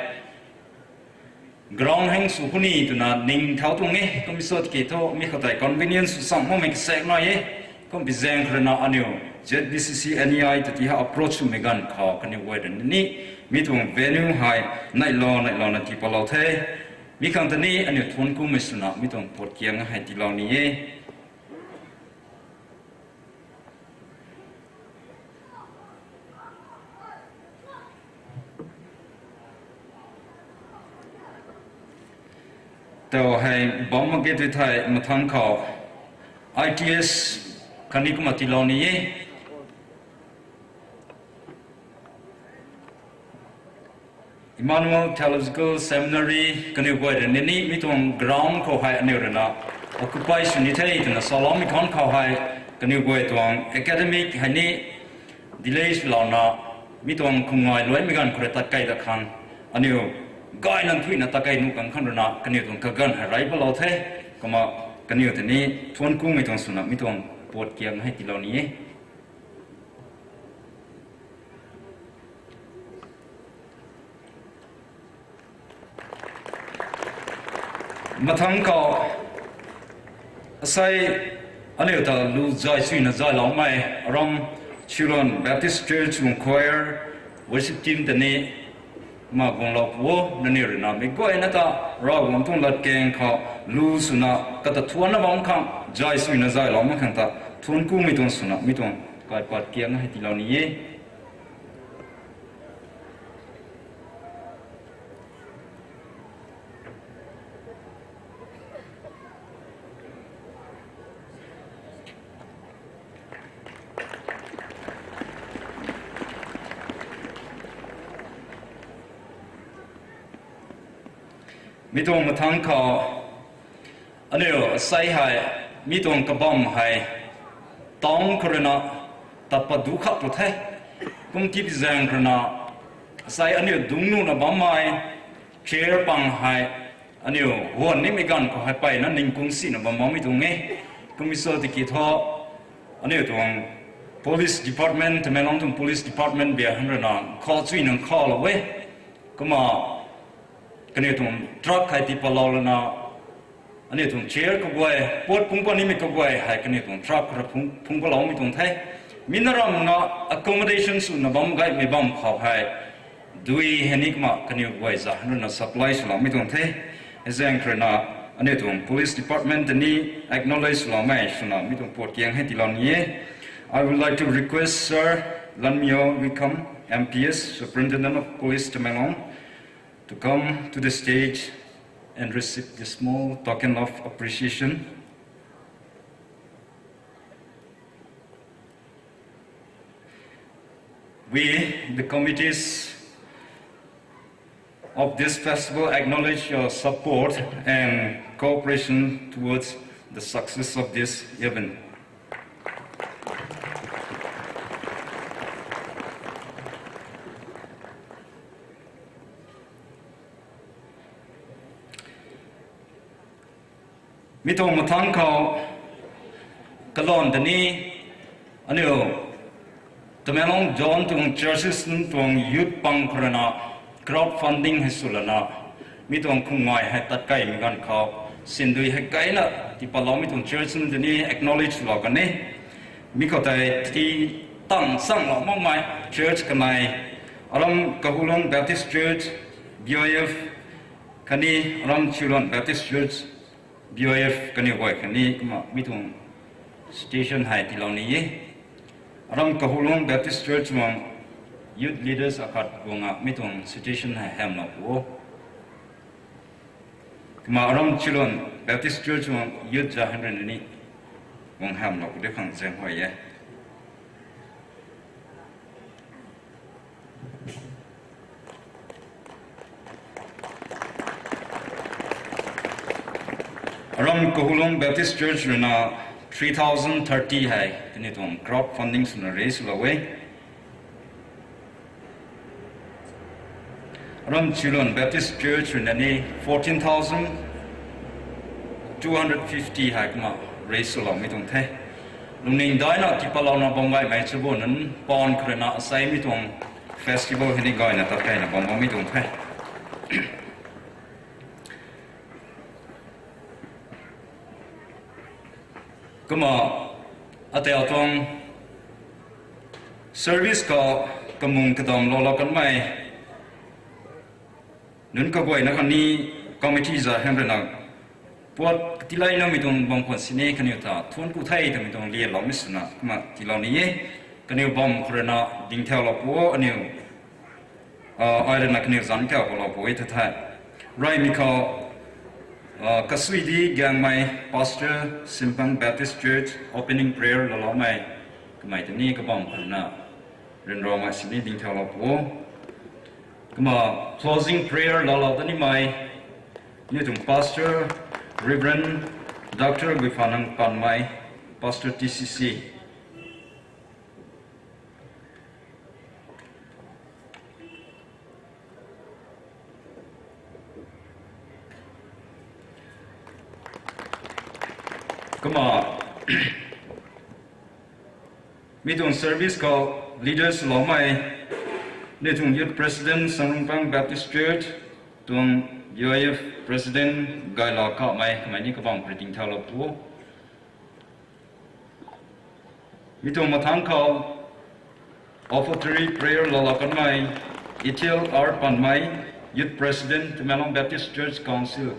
ground heng sw khuni twna ning thau tuang e. Kum sw tiki thu mi khou tei convenience sw sang makmei kasaek nai e. Kum pi zaeng khou rui na aniu Z B C C N E I ta ti hei approach swmei ganv khou kaniw guay rui ni mi tuang venue hei neihlou neihlouna tipatlou the. Mi khang ta ni aniu thuanc kumei swna mi tuang puat kiang hei tiilou ni e. Tau hei bam mak ge tui thei mathangc khou I T S khatni kumna tiilou ni e. Emmanuel Theological Seminary kaniw guay rui ni mi tuang ground khou hei aniu rui na occupy sw ni the twna saloumei khang khou hei kaniw guay tuang academic hei ni delay swlouna mi tuang khumngai luaimei ganv khou rui tat kei ta khang aniu gayna thuina tat kei nuh kan khang rui na kaniw tuang kaganv hei rey patlou the. Kumna kaniw ta ni thuanc kumei tuang swna mi tuang puat kiang hei tiilou ni e. Mathangc khou asei aniu ta lu zay suina zayloumei Aram Children Baptist Church tuang choir, worship team ta ni ma guanglou pu o, nangniw rui na meic guayna ta Ravguangc tuang latkaeng khou lu swna kata thuanna bam khang zay suina zayloumei khang ta thuanc kumei tuang swna mi tuang kaipat kiang hei tiilou ni e. Mi tuang mathangc khou aniu asei hei mi tuang kabam hei town khou rui na tat pat du khat tu the. Kum tiki zaeng khou rui na asei aniu dungc nuhna bammei chair pang hei aniu huan nimei ganv khou hei peyna ningkung sina bam bammei tuang e. Kum sw tiki thu aniu tuang police department, Tamenglong tuang police department bia hang rui na khou chuy nang khalou e. Kumna kaniw tuang truck hei tipatlou lana aniu tuang chair kaguay, puat phungc pat nimei kaguay hei kaniw tuang truck khou rui phungc patloumei tuang the. Mi na ramna accommodation swna bam gaymei bam khou hei dui hei ni kumna kaniw guay za hang rui na supply swloumei tuang the. Hei zaeng khou rui na aniu tuang police department ta ni acknowledge swloumei swna mi tuang puat kiang hei tiilou ni e. I would like to request Sir Lanmyo Luikham, M P S, Superintendent of Police Tamenglong, to come to the stage and receive the small token of appreciation. We, the committees of this festival, acknowledge your support and cooperation towards the success of this event. Mi tuang mathangc khou kalon ta ni aniu Tamenglong zone tuang churches nunc tuang youth pang khou rui na crowd funding hei swlana, mi tuang khumngai hei tat kaimei ganv khou, sindui hei kaina tiipatloumei tuang church nunc tei ni acknowledge swlou kan e. Mi khou tei ti tang changlou makmei church kanei, aram Kahulong Baptist Church, B Y F, khatni aram Chulon Baptist Church, B Y F kaniw guay khatni kumna mi tuang citation hei tiilou ni e. Aram Kahulong Baptist Church tuang youth leaders akhat guang a mi tuang citation hei hamlou pu o. Kumna aram Chulon Baptist Church tuang youth zahyn rui na ni guang hamlou pu de khang zaeng huay e. Aram Kahulong Baptist Church rui na three thousand thirty hei kaniw tuang crowd funding swna raise swlou e. Aram Chulon Baptist Church rui na ni fourteen thousand two hundred fifty hei kumna raise swloumei tuang the. Lungning daina tiipatlouna bam gaymei chabu nunc paan khou rui na asei mi tuang festival hei ni gayna tat kaina bam bammei tuang the. Kumna atau tuang service khou kamung kadamlou lou kanmei nunc kaguayna khatni committee zahyn rui na puat katilayna mi tuang bam khwan sini kaniw ta thuanc ku the twmei tuang lialoumei swna kumna tiilou ni e. Kaniw bam khou rui na dingthaulou pu o aniw ai rui na kaniw zanc kau palou pu e the the. Reymei khou kasui di gaengmei Pastor, Simpang Baptist Church opening prayer laaloumei kamei tei ni kabam khou rui na ryanramei sini dingthaulou pu o. Kumna closing prayer laalou ta nimei aniw tuang Pastor, Reverend Doctor Guifanang Panmei, Pastor T C C. Kumna mi tuang service khou leaders loumei, aniw tuang Youth President Sangrungpang Baptist Church tuang, U I F President Gaila Kamei kamei ni kabam khou rui dingthaulou pu o. Mi tuang mathangc khou offertory prayer laalou kanmei Ethel R Panmei, Youth President, Tamenglong Baptist Church Council.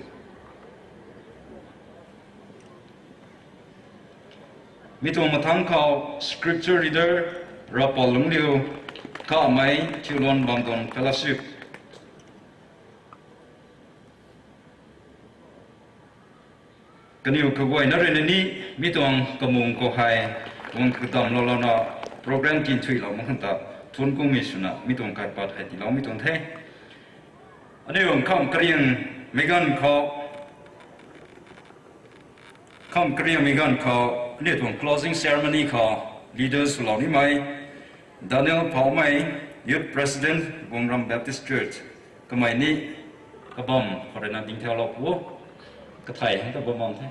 Mi tuang mathangc khou scripture reader Rapal Lungriu Kamei, Thiulon Bamdon Fellowship. Kaniw kaguayna rui na ni mi tuang kamung khou hei guang kadamlou louna program tinthuilou mak khang ta thuanc kumei swna mi tuang kaipat hei tiiloumei tuang the. Aniu kham kariangmei ganv khou, kham kariangmei ganv khou aniu tuang closing ceremony khou leaders swlou nimei Daniel Phaomei, Youth President, Guangram Baptist Church, kamei ni kabam khou rui na dingthaulou pu o. Kathei hang ta bam bam the.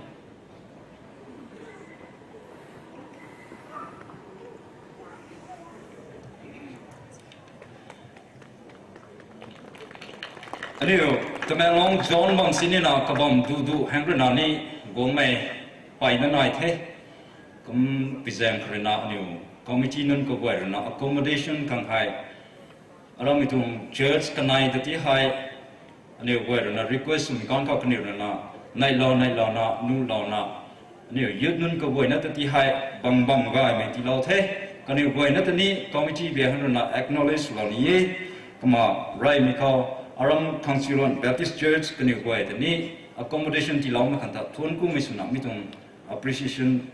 Aniu Tamenglong zone bam sini na kabam dudu hang rui na ni guangmei peyna nai the. Kum pizaeng khou rui na aniu committee nunc kaguay rui na accommodation khang hei aramei tuang church kanei ta ti hei aniu guay rui na request swmei ganv khou kaniw rui na neihlou neihlouna nuhlouna aniu youth nunc kaguayna ta ti hei bam bam gaymei tiilou the. Kaniw guayna ta ni committee bia hang rui na acknowledge swlou ni e. Kumna reymei khou aram Khangchiulon Baptist Church kaniw guay ta ni accommodation tiiloumei khang ta thuanc kumei swna mi tuang appreciation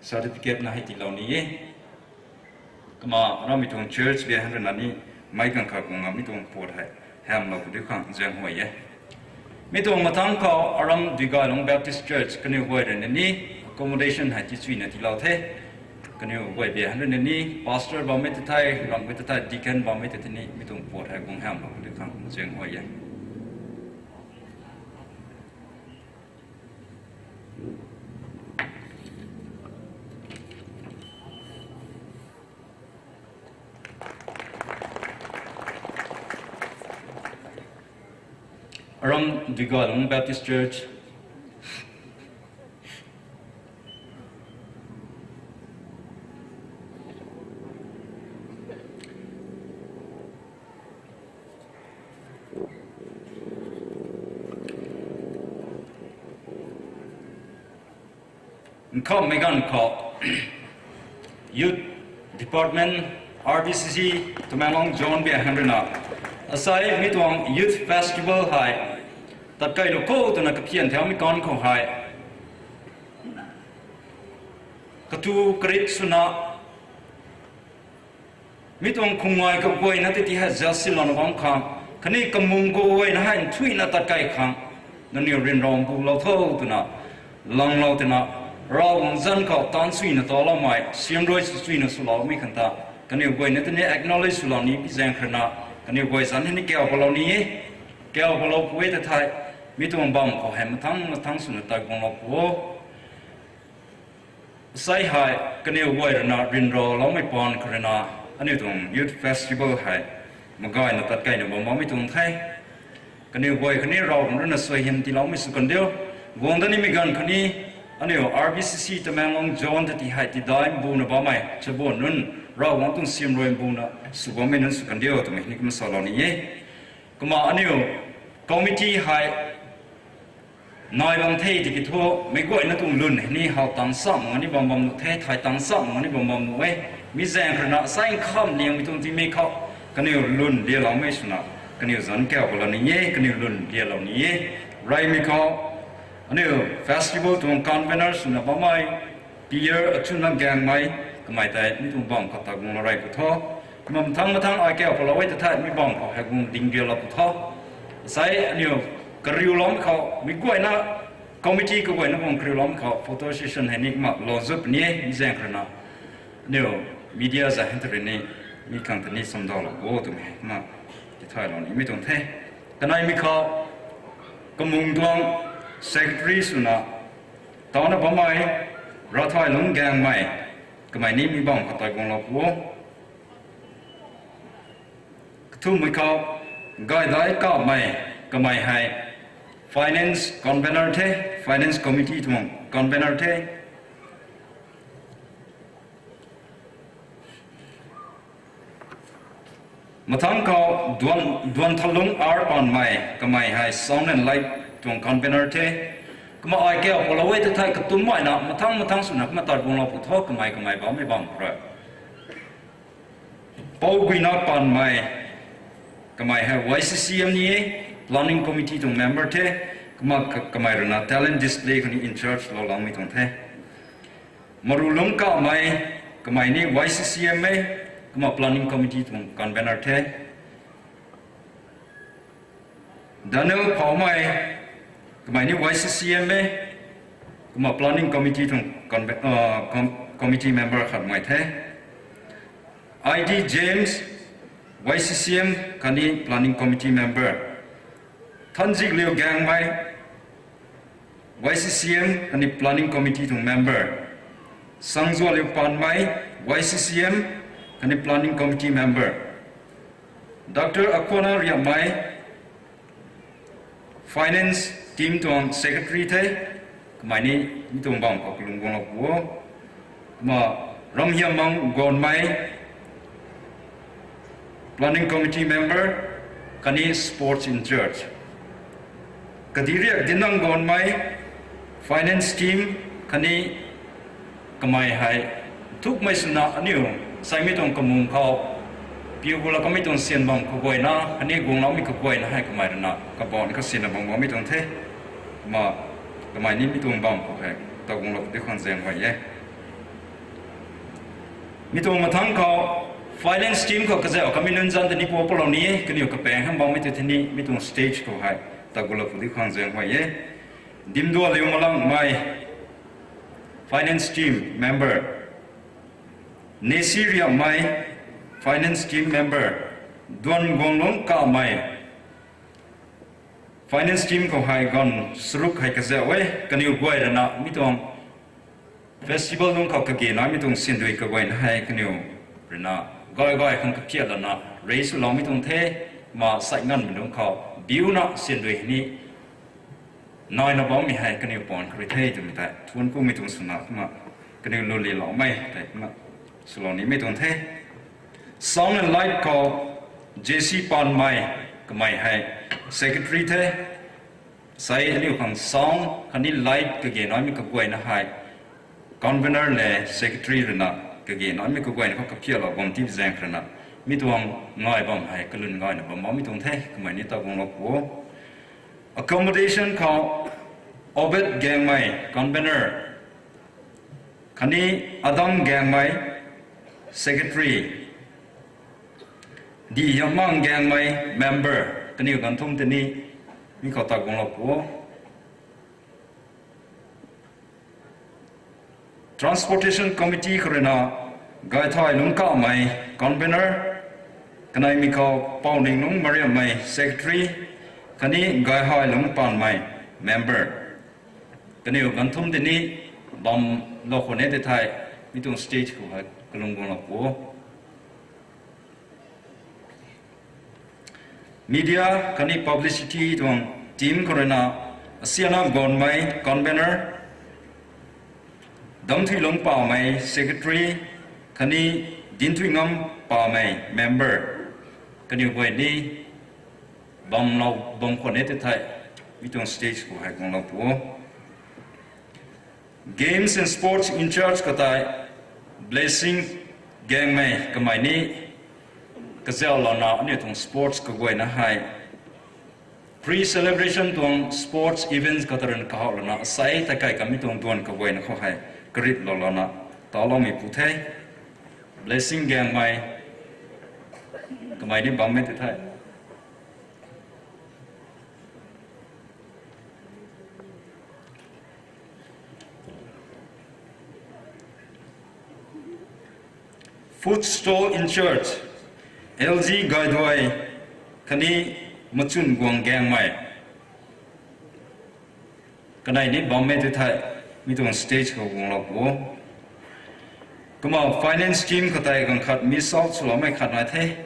certificate na hei tiilou ni e. Kumna aramei tuang church bia hang rui na ni meic ganv kha kung a mi tuang puat hei hamlou pu di khang zaeng huay e. Mi tuang mathangc khou aram Duigailong Baptist Church kaniw guay rui na ni accommodation hei tichuina tiilou the. Kaniw guay bia hang rui na ni pastor bammei ta thei, ramhmei ta thei, deacon bammei ta thei ni mi tuang puat hei guang hamlou pu di khang zaeng huay e. Aram Duigalung Baptist Church. Nkhamhmei ganv khou Youth Department, R B C C, Tamenglong Zone biak hang ruina, asei mi tuang Youth Festival hei tat keylou khou twna kaphian thaumei kan khou hei, katu karit swna, mi tuang khungai kaguayna tei ti hei zasilouna bam khang, khatni kamung kaguayna hei nthuihna tat key khang, nangniw ryanra mbulou tho twna, langlou twna, Ravguangc zanc khou taanv suina taloumei, siamruai swsuina swloumei khang ta, kaniw guayna tei ni acknowledge swlou ni pi zaeng kharna, kaniw guay zanc hei ni kauc palou ni e, kauc palou pu e ta thei, mi tuang bam khou hei mathang mathang swna tat guanglou pu o. Asei hei kaniw guay ruina ryanraloumei paan khou ruina, aniu tuang Youth Festival hei magayna tat keyna bam bammei tuang the. Kaniw guay khatni Ravguangc ruina suaihiam tiiloumei sw kan diu. Guang dat nimei ganv khatni aniu R B C C Tamenglong Zone ta ti hei tidai mbuna bammei chabuan nunc, Ravguangc tuang siamruai mbuna sw bammei nunc sw kan diu twmei ni kumna salou ni e. Kumna aniu committee hei nai bam the tiki thu, meic guayna tuang lwn hei ni how tang cham nga ni bam bam nuh the, thay tang cham nga ni bam bam nuh e. Mi zaeng kharna asei nkham liangmei tuang tingmei khou, kaniw lwn lialoumei swna, kaniw zanc kauc palou ni e, kaniw lwn lialou ni e. Reymei khou, aniu festival tuang convener swna bammei, Pier Achuna Gaengmei, kamei tei mi tuang bam khou ta guanglou rey pu tho. Kumna mathang mathang ai kauc palou e ta thei mi bam khou hei guang ding rialou pu tho. Asei aniu kariuloumei khou, meic guayna, committee kaguayna guang kariuloumei khou photo session hei ni kumna lou zut puni e, mi zaeng kharna aniu media zai hei ta rui ni, mi khang ta ni chamdalou pu o twmei kumna tithaylou nimei tuang the. Kaneimei khou, kamung tuang secretary swna tauna bammei, Ravthaylung Gaengmei, kamei ni mi bam khou ta guanglou pu o. Kathumhmei khou, Gaydai Kamei, kamei hei finance convener the, finance committee tuang convener the. Mathang khou, Duan, Duanthalung R Panmei, kamei hei sound and light tuang convener the. Kumna ai kauc palou e ta thei katummeina mathang mathang swna kumna tat guanglou pu tho, kamei kamei bammei bam khou rui. Pouguina Panmei, kamei hei Y C C M ni e, planning committee tuang member the. Kumna ka-, kamei ruina talent display khou ni in charge louloumei tuang the. Marulung Kamei, kamei ni Y C C M e, kumna planning committee tuang convener the. Daniel Phoumei, kamei ni Y C C M e, kumna planning committee tuang conve-, uh, com-, committee member khatmei the. I D James, Y C C M khatni planning committee member. Thanzikliu Gaengmei, Y C C M khatni planning committee tuang member. Sangzualiu Panmei, Y C C M khatni planning committee member. Doctor Akhona Riamei, finance team tuang secretary the, kamei ni mi tuang bam khou kalung guanglou pu o. Kumna Ramhiammang Gonmei, planning committee member, khatni sports in charge. Kadiriak Dinang Gonmei, finance team, khatni kamei hei nthukmei swna aniu seimei tuang kamung khou piu gula kamei tuang syan bam kaguayna, khatni guangloumei kaguayna hei kamei ruina kabaanc kasianna bam bammei tuang the. Kumna kamei ni mi tuang bam khou hei ta guanglou di khang zaeng huay e. Mi tuang mathang khou finance team khou kazauh kamei nunc zanc ta ni pu palou ni e, kaniw kapaeng hang bammei tei thei ni mi tuang stage khou hei ta guanglou di khang zaeng huay e. Dimdualiu Malangmei, finance team member. Nesi Riamei, finance team member. Duan Guanglung Kamei, finance team khou hei ganv charuk hei kazauh e, kaniw guay ruina mi tuang festival nunc khou kage naimei tuang sindui kaguayna hei kaniw ruina gay gay khang kaphiat lana rei swloumei tuang the, kumna sai nganvmei nunc khou biuna syan dui ni naina bammei hei kaniw paan kari the twmei tei thuanc kumei tuang swna kumna kaniw lulilou mei tei kumna swlou nimei tuang the. Sound and Light khou J C Panmei, kamei hei secretary the. Sei aniu khang sound khatni light kage naimei kaguayna hei convener le secretary ruina kage naimei kaguayna khou kaphialou bam ti zaeng ruina mi tuang ngai bam hei kalun gayna bam bammei tuang the, kamei ni ta guanglou pu. Accommodation khou Obed Gangmei, convener, khatni Adam Gangmei, secretary, Di Hiamang Gangmei, member, kaniw ganv thum tei ni mi khou ta guanglou pu. Transportation Committee khou ruina Gaithailung Kamei, convener, kaneimei khou Pouninglung Mariammei, secretary, khatni Gaihailung Panmei, member. Kaniw ganv thum tei ni bamlou khwan e tei thei mi tuang stage khou hei kalung guanglou pu. Media khatni publicity tuang team khou ruina Asiana Gonmei, convener, Damthuilung Pamei, secretary, khatni Dinthuingam Pamei, member. Kaniw guay ni bamlou bam khwan e tei thei mi tuang stage khou hei guanglou pu. Games and Sports in-charge khou tei Blessing Gangmei, kamei ni kazauhlouna aniu tuang sports kaguayna hei pre-celebration tuang sports events khou ta ruina kahoulouna asei takai kamei tuang duan kaguayna khou hei karitloulouna taloumei pu the. Blessing Gangmei, kamei ni bammei tei the. Food Store in-charge L G Gaiduai, khatni Machun Guang Gangmei, kanei ni bammei tei thei mi tuang stage khou guanglou pu. Kumna finance team khou tei ganv khat miss out swloumei khat nai the.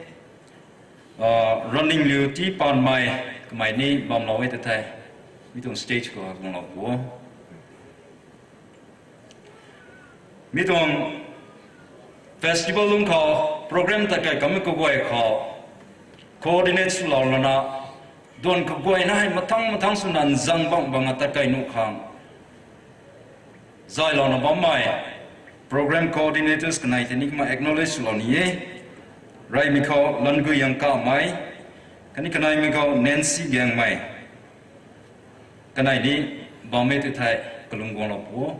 Running Liu T Panmei, kamei ni bamlou e tei thei mi tuang stage khou guanglou pu. Mi tuang festival lungc khou program takai kamei kaguay khou coordinate swloulouna duan kaguayna hei mathang mathang swna nzang bang bang a takai nuh khang zaylouna bammei program coordinators kanei tei ni kumna acknowledge swlou ni e. Reymei khou Languiyang Kamei, khatni kaneimei khou Nancy Gangmei, kanei ni bammei tei thei kalung guanglou pu.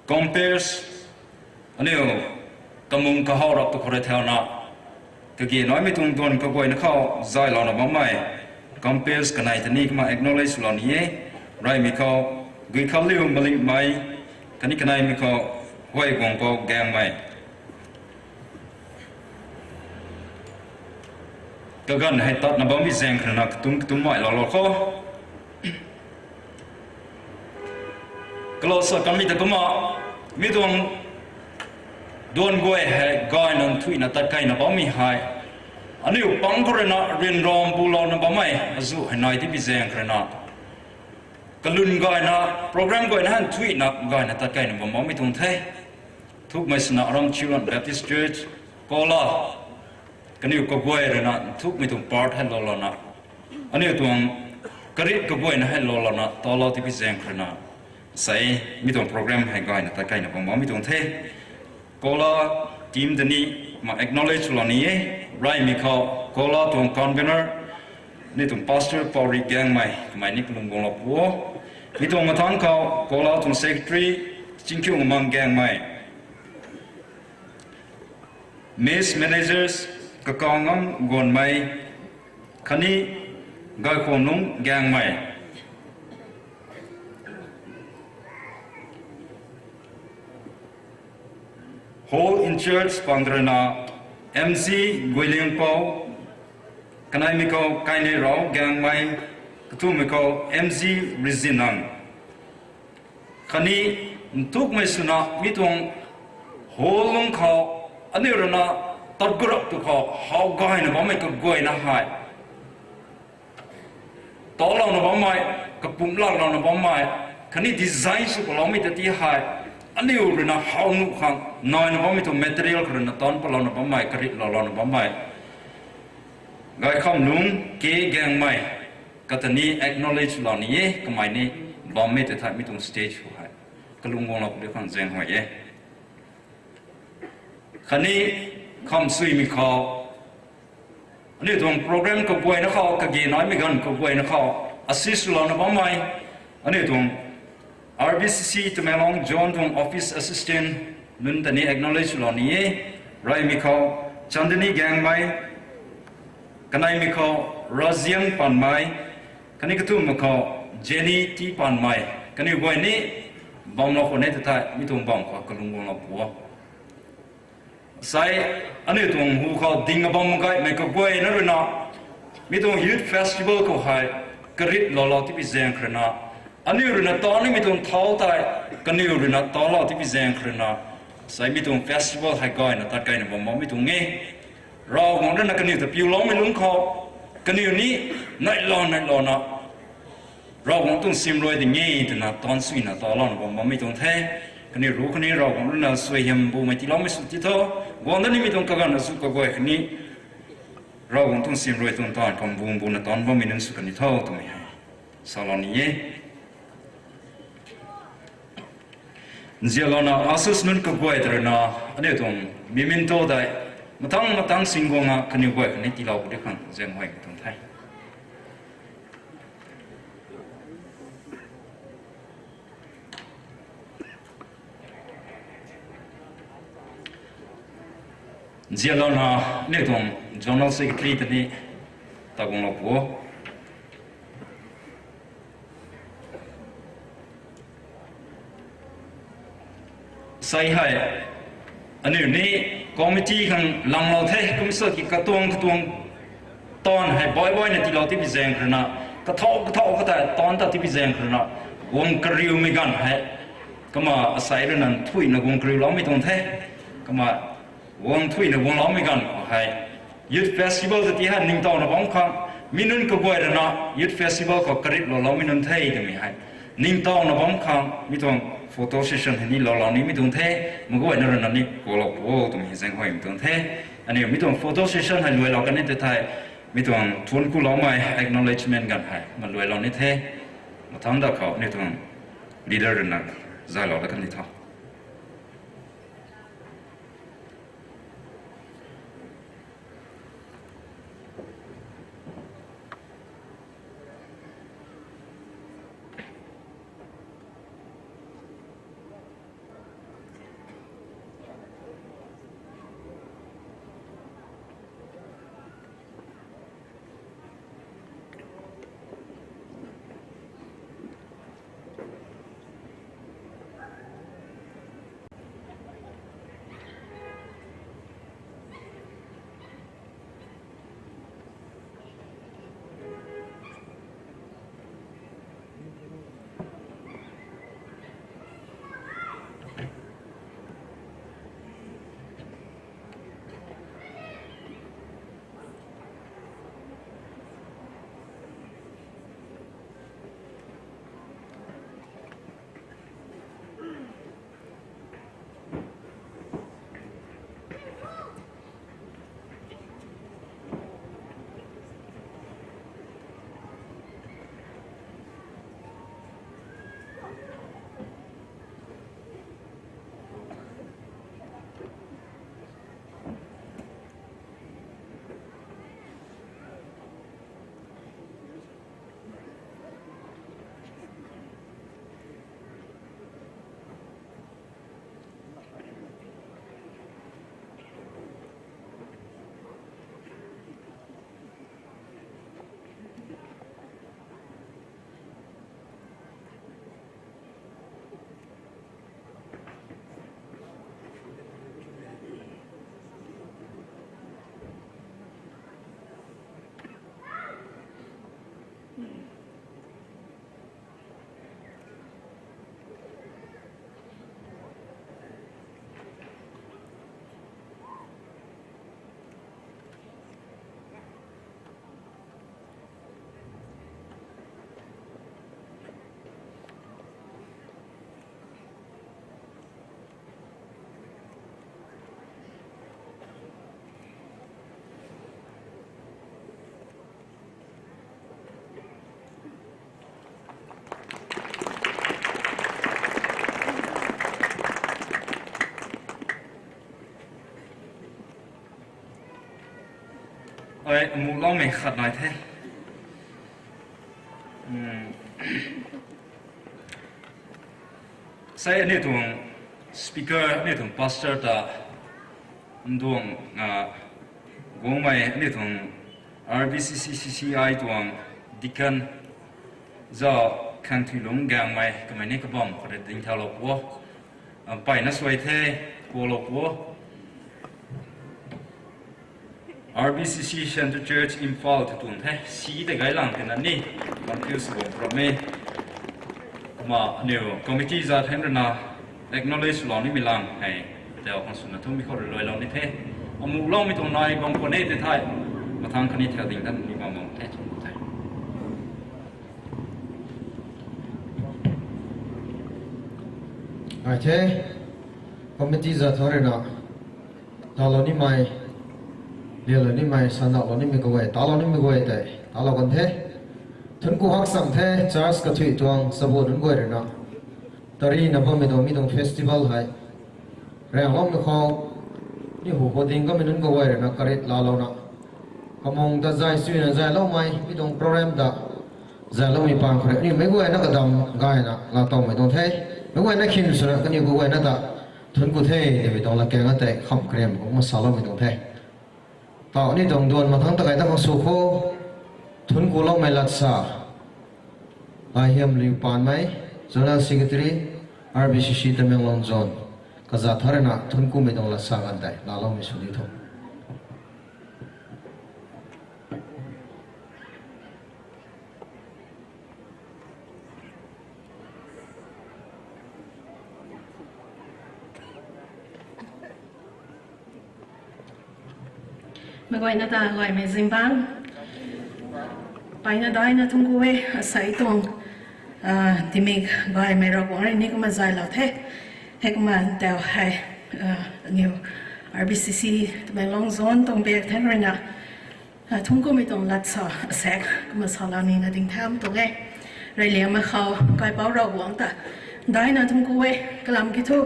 Comperes, aniu kamung kahow rap tu khou rui thauna kage naimei tuang duan kaguayna khou zaylouna bammei comperes kanei tei ni kumna acknowledge swlou ni e. Reymei khou Guikhanliu Malingmei, khatni kaneimei khou Huaiguangpou Gangmei, kaganv hei tatna bammei zaeng khou ruina katum katum mei loulou kho. Kalou sa kamei ta kumna mi tuang duan guay hei gayna nthuihna tatkaina bammei hei aniu pang khou ruina ryanrampulouna bammei azuh hei nai tipi zaeng khou ruina kalun gayna program guayna hei nthuihna gayna tatkaina bam bammei tuang the. Nthukmei swna Aram Children Baptist Church, Kola, kaniw kaguay ruina nthukmei tuang part hei loulouna aniu tuang karit kaguayna hei loulouna talou tipi zaeng khou ruina sei mi tuang program hei gayna tatkaina bam bammei tuang the. Kola team tei ni kumna acknowledge lou ni e. Reymei khou Kola tuang convener, aniu tuang pastor Pauri Gangmei, kamei ni kalung guanglou pu. Mi tuang mathangc khou Kola tuang secretary Chingkhiu Mamang Gangmei, Miss Managers Kakangam Gonmei, khatni Gaikhonlung Gangmei. Hall in-charge pang ruina M C Guilingpou, kaneimei khou Kaineirou Gangmei, kathumei khou M C Rizinang. Khatni nthukmei swna mi tuang hall lungc khou aniu ruina tat gurap tu khou how gayna bammei kaguayna hei, talouna bammei, kapumc laklouna bammei, khatni design sw paloumei ta ti hei, aniu ruina how nuh khang naina bammei tuang material khou ruina tan palouna bammei, karit loulouna bammei Gaikhamlung K Gaengmei, kata ni acknowledge lou ni e. Kamei ni bammei tei thei mi tuang stage khou hei kalung guanglou puni khang zaenghuay e. Khatni kham suimei khou, aniu tuang program kaguayna khou, kage naimei ganv kaguayna khou assist swlouna bammei, aniu tuang R B C C Tamenglong Zone tuang office assistant nunc ta ni acknowledge swlou ni e. Reymei khou Chandni Gaengmei, kaneimei khou Raziang Panmei, khatni kathumhmei khou Jenny T Panmei, kaniw guay ni bamlou khou ni ta thei mi tuang bam khou kalung guanglou pu o. Sai, aniu tuang hu khou ding a bam gaymei kaguayna ruina, mi tuang youth festival khou hei karit loulou tipi zaeng khou ruina, aniu ruina tan nimei tuang thau tei, kaniw ruina tanlou tipi zaeng khou ruina, sai mi tuang festival hei gayna tat gayna bam bammei tuang e. Ravguangc ruina kaniw ta piuloumei lungc khou, kaniw ni neihlou neihlouna Ravguangc tuang sim rui ding e twna tan suina talouna bam bammei tuang the. Kaniw ru khatni Ravguangc ruina suaihiam bumei tiiloumei sw ti tho. Guang dat nimei tuang kaganv azu kaguay khatni Ravguangc tuang sim rui tuang taanv khou bum buna tan bammei nunc sw kan ni tho twmei hei salou ni e. Nzianlouna ushers nunc kaguay ta ruina, aniu tuang memento tei mathang mathang sing guang a kaniw guay khatni tiilou puni khang zaenghuay tuang the. Nzianlouna aniu tuang Zonal Secretary ta ni taguanglou pu o. Sai hei, aniu ni committee khang langlou the, kum sa ki katuang katuang taanv hei baih baihna tiilou tipi zaeng khou ruina, kathau kathau kata taanv ta tipi zaeng khou ruina, guang kariumei ganv hei, kumna asei ruina nthuihna guang kariuloumei tuang the, kumna guang nthuihna guangloumei ganv khou hei, youth festival ta ti hei ningtowna bam khang, mi nunc kaguay ruina youth festival khou karit louloumei nunc the twmei hei ningtowna bam khang mi tuang photo session hei ni loulou nimei tuang the, maguayna ruina ni kalou pu o twmei zaenghuaymei tuang the. Aniu mi tuang photo session hei luailou kan ni tei thei, mi tuang thuanc kuloumei acknowledgement ganv hei ma luailou ni the. Mathangc da khou aniu tuang leader ruina zaylou dat kan ni tho. Ai, amuhloumei khat nai the. Hmm. Sei aniu tuang speaker, aniu tuang pastor ta, nduang, ah, guangmei aniu tuang R B C C C C I tuang deacon, za khang thui lungc gaengmei kamei ni kabam khou rui ding thaulou pu. Ah, mpeyna suai the, kualou pu. R B C C Central Church Imphal tei tuang the, si tei gay lang tina ni, confuse bam pram e. Kumna aniu committee za theng rui na acknowledge lou nimei lang hei, tau khang swna thumei khou rui luailou ni the. Amuhloumei tuang nai bam khou ni tei thei, mathang khatni thau ding tan ni bam bam the, thum the. Ai the, committee za thau rui na, talou nimei, lialou nimei, sandauhlou nimei kaguay, talou nimei guay tei talou kan the. Thuanc ku hakchang the, church kathui tuang chabu nunc guay rui na, tarina bammei tuang mi tuang festival hei raengloumei khou, ni hu hu ding kamei nunc kaguay rui na karit laalouna, kamung ta zay suina zayloumei, mi tuang program ta zayloumei pang khou rui aniu meic guayna kadam gayna laatowmei tuang the. Meic guayna khin swna kaniw kaguayna ta thuanc ku the twmei tuang latkaeng tei kham kariam kumna saloumei tuang the. Tau ni tuang duan mathangc ta kai ta khang sw khou, thuanc kuloumei latsa, Laihiamliu Panmei, General Secretary, R B C C Tamenglong Zone, kaza thau rui na thuanc kumei tuang latsa ganv tei laaloumei sw ni tho. Meic guayna ta gaymei zingbangc, mpeyna daina thuanc ku e. Asei tuang, ah, timik gaymei Ravguangc rui ni kumna zaylou the. Heikumna tau hei, ah, aniu R B C C Tamenglong Zone tuang bak thang rui na, ah, thuanc kumei tuang latsa asaekc kumna salou nina ding tham tuang e. Reyliangmei khou kaipouc Ravguangc ta daina thuanc ku e. Kalam kiu thu,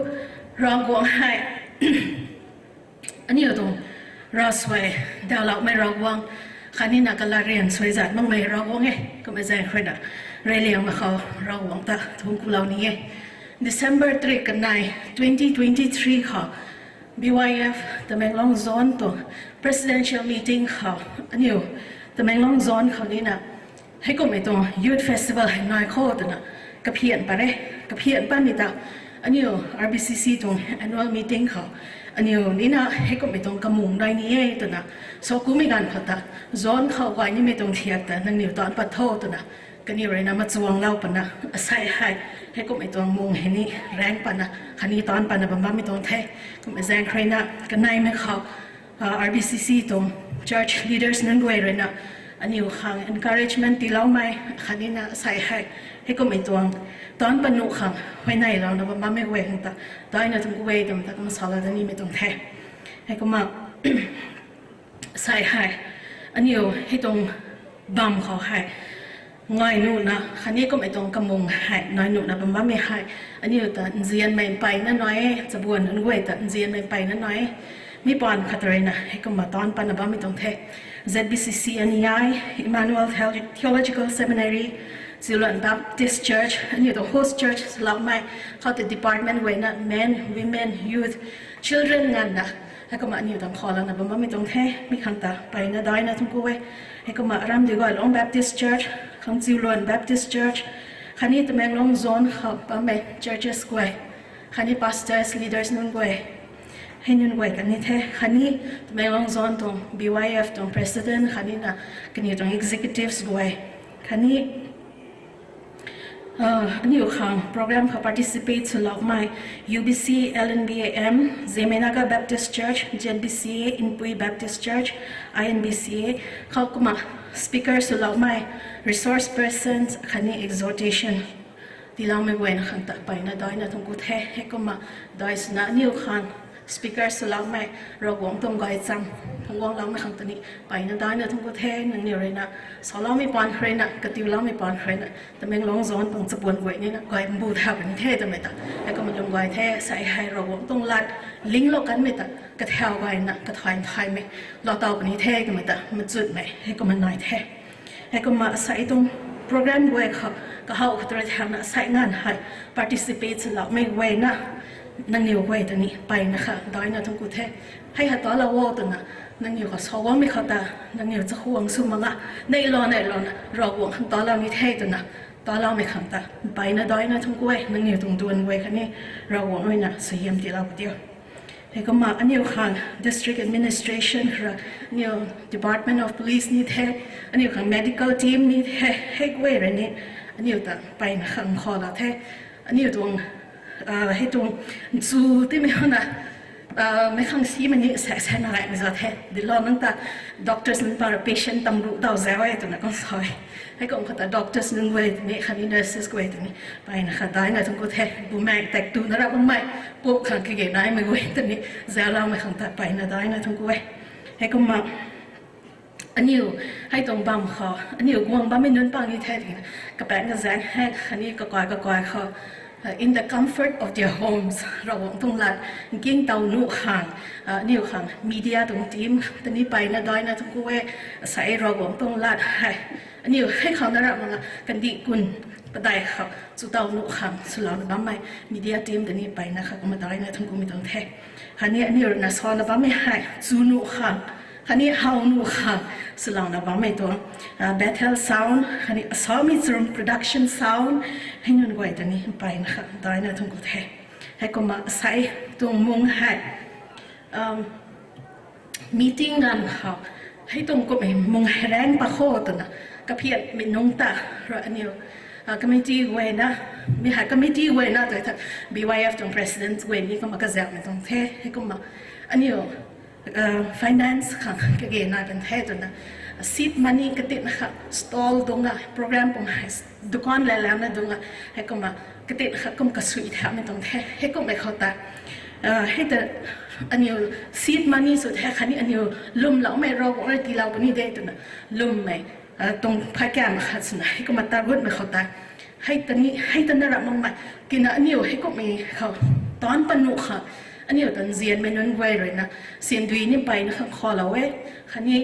Ravguangc hei aniu tuang ravsuai dauloumei Ravguangc, khatni na kalaryan suaizat makmei Ravguangc e. Kumna zaeng khou rui na, reyliangmei khou Ravguangc ta thuanc kulou ni e. December tarik kanei twenty twenty-three khou, B Y F Tamenglong Zone tuang presidential meeting khou, aniu Tamenglong Zone khou ni na, heikumhmei tuang youth festival hei nai khou twna kaphian pat e. Kaphian patmei ta, aniu R B C C tuang annual meeting khou, aniu ni na heikumhmei tuang kamung nai ni e twna, sa kumei ganv khou ta, zone khou guay nimei tuang thiak ta nangniw taanc pat tho twna, kaniw rui na machuanglou pana, asei hei, heikumhmei tuang mung hei ni raeng pana, khatni taanc pana bam bammei tuang the. Kumna zaeng khou rui na, kaneimei khou, ah, R B C C tuang church leaders nunc guay rui na, aniu khang encouragement tiiloumei, khatni na asei hei, heikumhmei tuang taanc pat nuh khang huayneylouna bam bammei guay khang ta daina thuanc ku e twmei ta kumna salou da nimei tuang the. Heikumna, asei hei, aniu hei tuang bam khou hei, ngai nuhna, khatni kumhmei tuang kamung hei nai nuhna bam bammei hei, aniu ta nzianmei mpeyna nai e, chabuan nunc guay ta nzianmei mpeyna nai e. Mi paan khat rui na heikumna taanc patna bammei tuang the. Z B C C N E I, Emmanuel Theo-, Theological Seminary, Ziuluan Baptist Church, aniu tuang host church swloumei, khou tei department guayna men, women, youth, children nganvna, heikumna aniu tuang khoulouna bam bammei tuang the. Mi khang ta mpeyna daina thuanc ku e. Heikumna Aramdui Gaylong Baptist Church, khang Ziuluan Baptist Church, khatni Tamenglong Zone khou bammei churches guay, khatni pastors, leaders nunc guay, hei nunc guay khatni the, khatni Tamenglong Zone tuang B Y F tuang president, khatni na kaniw tuang executives guay, khatni ah, aniu khang program khou participate swloumei, U B C, L N B A M, Zeme Naga Baptist Church, Z B C A, Inpui Baptist Church, I N B C A, khou kumna speaker swloumei, resource persons, khatni exhortation tiiloumei guayna khang ta mpeyna daina thuanc ku the. Heikumna dai swna aniu khang speaker swloumei, Ravguangc tuang gaychamv guangloumei khang ta ni mpeyna daina thuanc ku the. Nangniw ruina saloumei paan khou ruina, katiuloumei paan khou ruina, Tamenglong zone tuang chabuan guay nina gay mbu thau puni the twmei ta heikumna lwm gay the. Sa hei Ravguangc tuang lat linglou kanmei ta kathau gayna kathay nthaymei lou tau puni the twmei ta machutmei heikumna nai the. Heikumna sa tuang program guay khou kahaw khou tei thauna sa nganv hei participate swloumei guayna, nangniw guay ta ni mpeyna kha daina thuanc ku the. Hei ha talou o twna nangniw khou sa guangmei khou ta, nangniw chakhwang sw mak nga, neilou neilouna Ravguangc khang talou ni the twna taloumei khang ta mpeyna daina thuanc ku e. Nangniw tuang duan guay khatni Ravguangc ruina suaihiam tiilou pu diu. Heikumna aniw khang district administration khou rui, aniw Department of Police ni the, aniw khang medical team ni the, hei guay rui ni aniw ta mpeyna khang khalou the. Aniw tuang hei tuang nchu timei hana meic khang simei ni sa sa na gaymei za the. Dilou nang ta doctors nunc pang rui patient tamruh daw zau e twna kum sa e. Heikumna khou ta doctors nunc guay ta ni khatni nurses guay ta ni mpeyna kha daina thuanc ku the. Bumaeng tak tuna rap bammei, puk khang kage naimei guay ta ni zauloumei khang ta mpeyna daina thuanc ku e. Heikumna aniw hei tuang bam khou aniw guang bammei nunc pang ni the tina, kapaeng kazaeng hei khatni kakai kakai khou in the comfort of their homes Ravguangc tuang lat nkingtow nuh khang, aniw khang media tuang team ta ni mpeyna daina thuanc ku e. Sa Ravguangc tuang lat hei aniw hei khou na rap mak nga kandih kun padeih khou chutow nuh khang swlouna bammei media team ta ni mpeyna kha kumna daina thuanc kumei tuang the. Khatni aniw ruina sana bammei hei chu nuh khang khatni how nuh khang swlouna bammei tuang Bethel Sound khatni Assamese Room Production Sound hei nunc guay ta ni mpeyna kha daina thuanc ku the. Heikumna sa tuang mung hei meeting ganv khou hei tuang kummei mung hei raengc pat kho twna kaphianmei nungc ta rui aniw committee guayna, mi hei committee guayna tei tha B Y F tuang president guay ni kumna kazauhmei tuang the. Heikumna aniw finance khang kage nai pan the twna seed money katin kha stall dungc a program pum hei dukan lalauna dungc a heikumna katin kha kum kasui thaumei tuang the. Heikummei khou ta hei ta aniw seed money sw the khatni aniw lwmloumei Ravguangc rui tiilou puni de twna lwmmei tuang phay kam khat swna heikumna targutmei khou ta hei ta ni hei ta na rap makmei kina aniw heikumhmei khou taanc pat nuh khang aniw ta nzianmei nunc guay ruina syan dui ni mpeyna khang khalou e. Khatni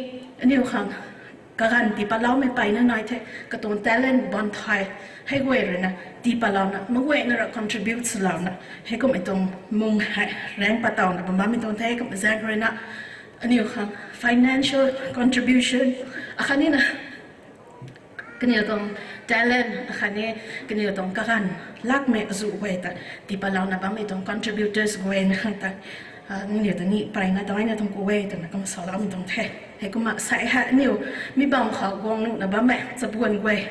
aniw khang kaganv tii patloumei mpeyna nai the, katuang talent bam thay hei guay ruina tii patlouna meic guayna rui contribute swlouna heikumhmei tuang mung hei raengc pat tawna bam bammei tuang the. Kumna zaeng ruina aniw khang financial contribution akhatni na kaniw tuang talent akhatni kaniw tuang kaganv lakmei azuh guay ta tii patlouna bammei tuang contributors guayna khang ta aniw ta ni mpeyna daina thuanc ku e twna kum saloumei tuang the. Heikumna sa hei aniw mi bam khou guang nuhna bammei chabuan guay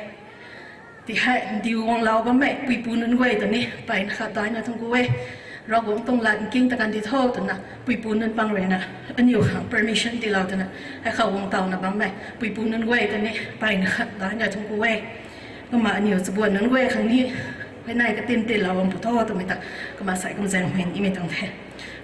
ti hei ndiu guanglou bammei puipu nunc guay ta ni mpeyna kha daina thuanc ku e. Ravguangc tuang lat nking ta kan di tho twna puipu nunc pang ruina aniw khang permission tiilou twna hei khou guang tawna bammei puipu nunc guay ta ni mpeyna kha daina thuanc ku e. Kumna aniw chabuan nunc guay khang ni huayney katin tiilou bam pu tho twmei ta kumna sa kum zaeng huaynimei tuang the.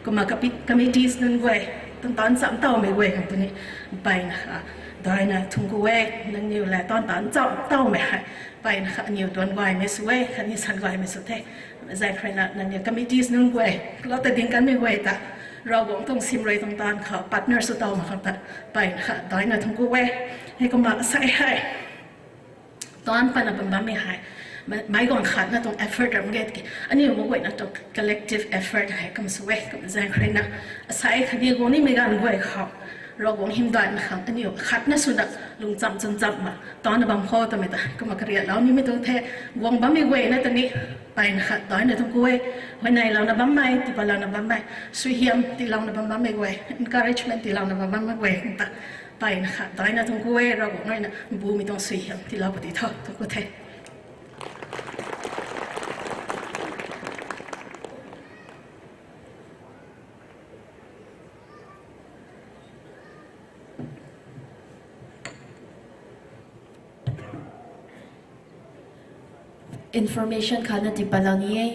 Kumna committees nunc guay, taanc taanc cham tawmei guay khang ta ni mpeyna kha daina thuanc ku e. Nangniw lev taanc taanc cham tawmei hei mpeyna kha aniw duan gaymei sw e khatni san gaymei sw the. Zaeng ruina nangniw committees nunc guay, lou ta ding kanmei guay ta Ravguangc tuang sim rui tuang taanv khou partner sw tawmei khang ta mpeyna kha daina thuanc ku e. Heikumna sa hei taanc patna bam bammei hei meic guang khatna tuang effort ram ge tiki aniw meic guayna tuang collective effort hei kum sw e. Kumna zaeng ruina sa khatni guang nimei ganv guay khou Ravguangc hymdaihmei khang aniw khatna swna lungcham cham cham ma taanna bam kho twmei ta kumna kariatlou nimei tuang the. Guang bammei guayna ta ni mpeyna kha daina thuanc ku e. Huayneylouna bammei, tii patlouna bammei, suaihiam tiilouna bam bammei guay, encouragement tiilouna bam bammei guay ta mpeyna kha daina thuanc ku e. Ravguangc ruina bumei tuang suaihiam tiilou pu ti tho thuanc ku the. Information khatna tii patlou ni e.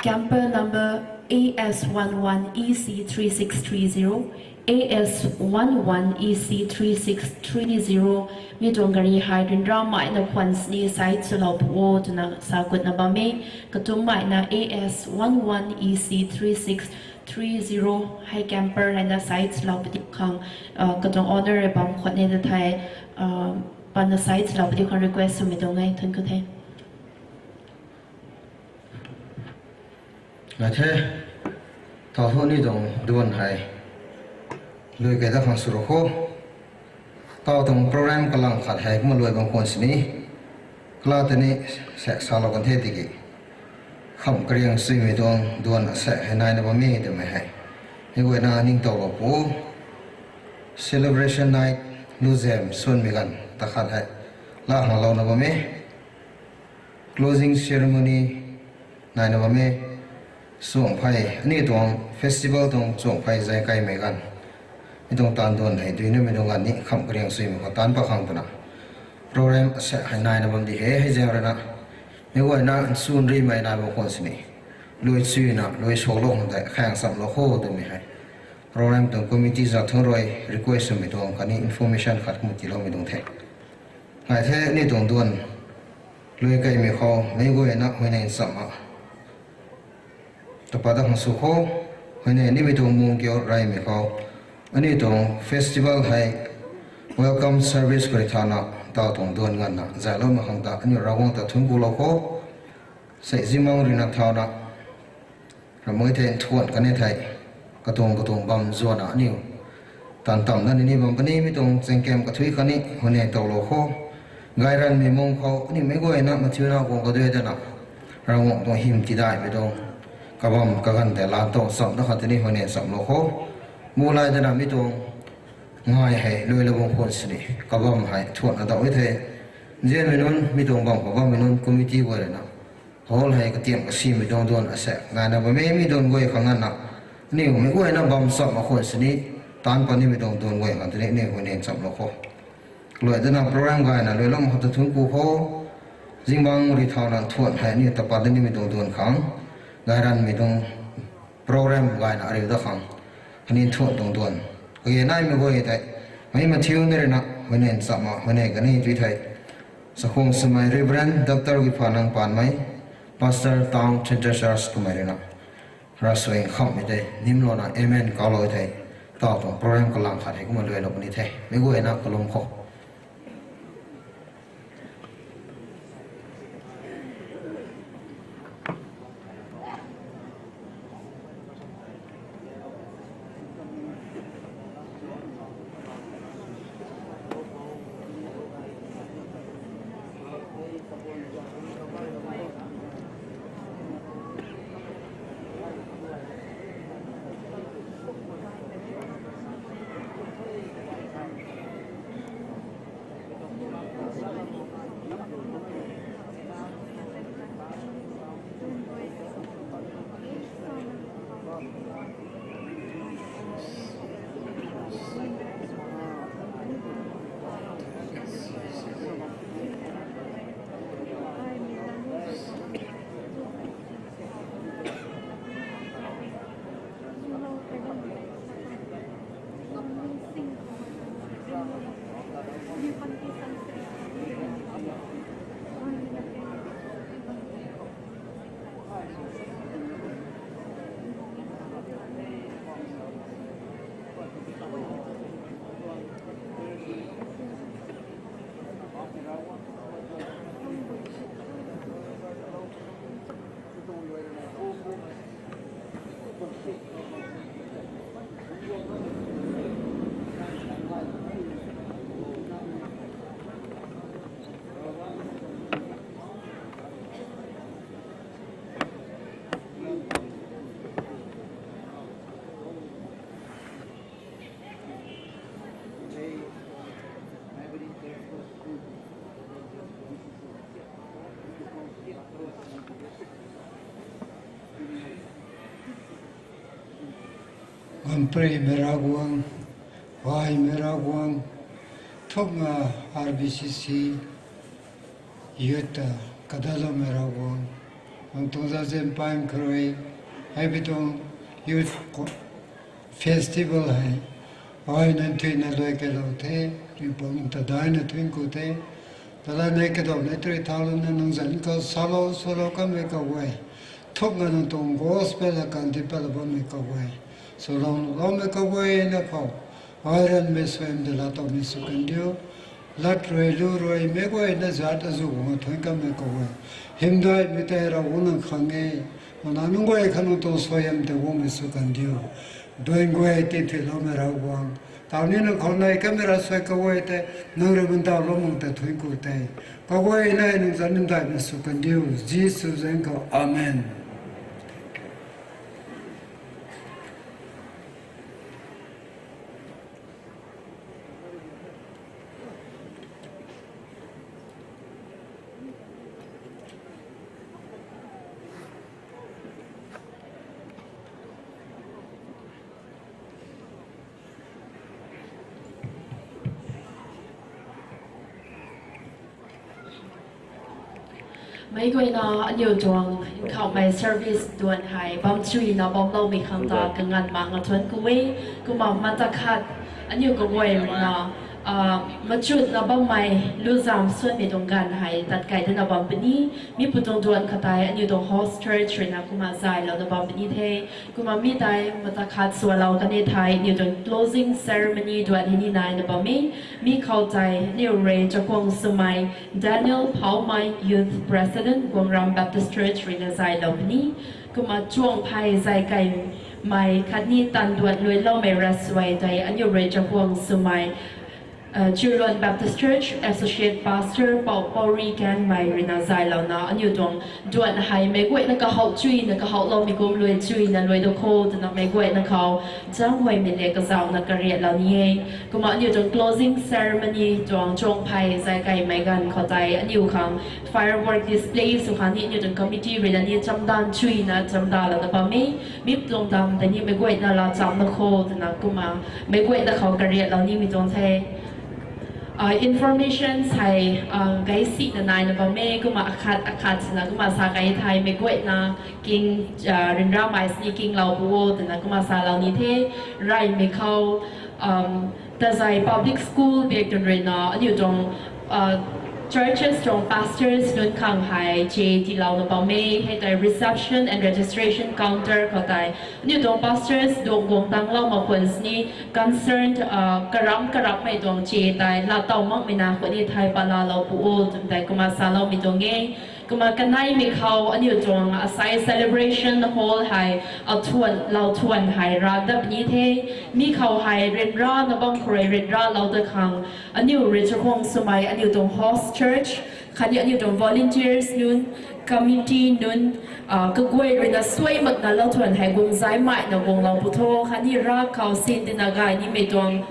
Camper number A S one one E C three six three zero, A S one one E C three six three zero, mi tuang gari hei ryanramei na khwan sini side swlou pu o twna sa kutna bam e. Katumei na A S one one E C three six three zero hei camper hei na side swlou pudi khang, uh, katuang owner rui bam khwan e ta thei, uh, pana side swlou pudi khang request swmei tuang e, thank you the. Nai the, tau thu ni tuang duan hei lui kei dat khang sw ru kho. Tau tuang program kalang khat hei kumna lui bam khwan sini. Kala tei ni sek salou kan the tiki, khamh kariang suimei tuang duan asaekc hei naina bam e twmei hei, mi guayna ningtowlou pu. Celebration night, luzem swnmei ganv ta khat hei la hanglouna bam e. Closing ceremony naina bam e. Chuangphey, aniu tuang festival tuang chuangphey zay kaimei ganv, mi tuang taanv duan hei duinamei tuang ganv ni khamh kariang suimei khou taanc pat khang twna program asaekc hei naina bam di he. Hei zaeng ruina mi guayna nchun rimei nai bam khwan sini, lui chuyna lui soulou khang tei khaeng chamlou kho twmei hei program tuang committee zat thun rui request swmei tuang khatni information khat kumna tiiloumei tuang the. Nai the, aniu tuang duan lui keimei khou meic guayna huayney nchamna tapat dat khang sw kho. Huayney nimei tuang mung kiu reymei khou aniu tuang festival hei welcome service khou rui thauna tau tuang duan nganvna zaylou mak khang ta aniu Ravguangc ta thuanc kulou kho. Sei Zimang ruina thauna ramei thei nthuan kan e thei, katuang katuang bam zuanna aniu taanv tam dat ni bam puni, mi tuang chaengkam kathui khatni huayney towlou kho. Gayranmei mung khou aniu meic guayna mathiuna guang kaduai dana Ravguangc tuang hym tidaihmei tuang kabam kaganv tei laa tow cham dat khat tei ni huayney chamlou kho. Mulay dana mi tuang ngai hei luilou bam khwan sini, kabam hei thuanna dauh e thei, nzianmei nunc, mi tuang bam khou bammei nunc committee guay ruina hall hei katiam kasimei tuang duan asaekc naina bam e. Mi duan guay khang nganvna aniu meic guayna bam cham mak khwan sini, taanc pat nimei tuang duan guay khang tei ni aniu huayney chamlou kho. Lui dana program gayna luilou mak khang ta thuanc ku kho. Zimang rui thauna nthuan hei aniu tapat dat nimei tuang duan khang, gayranmei tuang program gayna ariu dat khang, khatni nthuan tuang duan kage naimei guay tei meic mathiuna ruina huayney nchamna huayney kan e tui thei, chakhwang swmei Reverend Doctor Guiphanang Panmei, Pastor Town Centre Church kamei ruina ravsuai nkhamhmei tei nimlouna amen kaulou thei, tau tuang program kalang khat hei kumna luilou puni the. Meic guayna kalum kho. Gamparymei Ravguangc, Huaymei Ravguangc, thukna R B C C youth ta kadaloumei Ravguangc, Nang tuang zazem pan kharui, hei bi tuang youth festival hei, ai nang thuina luai kailou the, ringpam ta daina thuanc ku the. Tala nei kadau nei three thousand na nang zan khou salou salou kamei kaguay, thuk nga nang tuang gospel a kandi pala bammei kaguay, salou loumei kaguay na khou, ai ranmei suaimei de laa towmei sw kandiu. Lat rui lu rui meic guayna zat azu guang thuanc kamei kaguay, hymdaihmei tei Ravguangc nang khang e. Mana nunc guay kha nang tuang suaihiam tei guangmei sw kandiu. Duan guay tinthuiloumei Ravguangc, taw ni nang khou nei kamei ravsuai kaguay tei nang rui mundawlou mang ta thuanc ku tei, kaguay nei nang zan hymdaihmei sw kandiu. Jisu zaeng khou, amen. Meic guayna aniu tuang nkhamhmei service duan hei bam chuina bamloumei khang ta kanganv mak nga thuanc ku e. Kumna mata khat aniu kaguay ruina machutna bammei luzam suanmei tuang ganv hei tat kai dana bam puni. Mi pu tuang duan khat tei aniu tuang host church ruina kumna zaylouna bam puni the. Kumna mi tei mata khat swalou kan e thei aniu tuang closing ceremony duan hei ni naina bam e. Mi khou tei aniu rui chakhwang swmei Daniel Phaomei, Youth President, Guangram Baptist Church ruina zaylou puni. Kumna chuang phey zay kaimei khatni tan duan luailoumei ravsuai tei aniu rui chakhwang swmei Chirluan Baptist Church Associate Pastor Pou Pouri Kanmei ruina zaylouna aniu tuang duan hei meic guayna kahouh chuina kahouhloumei kum luai chuina luai da kho twna meic guayna khou zanghuaymei le kazauhna kariatlou ni e. Kumna aniu tuang closing ceremony tuang chuang phey zay kaimei ganv khou tei aniu khang firework display sw khang ni aniu tuang committee ruina ni chamdan chuina chamdalou ta bam e. Mi tuang dam tei ni meic guayna lachamna kho twna kumna meic guayna khou kariatlou nimei tuang the. Information hei gaisina naina bam e, kumna akhat akhat swna kumna sa kai thei meic guayna king, ryanramei sini kinglou pu o twna kumna salou ni the. Reymei khou Tazei Public School biak tun ruina aniu tuang churches tuang pastors nunc khang hei che tiilouna bam e. Hei tei reception and registration counter khou tei aniu tuang pastors duang guang tanglou mak khwan sini concerned karam karamhmei tuang che tei laatow makmei na khwan ni thei palalou pu o twmei tei kumna saloumei tuang e. Kumna kaneimei khou aniu tuang asai celebration hall hei athuan lou thuan hei ran dat puni the. Mi khou hei ryanrana bam khou rui ryanralou dat khang aniu rui chakhwang swmei aniu tuang host church khatni aniu tuang volunteers nunc, committee nunc, kaguay ruina suai makna lou thuan hei guang zay maina guanglou pu tho khatni rak khou sin tina gay nimei tuang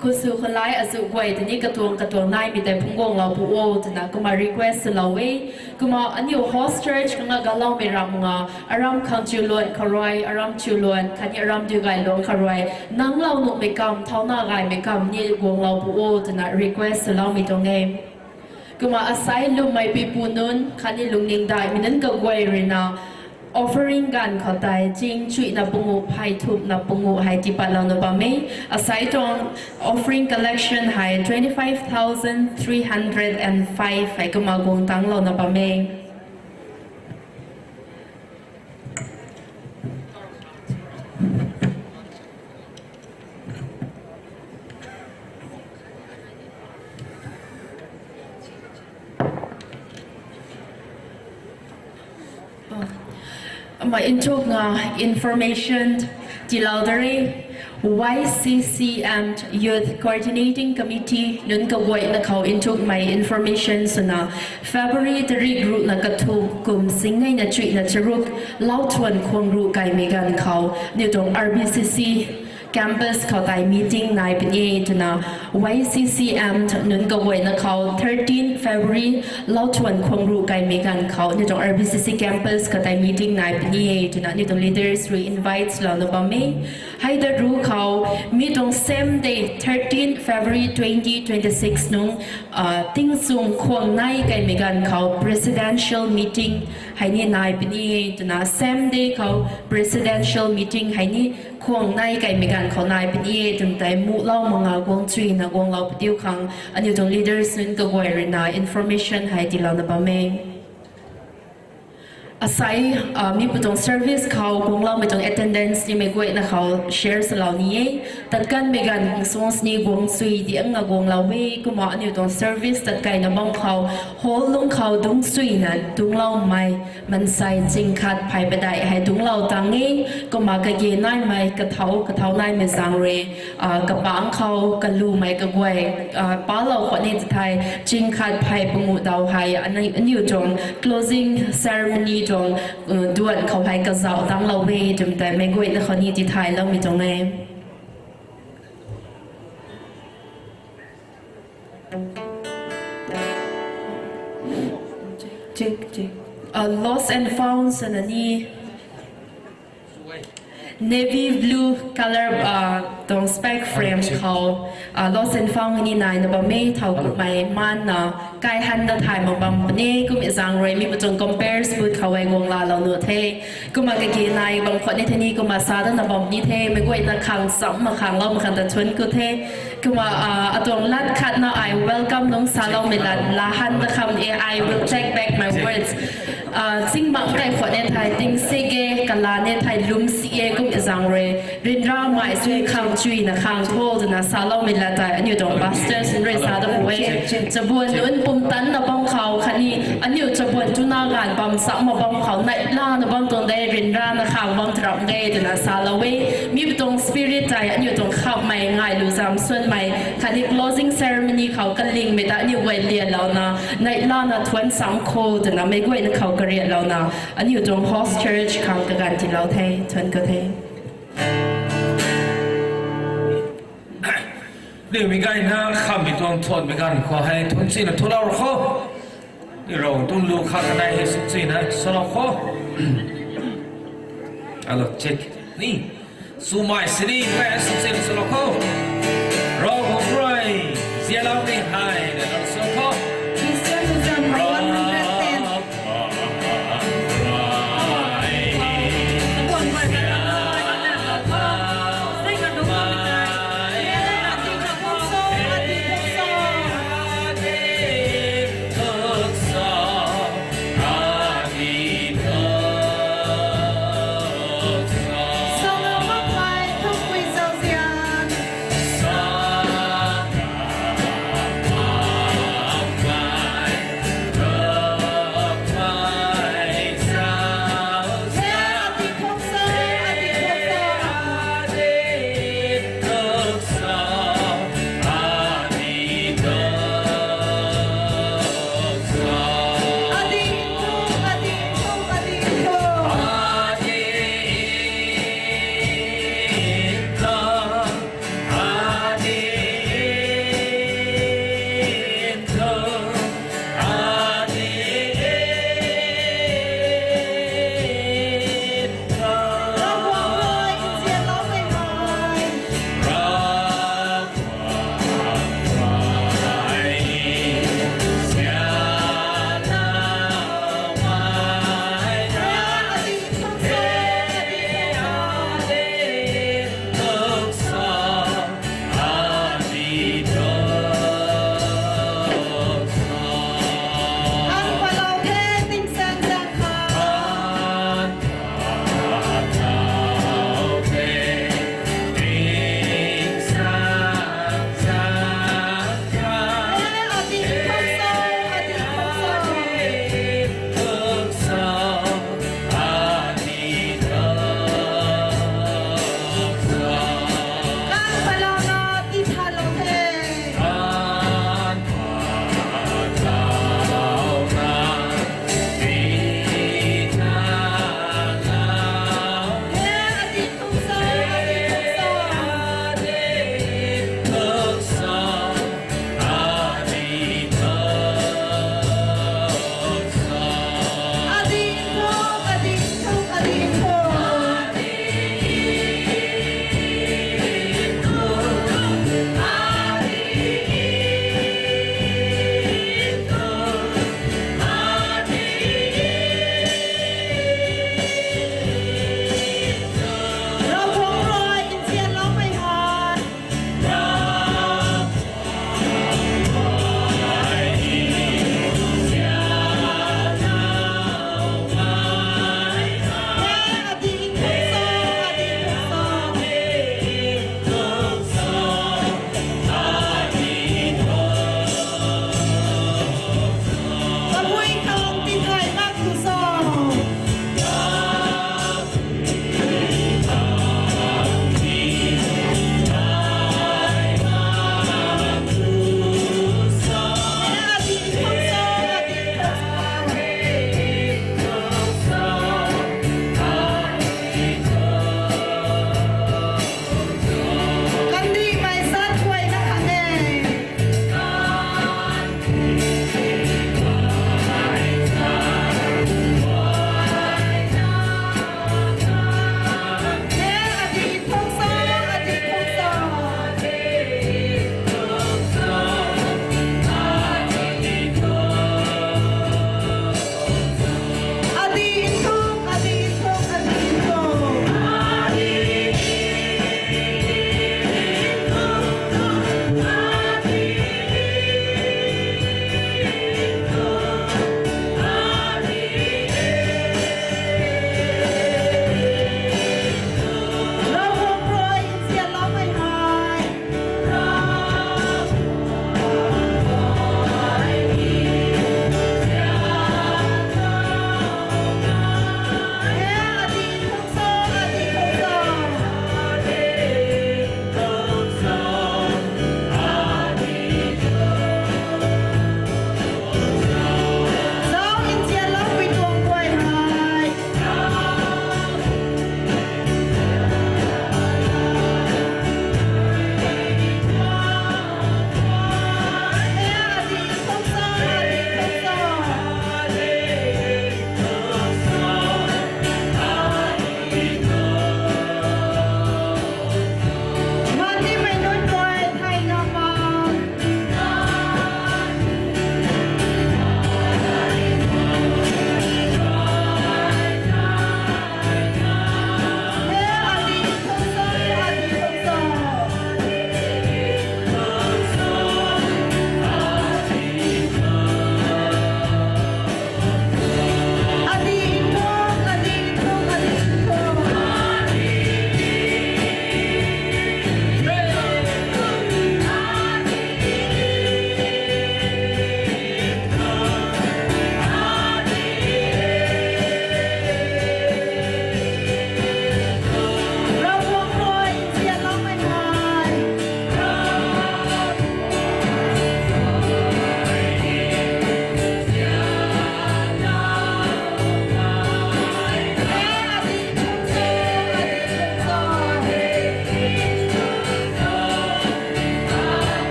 khusw khulai azu guay tei ni katuang katuang naimei tei phungc guanglou pu o twna kumna request swlou e. Kumna aniu host church kanga galoumei ram nga aram khang chiuluan khou rui, aram chiuluan khatni aram dui gay luang khou rui nanglou nuhmei kam, thauna gaymei kam ni guanglou pu o twna request swloumei tuang e. Kumna asai lwmmei pipu nunc khatni lungning daihmei nunc kaguay ruina offering ganv khou tei ching chuihna panguh phey thumhna panguh hei tiipatlouna bam e. Asai tuang offering collection hei twenty five thousand three hundred and five hei kumna guang tanglouna bam e. Kumna nthukna information tiilou da re. Y C C M Youth Coordinating Committee nunc kaguayna khou nthukmei information swna February tarik ruhna kathumh kum singneina chuihna charuk lou thuan khwang ruh kaimei ganv khou aniu tuang R B C C Campus khou tei meeting nai puni e twna Y C C M nunc kaguayna khou thirteen February lauchuan khwang ruh kaimei ganv khou aniu tuang R B C C campus khou tei meeting nai puni e twna aniu tuang leaders rui invite louna bam e. Hei ta ruh khou mi tuang same day thirteen February twenty twenty-six nung tingchung khwang nai kaimei ganv khou presidential meeting hei ni nai puni e twna same day khou presidential meeting hei ni khwang nai kaimei ganv khou nai puni e twmei tei muhlou manga guang chuina guanglou patiu khang aniu tuang leaders nunc kaguay ruina information hei tiilouna bam e. Asei mi pu tuang service khou guangloumei tuang attendance nimei guayna khou share salou ni e. Tat kanmei ganv sung sini guang chui di angna guanglou e kumna aniu tuang service tat kaina bam khou hall lung khou dungc chuina dungcloumei mansei ching khat phey padeih hei dungclou tang e. Kumna kage naimei kathau kathau naimei zaeng rui kapangc khou kalumei kaguay palou khwan e ti thei ching khat phey panguh daw hei aniu tuang closing ceremony tuang duan khou hei kazauh tangclou e twmei tei meic guayna khou ni tithayloumei tuang e. Lost and found swna ni navy blue color tuang spec frame khou lost and found ni naina bam e. Thowkumhmei maanna kaihan da thay mak bam puni e. Kummei zaeng rui mi pu tuang compare book khou e guang laalou nuh the. Kumna kage nai bam khwan ni the ni kumna sa dana bam ni the. Meic guayna khang cham mak khang lou mak khang ta thuanc ku the. Kumna atuang lat khatna ai welcome nung saloumei lat laa han da kham e. I will take back my words. Chingmang kai khwan e thei tingsi ge kala ni thei lwm si e kummei zaeng rui ryanramei chui khang chuina khang tho twna saloumei lat tei aniu tuang pastors nunc rui sa da pu e. Chabuan nunc pumtanna bam khou khatni aniu chabuan tuna ganv bam cham mak bam khou neihlana bam tuang de ryanrana khang bam tarap de twna salou e. Mi pu tuang spirit tei aniu tuang khammei ngailu zam swanmei khatni closing ceremony khou kalingmei ta aniu guay lianlouna neihlana thuanc cham kho twna meic guayna khou karianlouna aniu tuang host church khang kaganv tiilou the. Thuanc ku the. Nimei gayna khammei tuang thuanmei ganv khou hei thuanc chuina thulou kho. Ni rou tuang lu kha kanei hei suk chuina salou kho. Alo check ni sumei sini hei suk chuina salou kho. Ravguangc rui zialoumei hei na salou kho. Christian zam one hundred ten.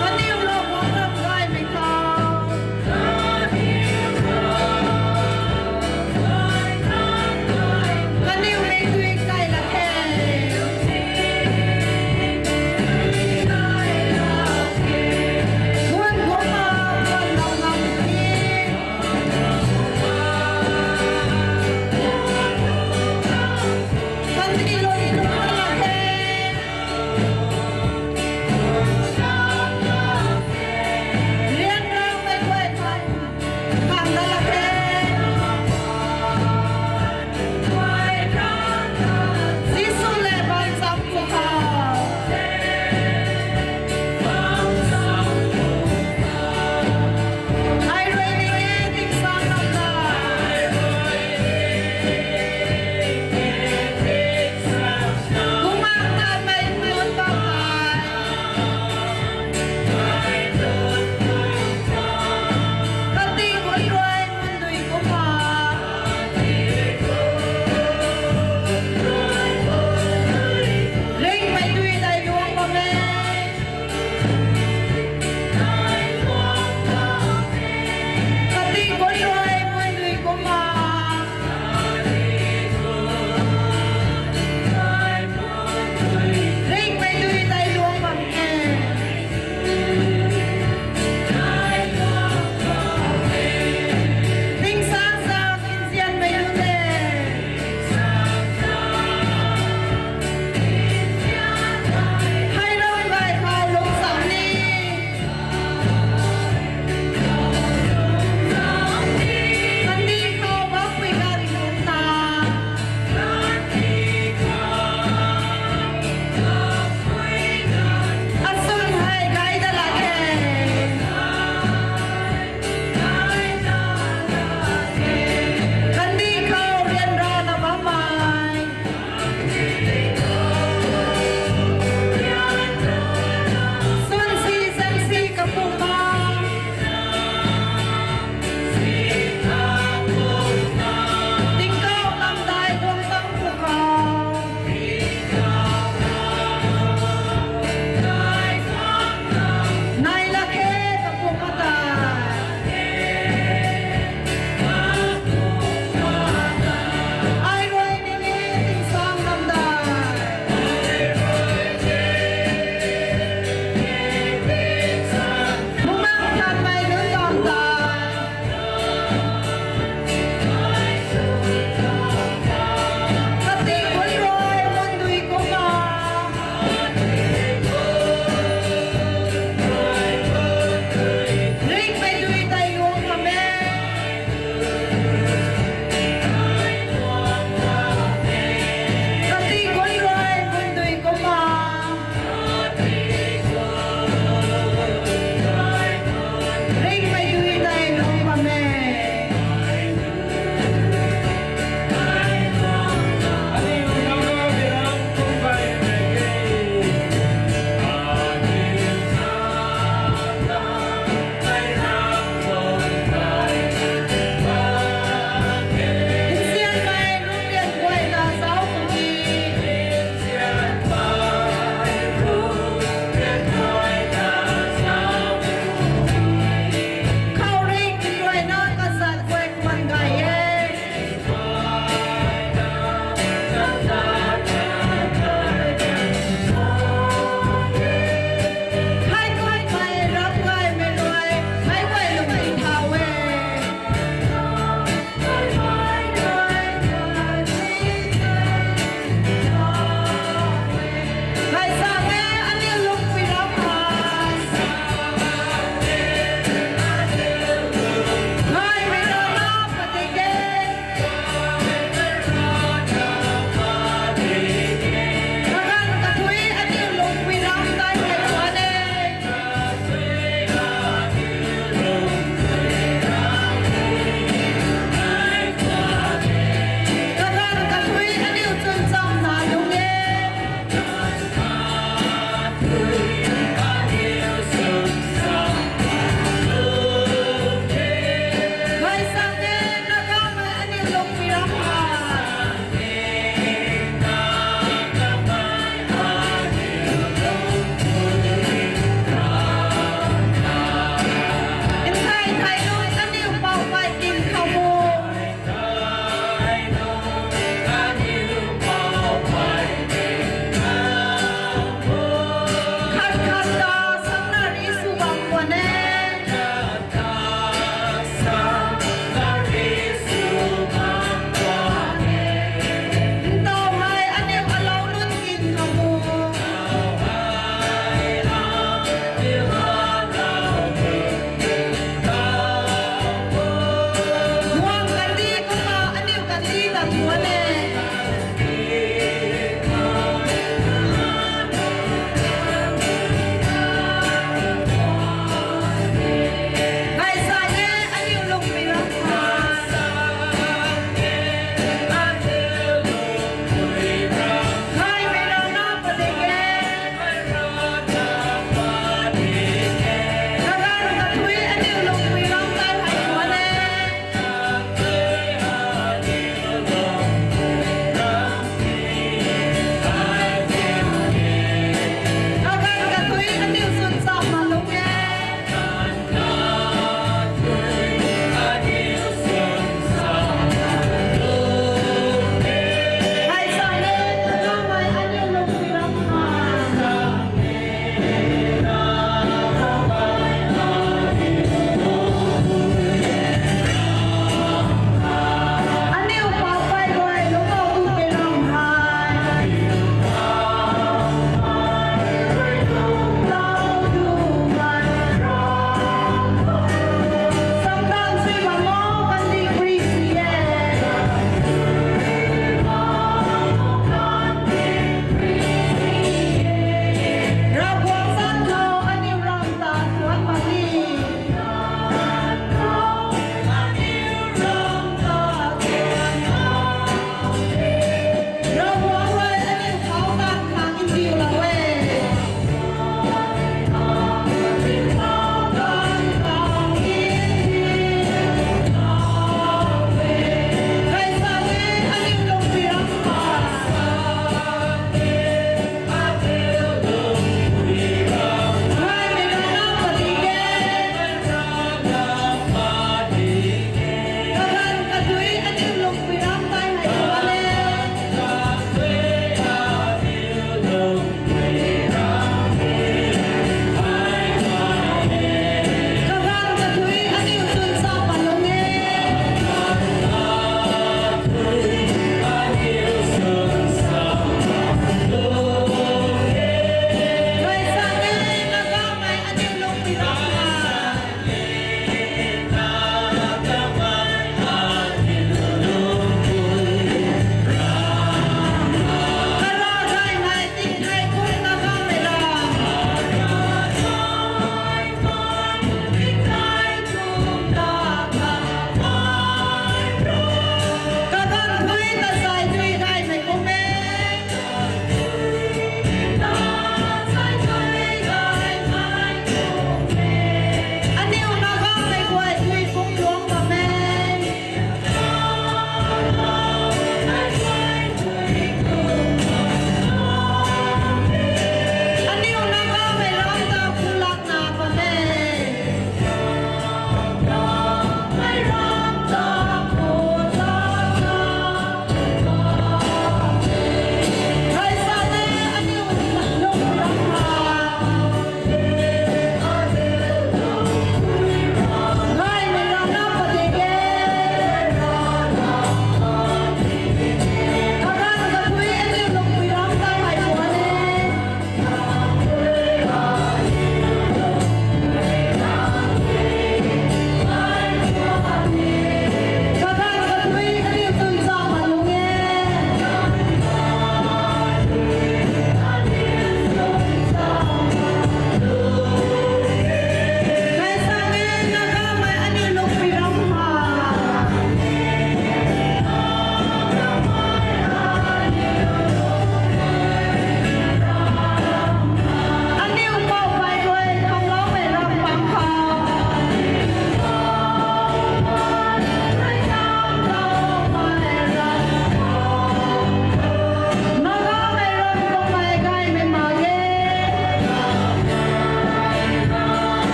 Kaniw lou guang ram gaymei khou, kaniw mei tui kai lak khe. Guan guang na guan ram ngam ni, kaniw lou guang ram khe.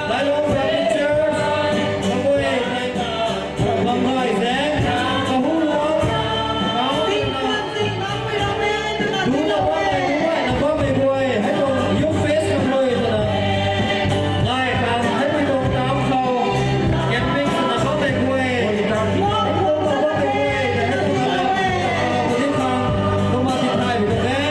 Lailong Baptist Church, kaguay, bam gay se, kahu luang, tuna bammei guay, na bammei guay, hei tuang youth fest khang rui twna, lai khang hei mi tuang town khou, camping twna bammei guay, bammei guay, hei tuang, kumna tithay bu tuang e.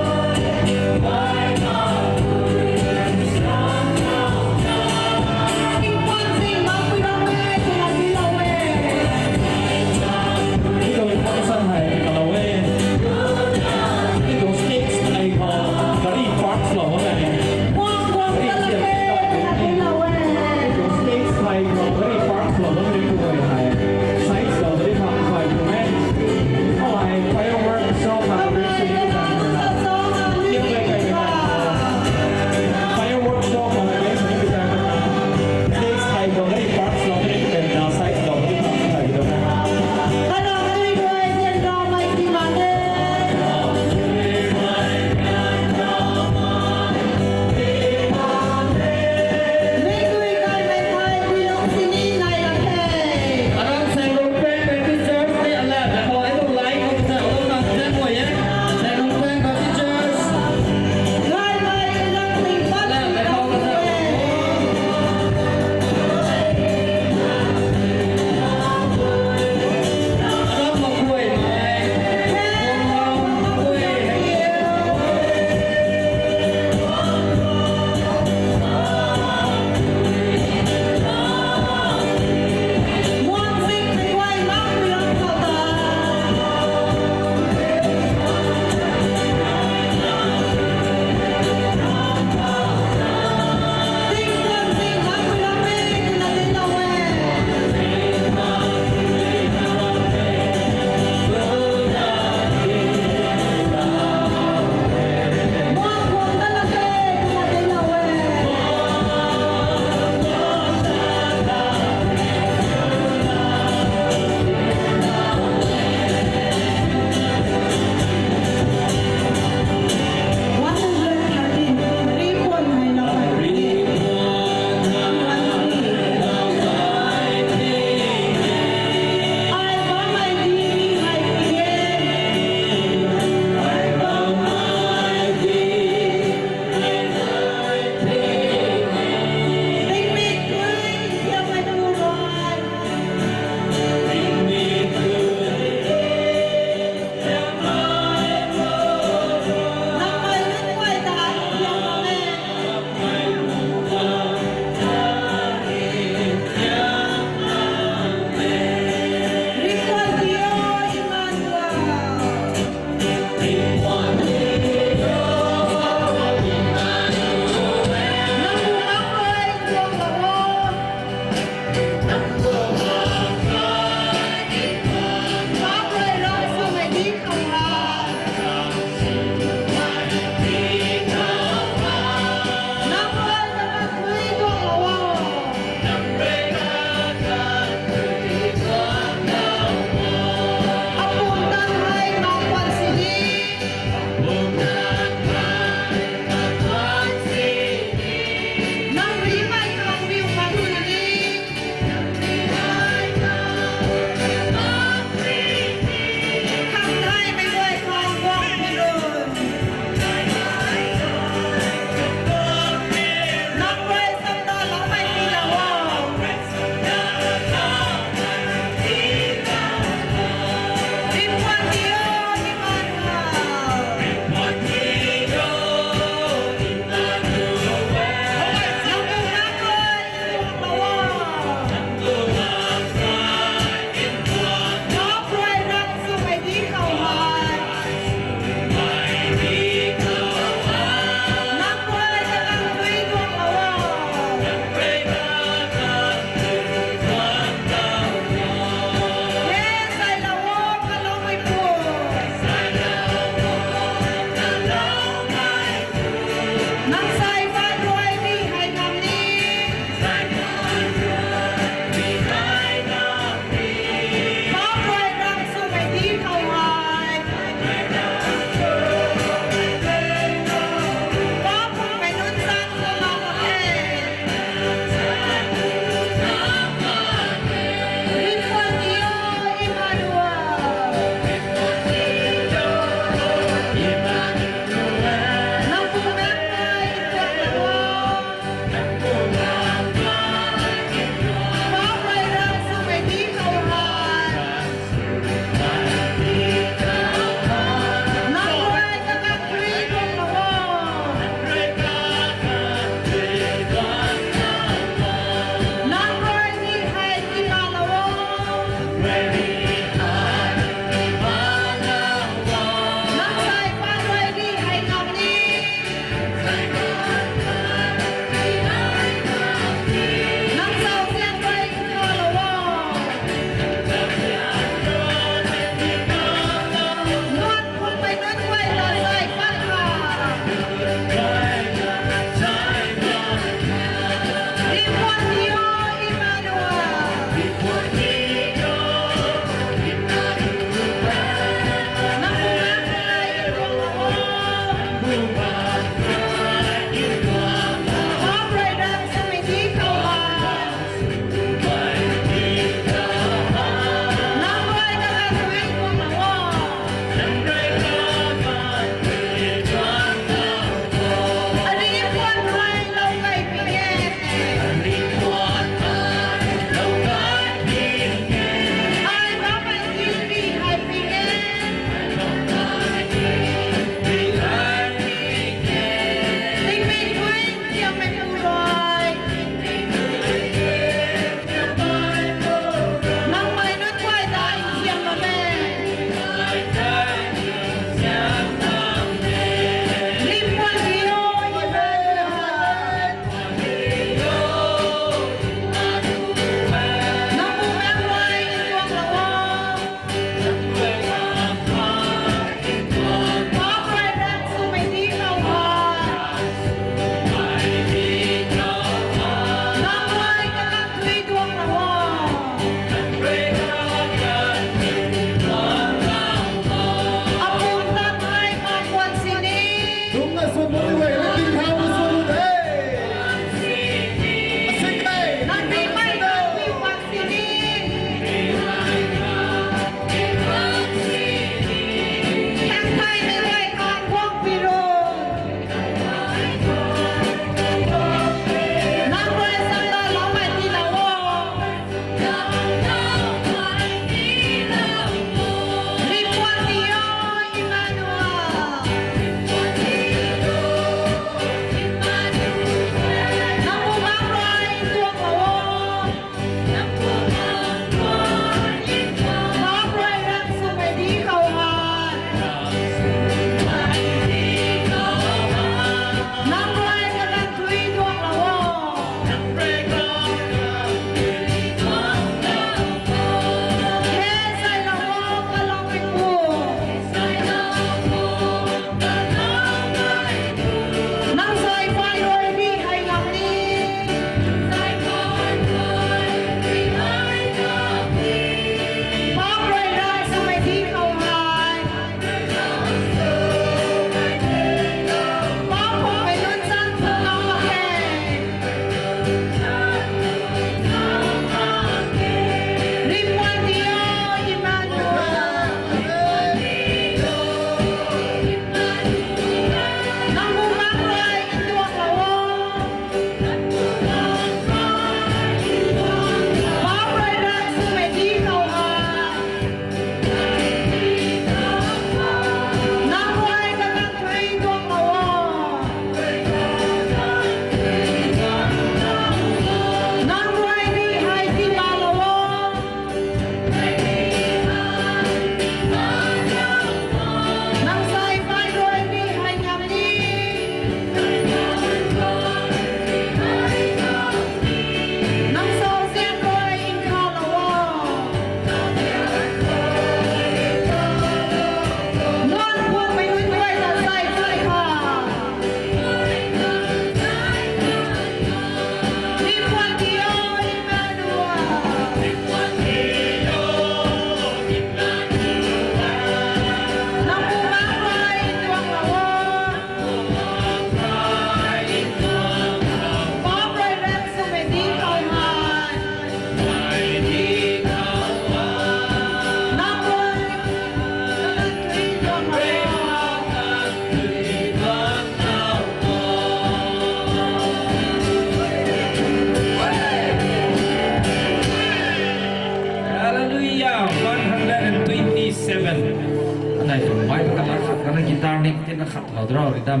Kana guitar nik tina khat lou dra ri dam.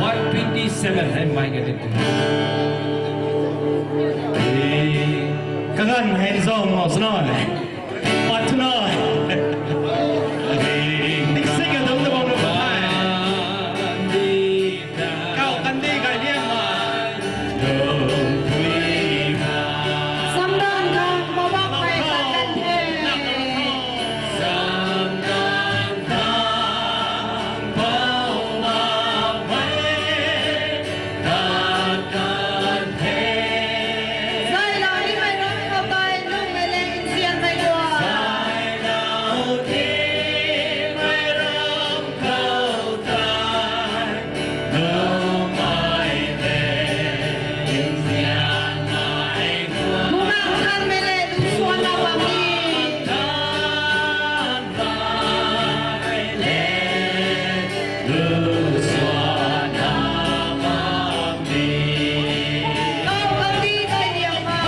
One twenty seven hei mai ka di tu. Kaganv hei zauc ngau swna. Pat twna. Dik se ka dam ta bam na pat. Kau kandi kai liang ma. Samdan khang mabak kai tat kan the. Zai la ni mai ram khou tei, nung mei le nzian mei lua. Bumaengh Nthanmei le lu suan na bam ni. Kau kandih kai liang ma.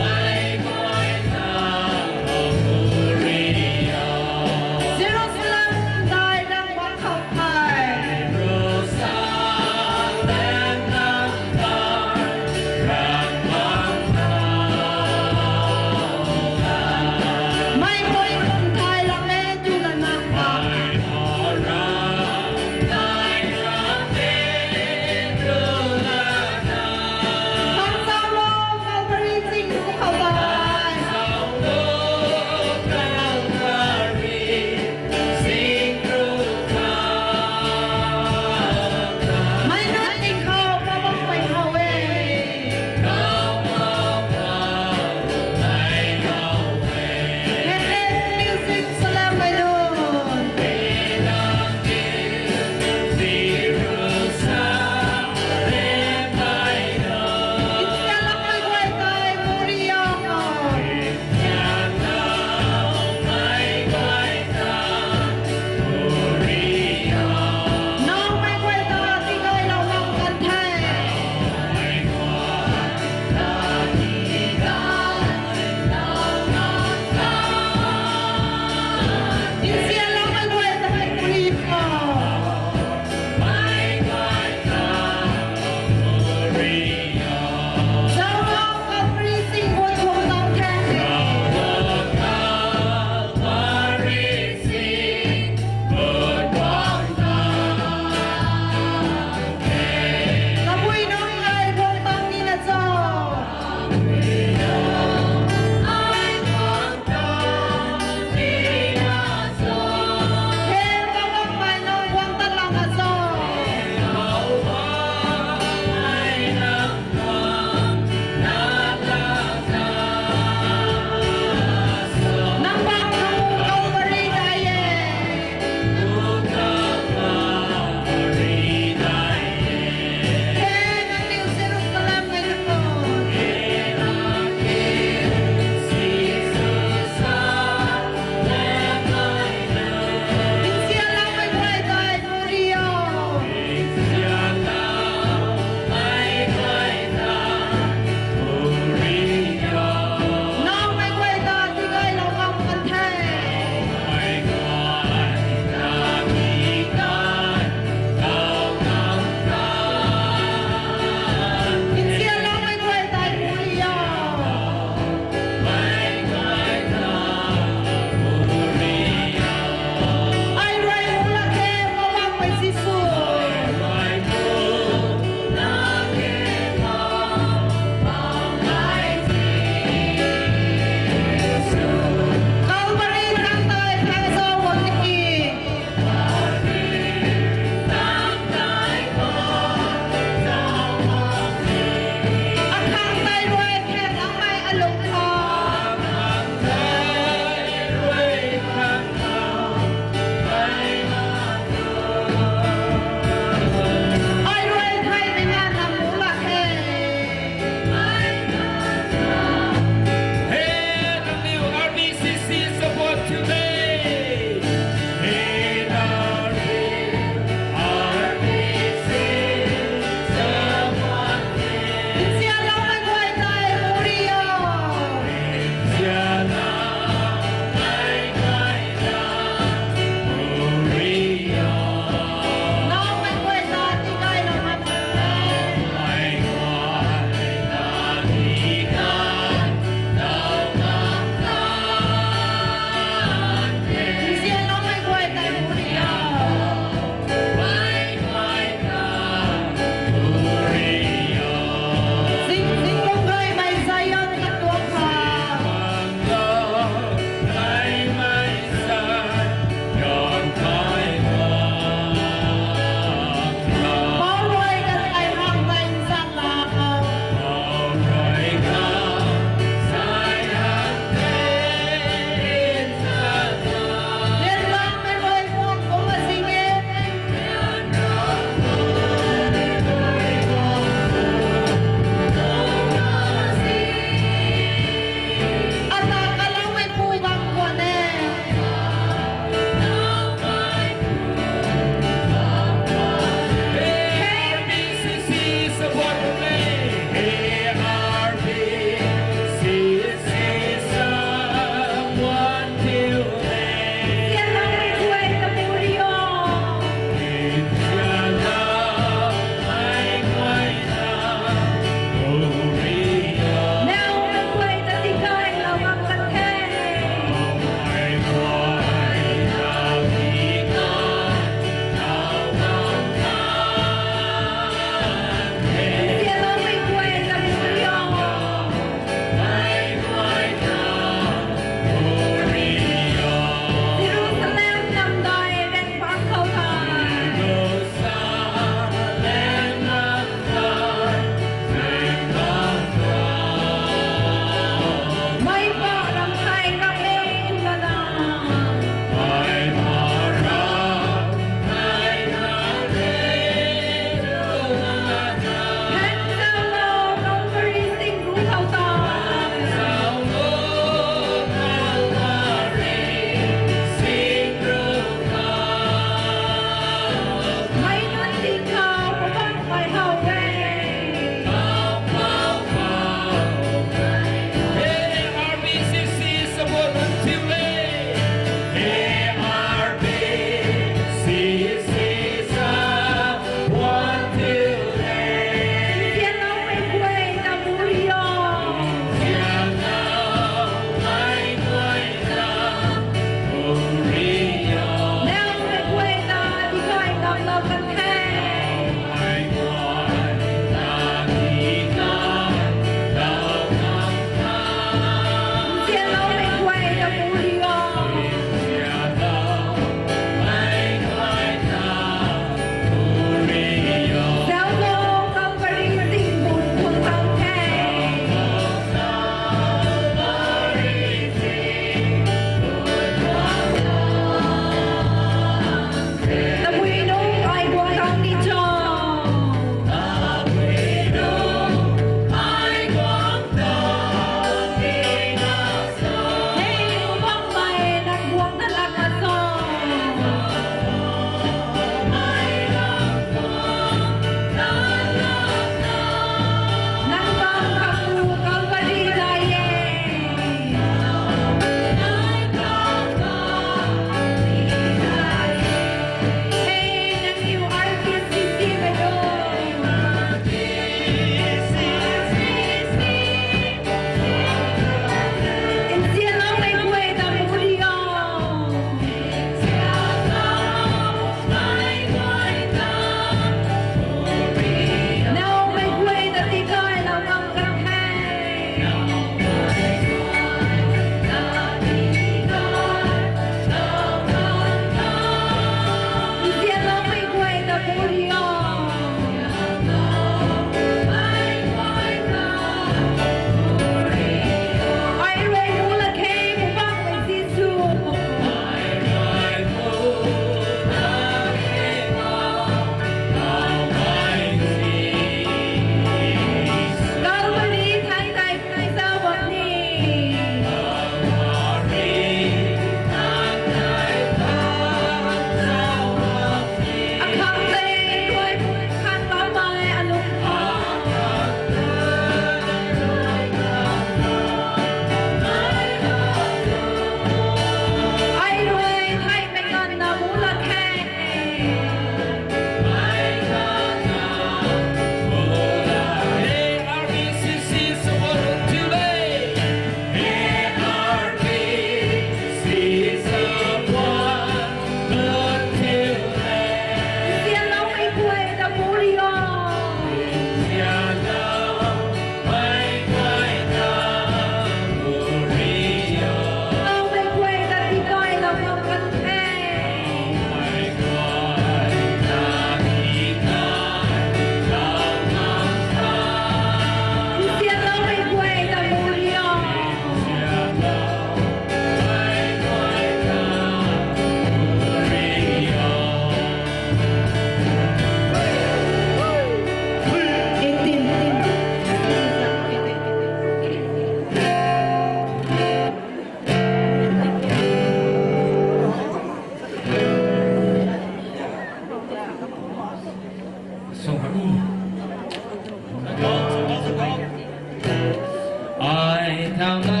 Ai thangna,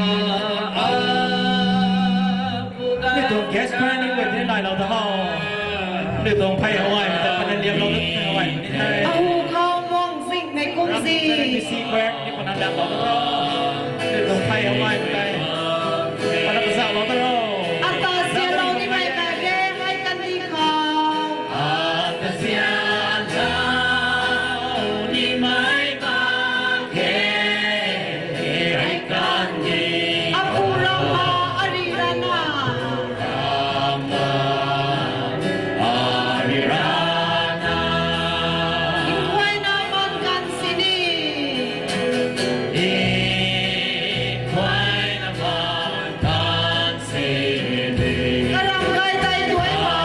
a, ni tuang guest choir ni guay ni lailou ta how. Ni tuang phey how ai, ta pana liamlou ta phey how ai. Ahu khou mung zing nei kum zi. Rap si choir ni pana liamlou ta how. Ni tuang phey how ai, ta. Pana kazauhlou ta how. Ata sialou ni mei ta ge, hei kan di khou. Ata sialou ni mei ta ge, hei kan di. Apu rana, ari rana. Ama, ari rana. Nkhuayna man kan sini. Nkhuayna man kan sini. Karam gay tei tuai ma.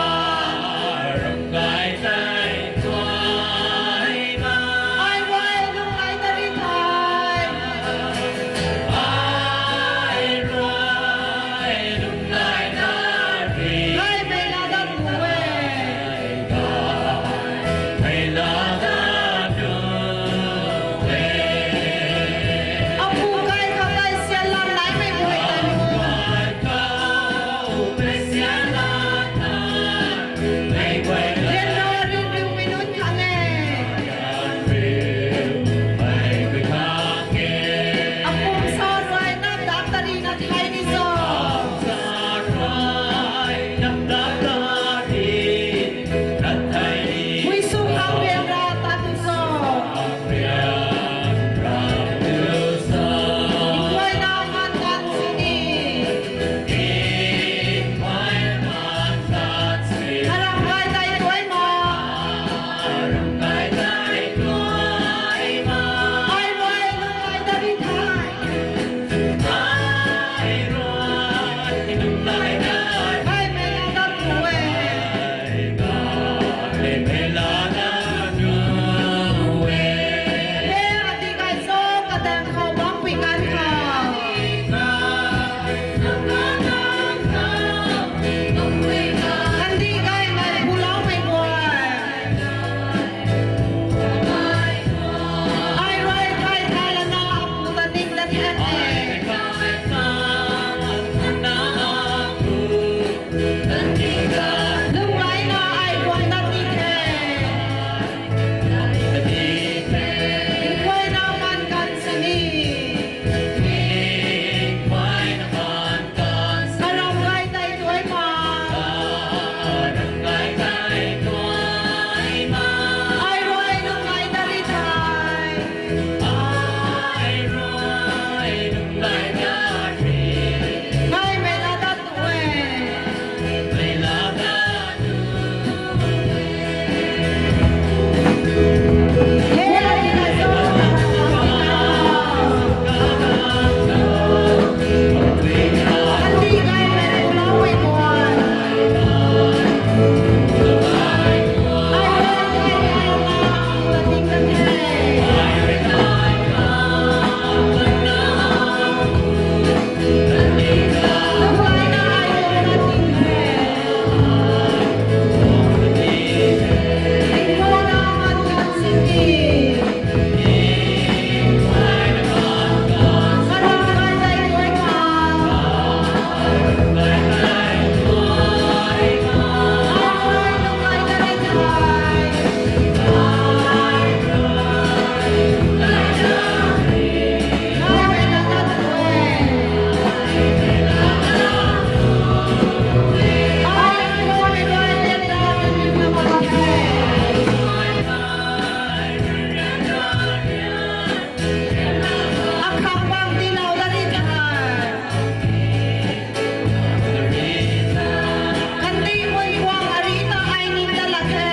Karam gay tei tuai ma. Ai rui lung ai ta ri thei. Ai rui lung ai ta ri. Gaymei laa dat nu e. Gaymei laa dat nu e. Apu kai khou tei sian lam naimei guay ta nu. Rin na rin riu mei nunc khang e. Apum sa rui nap dap ta ri na thei ni zo. Hui sw khang riam ra ta tu zo. Nkhuayna man kan sini. Aram gay tei tuai ma. Ai rui lung ai ta ri thei. Gaymei laa dat nu e. He, ati kai zo, kadaeng khou bangpui kan khou. Kandih gaymei phuloumei guay. Ai rui kai tha lana apu ta ning dat the. Lung ai na ai guang dat ni the. Nkhuayna man kan sini. Aram gay tei tuai ma. Ai rui lung ai ta ri thei. Gaymei laa dat nu e. Kandih mun kuang ari ta ai ning ta la the.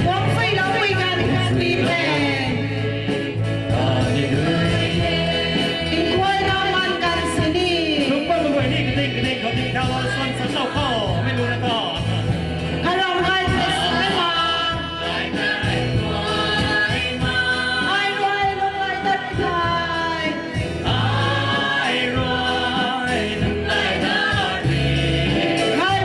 Kuang sui lou pui gan kan sini the. Nkhuayna man kan sini. Lungc bam mei guay ni kading kading khou ding thau lou swan san lou khou mei lu na ta. Karam gay tei tuai ma. Ai rui lung ai ta ri thei. Ai rui lung ai ta ri. Ai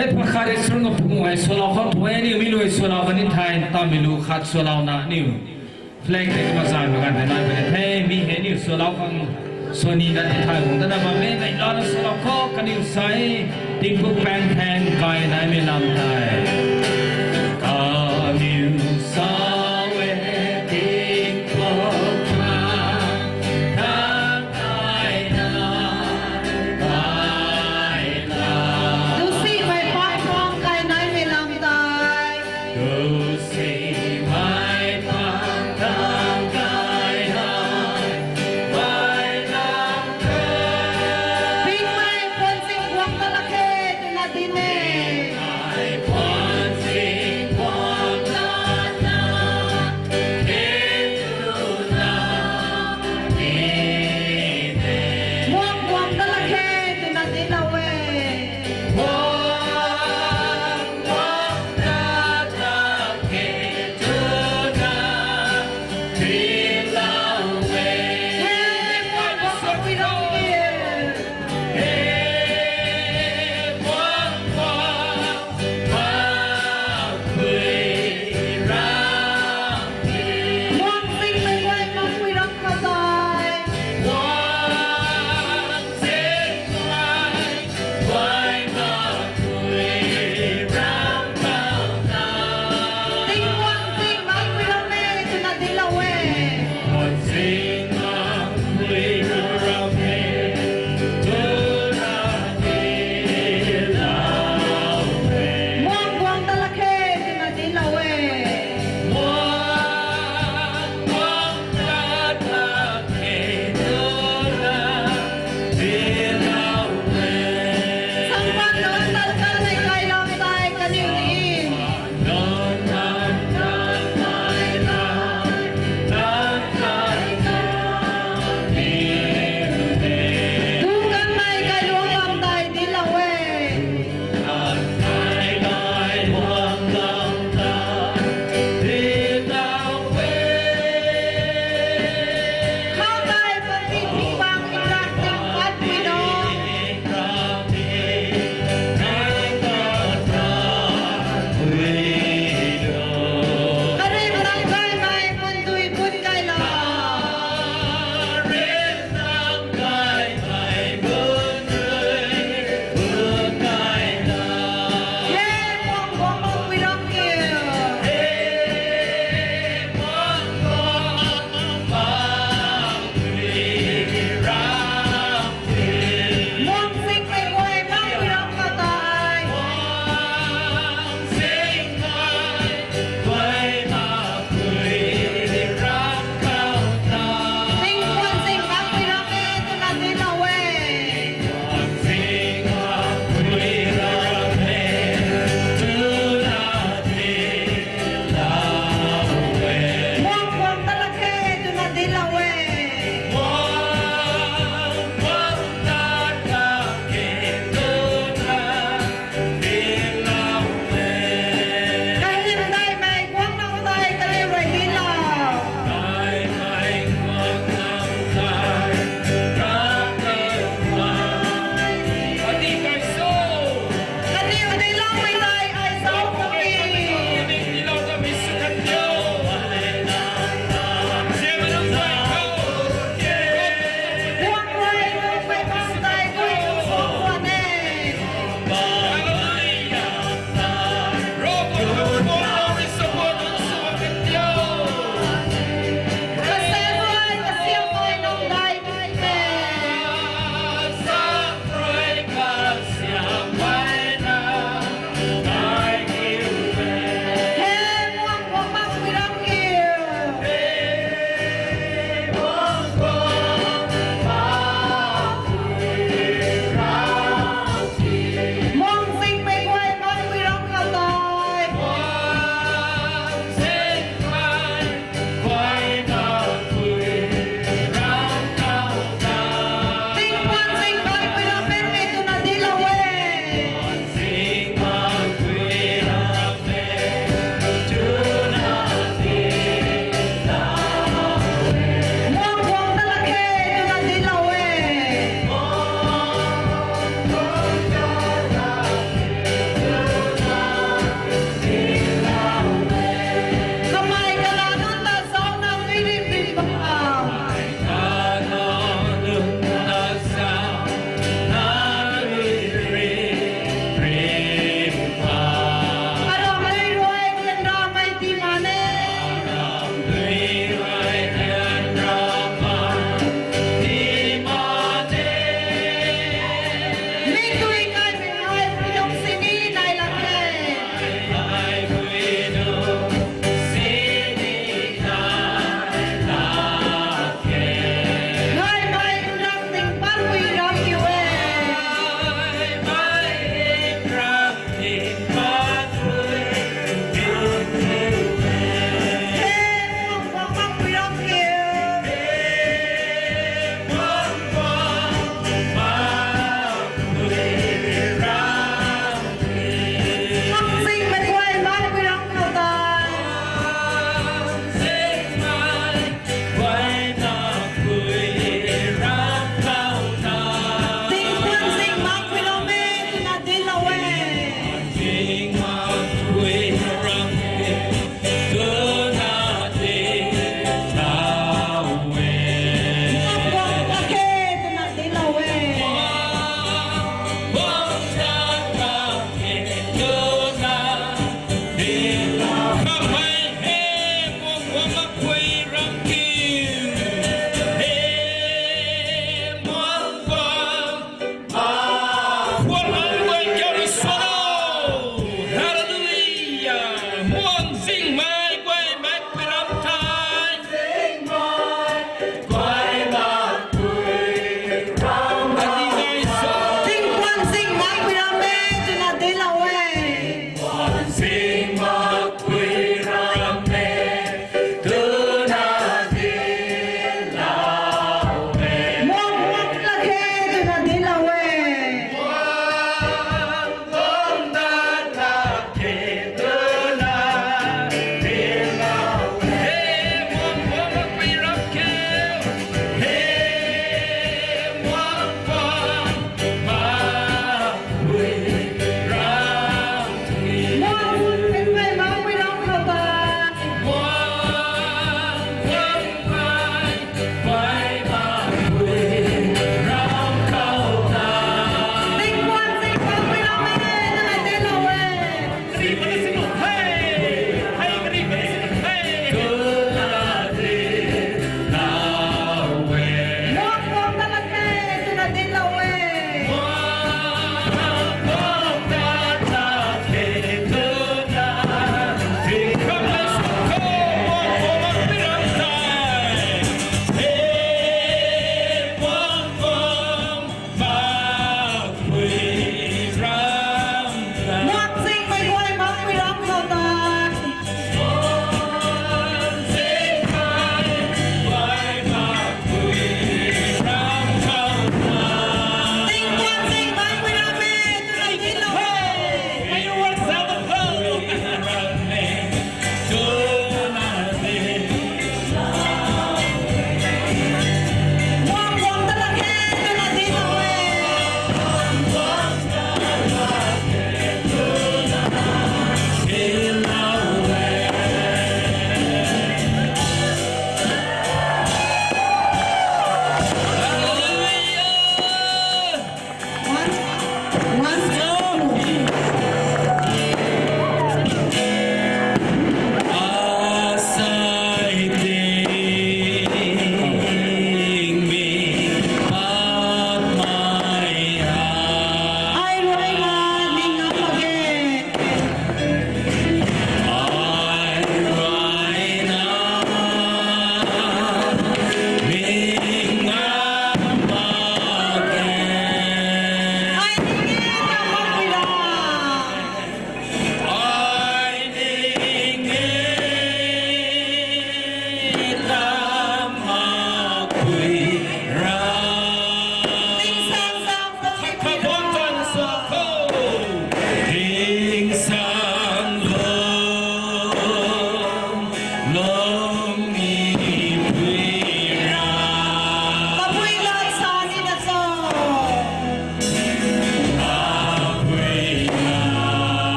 Ei pakhat restaurant khou phungc hei swlou khang phungc e, aniu mi lui swlou kani thei, tamei lu khat swlouna aniu flag tei kumna zanmei ganv tei nai puni the, mi hei aniu swlou khang sw ni dat ti thay khang tana bam e, nai lana swlou khou kaniw sa e, Tingpuk Paengthaeng kai naimei lam tei. Kaniw sa e Tingpuk Paengthaeng kai na, kai na. Tusimei pang pang kai naimei lam tei. Tusimei pang pang kai na, kai na. Pingmei puan sing guang ta lak khe twna dinc e.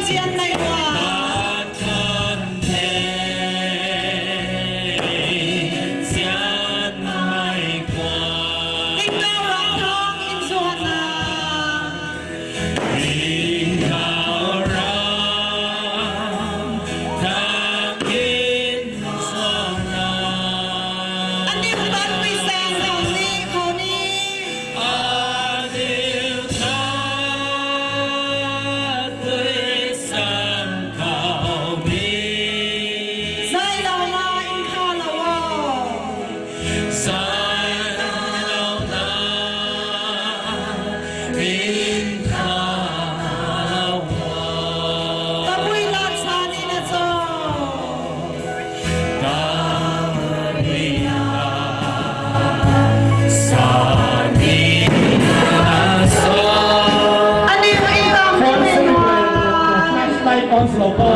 Sian mei guay. Sian mei guay. Tingkauh Ravguangc nsuanna. Tingkauh Ravguangc nsuanna. Aniu tat pui sang khou ni, khou ni. Aniu tat pui sang khou ni. Zaylouna nkhavlou o. Zaylouna nkhavlou o. Tabui lat sa nina cho. Tabui lat sa nina cho. Aniu i tam ni. Flashlight on slow po.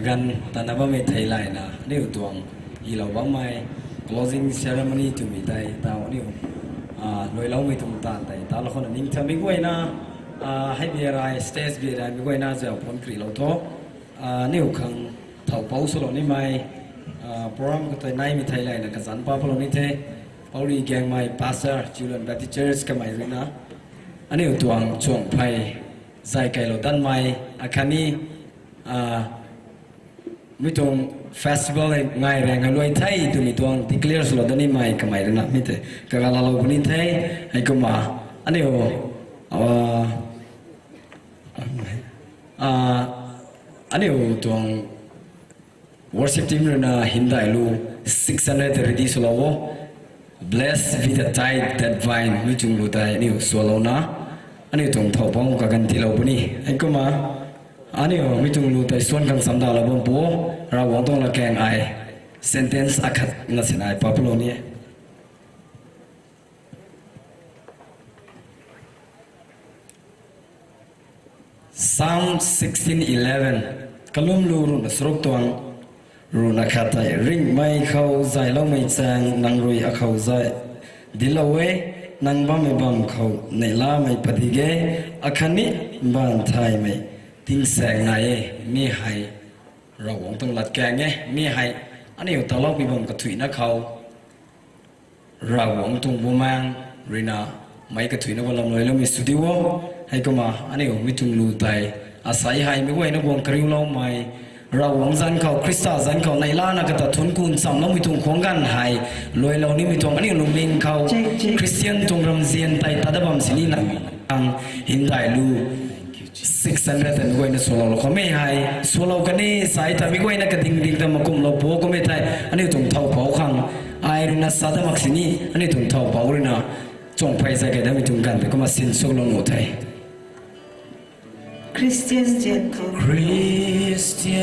Kan tana bammei thei layna aniu tuang ilou bammei closing ceremony twmei tei tau aniu luailoumei tuang taanv tei talou khou na ningthamei guayna, hei biarai stage biarai mei guayna zau phun krilou tho. Aniu khang thow pou swlou nimei program khou tei naimei thei layna kazanc pa palou ni the. Pouri Gangmei Pastor, Children Baptist Church kamei ruina aniu tuang chuang phey zay kailou danmei akhatni mi tuang festival hei ngai rang hei luai the twmei tuang declare swlou dat nimei kamei ruina mi tei kagalalou puni the. Heikumna aniu aniu tuang worship team ruina hymdaih lu six hundred ready swlou o. Blessed be the tithe that vine, mi tuang lu tei aniu swlouna aniu tuang thow pou kaganv tiilou puni. Heikumna aniu mi tuang lu tei suan khang samdalou bam pu, Ravguangc tuang latkaeng ai sentence akhat na sinai pa palou ni e. Psalm sixteen eleven, kalum lu ruhna charuk tuang ruhna khat tei, ringhmei khou zayloumei chaeng nang rui akhou zay dinclou e, nang bammei bam khou neihlamei padik e, akhatni mbaanv thaymei tingsaeng nai e, mi hei Ravguangc tuang latkaeng e, mi hei aniu taloupui bam kathuicna khou Ravguangc tuang Bumaengh ruina meic kathuicna khou lam luailoumei sw diu o. Heikumna aniu mi tuang lu tei asei hei meic guayna guang kariuloumei, Ravguangc zanc khou, Khrista zanc khou neihlana kata thuanc kun chamloumei tuang khuang ganv hei luailou nimei tuang aniu lungning khou Christian tuang ramzian tei tat dat bam sini na, ang hymdaih lu six hundred tei meic guayna swloulou khou mei hei swlou kan e, sai ta meic guayna kading ding ta makumlou pu kummei thei aniu tuang thow pou khang ai ruina sa dat mak sini aniu tuang thow pou ruina chuang phey zay kai datmei tuang ganv tei kumna sinswlou nuh the. Christian zian khou, Christian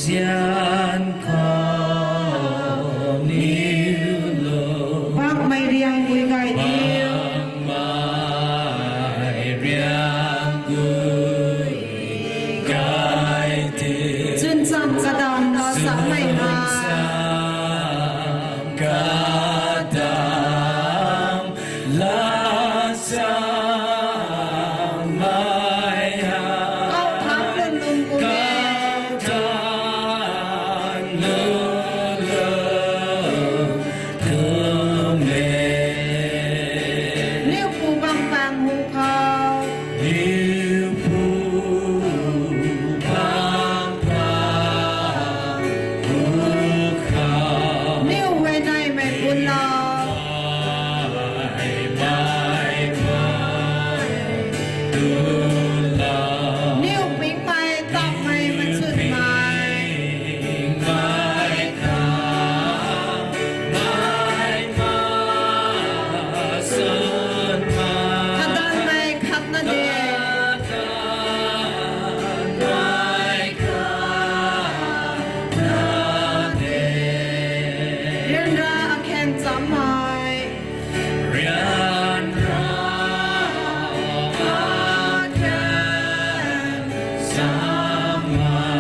zian khou niu lou, pakmei riang gui gay niu, pakmei riang gui gay ti, chwncham kadam laa samei ha, chwncham kadam laa samei ha, kau thangc lun lung kum e, kau thangc lun lung kum e. Niu pu bam pang hu khou, niu pu bam pang hu khou, niu huayneymei bun lou, niu pingmei tapmei machunmei, khatdanmei khatna de, ryanra akhan chammei, ryanra akhan chammei,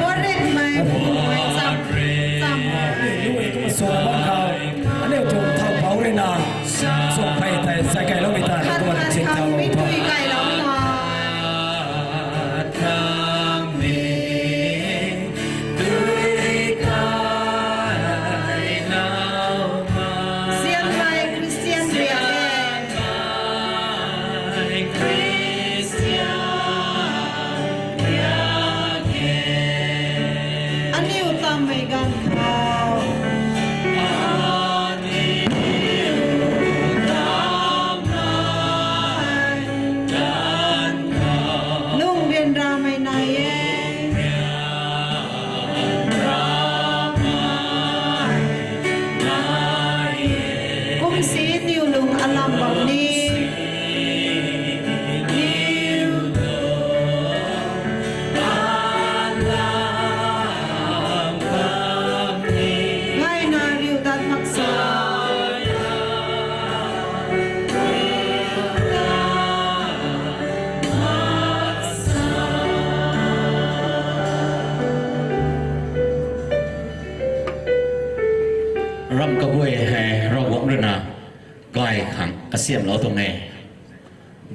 puatrinmei, puatrin chammei, aniu tuang thow pou ruina chuang phey tei zay kailoumei ta na kumna chinthaulou tho. Zianmei Christian riak e. Aniu tammei ganv khou, aniu tammei ganv khou, lungh ryanramei nai e. Kum si niw lung alam bam ni, niw lung alam bam ni, Ramh kaguay hei Ravguangc ruina gay khang kasiamhlou tuang e.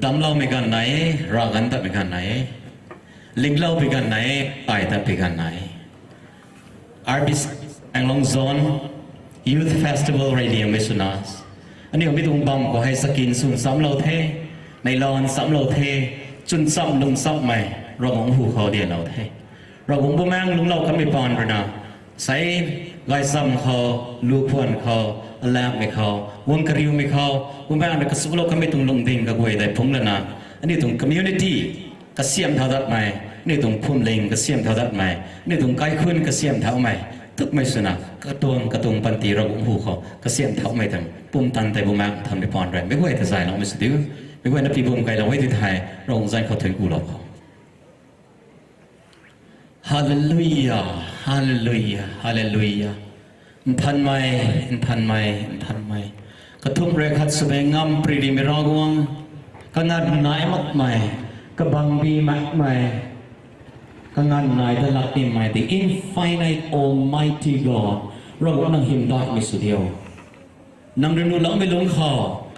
Damcloumei ganv nai e, ravganv tatmei ganv nai e. Linglou pui ganv nai e, ai tat pui ganv nai e. R B C Tamenglong Zone Youth Festival rui liangmei swna, aniu mi tuang bam khou hei sakin swn chamclou the, neihla chamclou the, chwn cham lung chammei Ravguangc hu khou dianlou the. Ravguangc Bumaengh lungclou kanmei paan ruina, sei gaychamv khou, lukhwan khou, alamhmei khou, guang kariumei khou, Bumaengh rui kasuklou kanmei tuang lungding kaguay tei phungc lana, aniu tuang community kasiamh thau datmei, aniu tuang phuamling kasiamh thau datmei, aniu tuang kaikhunc kasiamh thaumei, tukmei swna katuang katuang panty Ravguangc hu khou kasiamh thaumei tuang pumtan tei Bumaengh Nthanmei paan rui meic guay ta zayloumei sw diu. Meic guayna pi bum kailou e ti thei Ravguangc zanc khou thuanc kulou khou. Hallelujah, hallelujah, hallelujah. Nthanmei, nthanmei, nthanmei. Kathumh rui khat swmei ngam priri mei Ravguangc, kanganv nai makmei, kabangbi makmei, kanganv nai ta lak timmei, the infinite Almighty God, Ravguangc nang hymdaihmei sw diu. Nang rui nuhloumei lungc khou,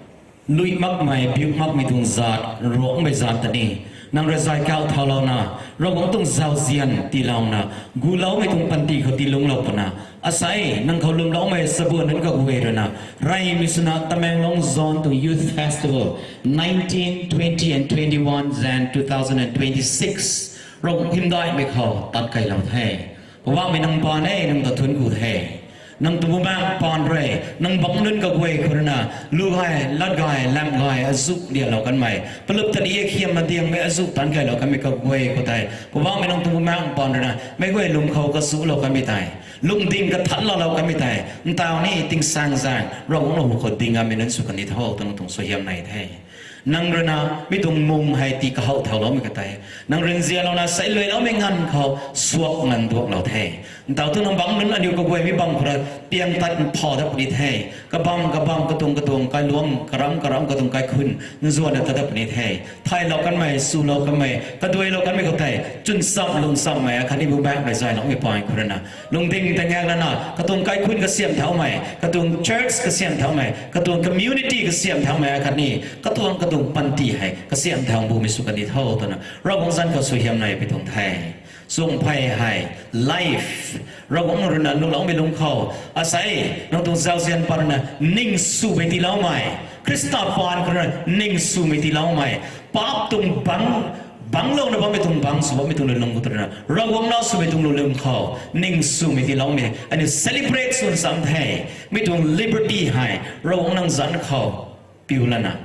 lui makmei, biu makmei tuang zat, ruangmei zat ta ni, nang rui zay kauh thaulouna, Ravguangc tuang zauzian tiilouna, guloumei tuang panty khou tiilungclou pwna, asei nang khou lwmloumei sabuan nunc kaguay ruina, reymei swna Tamenglong Zone tuang Youth Festival, nineteen, twenty and twenty-one Jan two thousand and twenty-six, Ravguangc hymdaihmei khou tat kailou the. Poubauhmei nang paan e, nang ta thuanc ku the. Nang tuang Bumaengh paan rui, nang bangc nunc kaguay khou ruina, lu gay, lat gay, lam gay, azuh dianlou kanmei, palup tali e khiam madiangmei azuh tanc kailou kanmei kaguay khou tei, Poubauhmei nang tuang Bumaengh paan ruina, meic guay lung khou kasuklou kanmei tei, lungding kathanloulou kanmei tei, ntaw ni tingsaengzaeng Ravguangc na hu khou ding amei nunc sw kan ni tho twna nang tuang suaihiam nai the. Nang ruina mi tuang mung hei tii kahow thauloumei ka tei, nang rui nzianlouna seiluailoumei nganv khou suak nganv duaklou the. Ntaw thu nang bangc nunc aniu kaguay mi bam khou rui piang tat npha dat puni the. Kabam kabam katuang katuang kailuangc, karam karam katuang kaikhunc nzuanna tat dat puni the. Thaylou kanmei, swlou kanmei, kaduailou kanmei khou tei, chwn cham lung chammei akhatni Bumaengh rui zayloumei paan khou ruina, lungding ta ngak lana, katuang kaikhunc kasiamh thaumei, katuang church kasiamh thaumei, katuang community kasiamh thaumei akhatni, katuang katuang panty hei kasiamh thau bumei sw kan ni tho twna Ravguangc zanc khou suaihiam nai pi tuang the. Chuphey hei, life, Ravguangc ruina nuhloumei lungc khou, asei nang tuang zauzian paan ruina ning swmei tiiloumei, Khrista paan khou ruina ning swmei tiiloumei, paap tuang bangc, bangclouna bammei tuang bangc sw bammei tuang lulung khou ruina, Ravguangc na swmei tuang lulung khou ning swmei tiiloumei, aniu celebrate swn cham the. Mi tuang liberty hei Ravguangc nang zanc khou piu lana,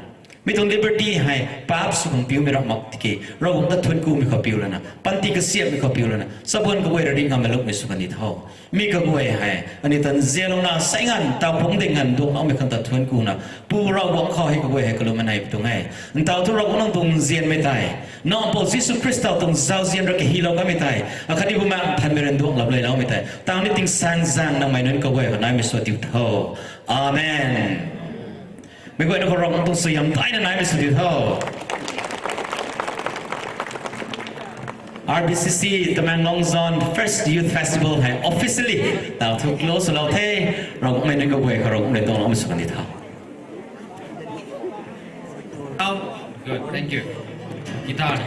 mi tuang liberty hei paap sw khang piumei ram mak tiki, Ravguangc ta thuanc kumei khou piu lana, panty kasiamhmei khou piu lana, sabuan kaguay rui ringh ngammei lungmei sw kan ni tho. Mi kaguay hei aniu ta nzianlouna sei nganv, taw phungc ding nganv duangloumei khang ta thuanc kuna, Pu Ravguangc khou hei kaguay hei kalum nai pi tuang e. Ntaw thu Ravguangc nang tuang nzianmei tei, Nac Mpouh Jisu Khrista tuang zauzian rui kahilou kanmei tei, akhatni Bumaengh Nthanmei rui nduanghlap leyloumei tei, tangni tingsaengzaeng nangmei nunc kaguay khou naimei sw diu tho. Amen. Meic guayna khou Ravguangc tuang suaihiam taina naimei sw diu tho. R B C C Tamenglong Zone First Youth Festival hei officially taw thu close lou the. Ravguangc mei nunc kaguay khou Ravguangc rui tuangloumei sw kan ni tho. Oh, good, thank you. Guitar.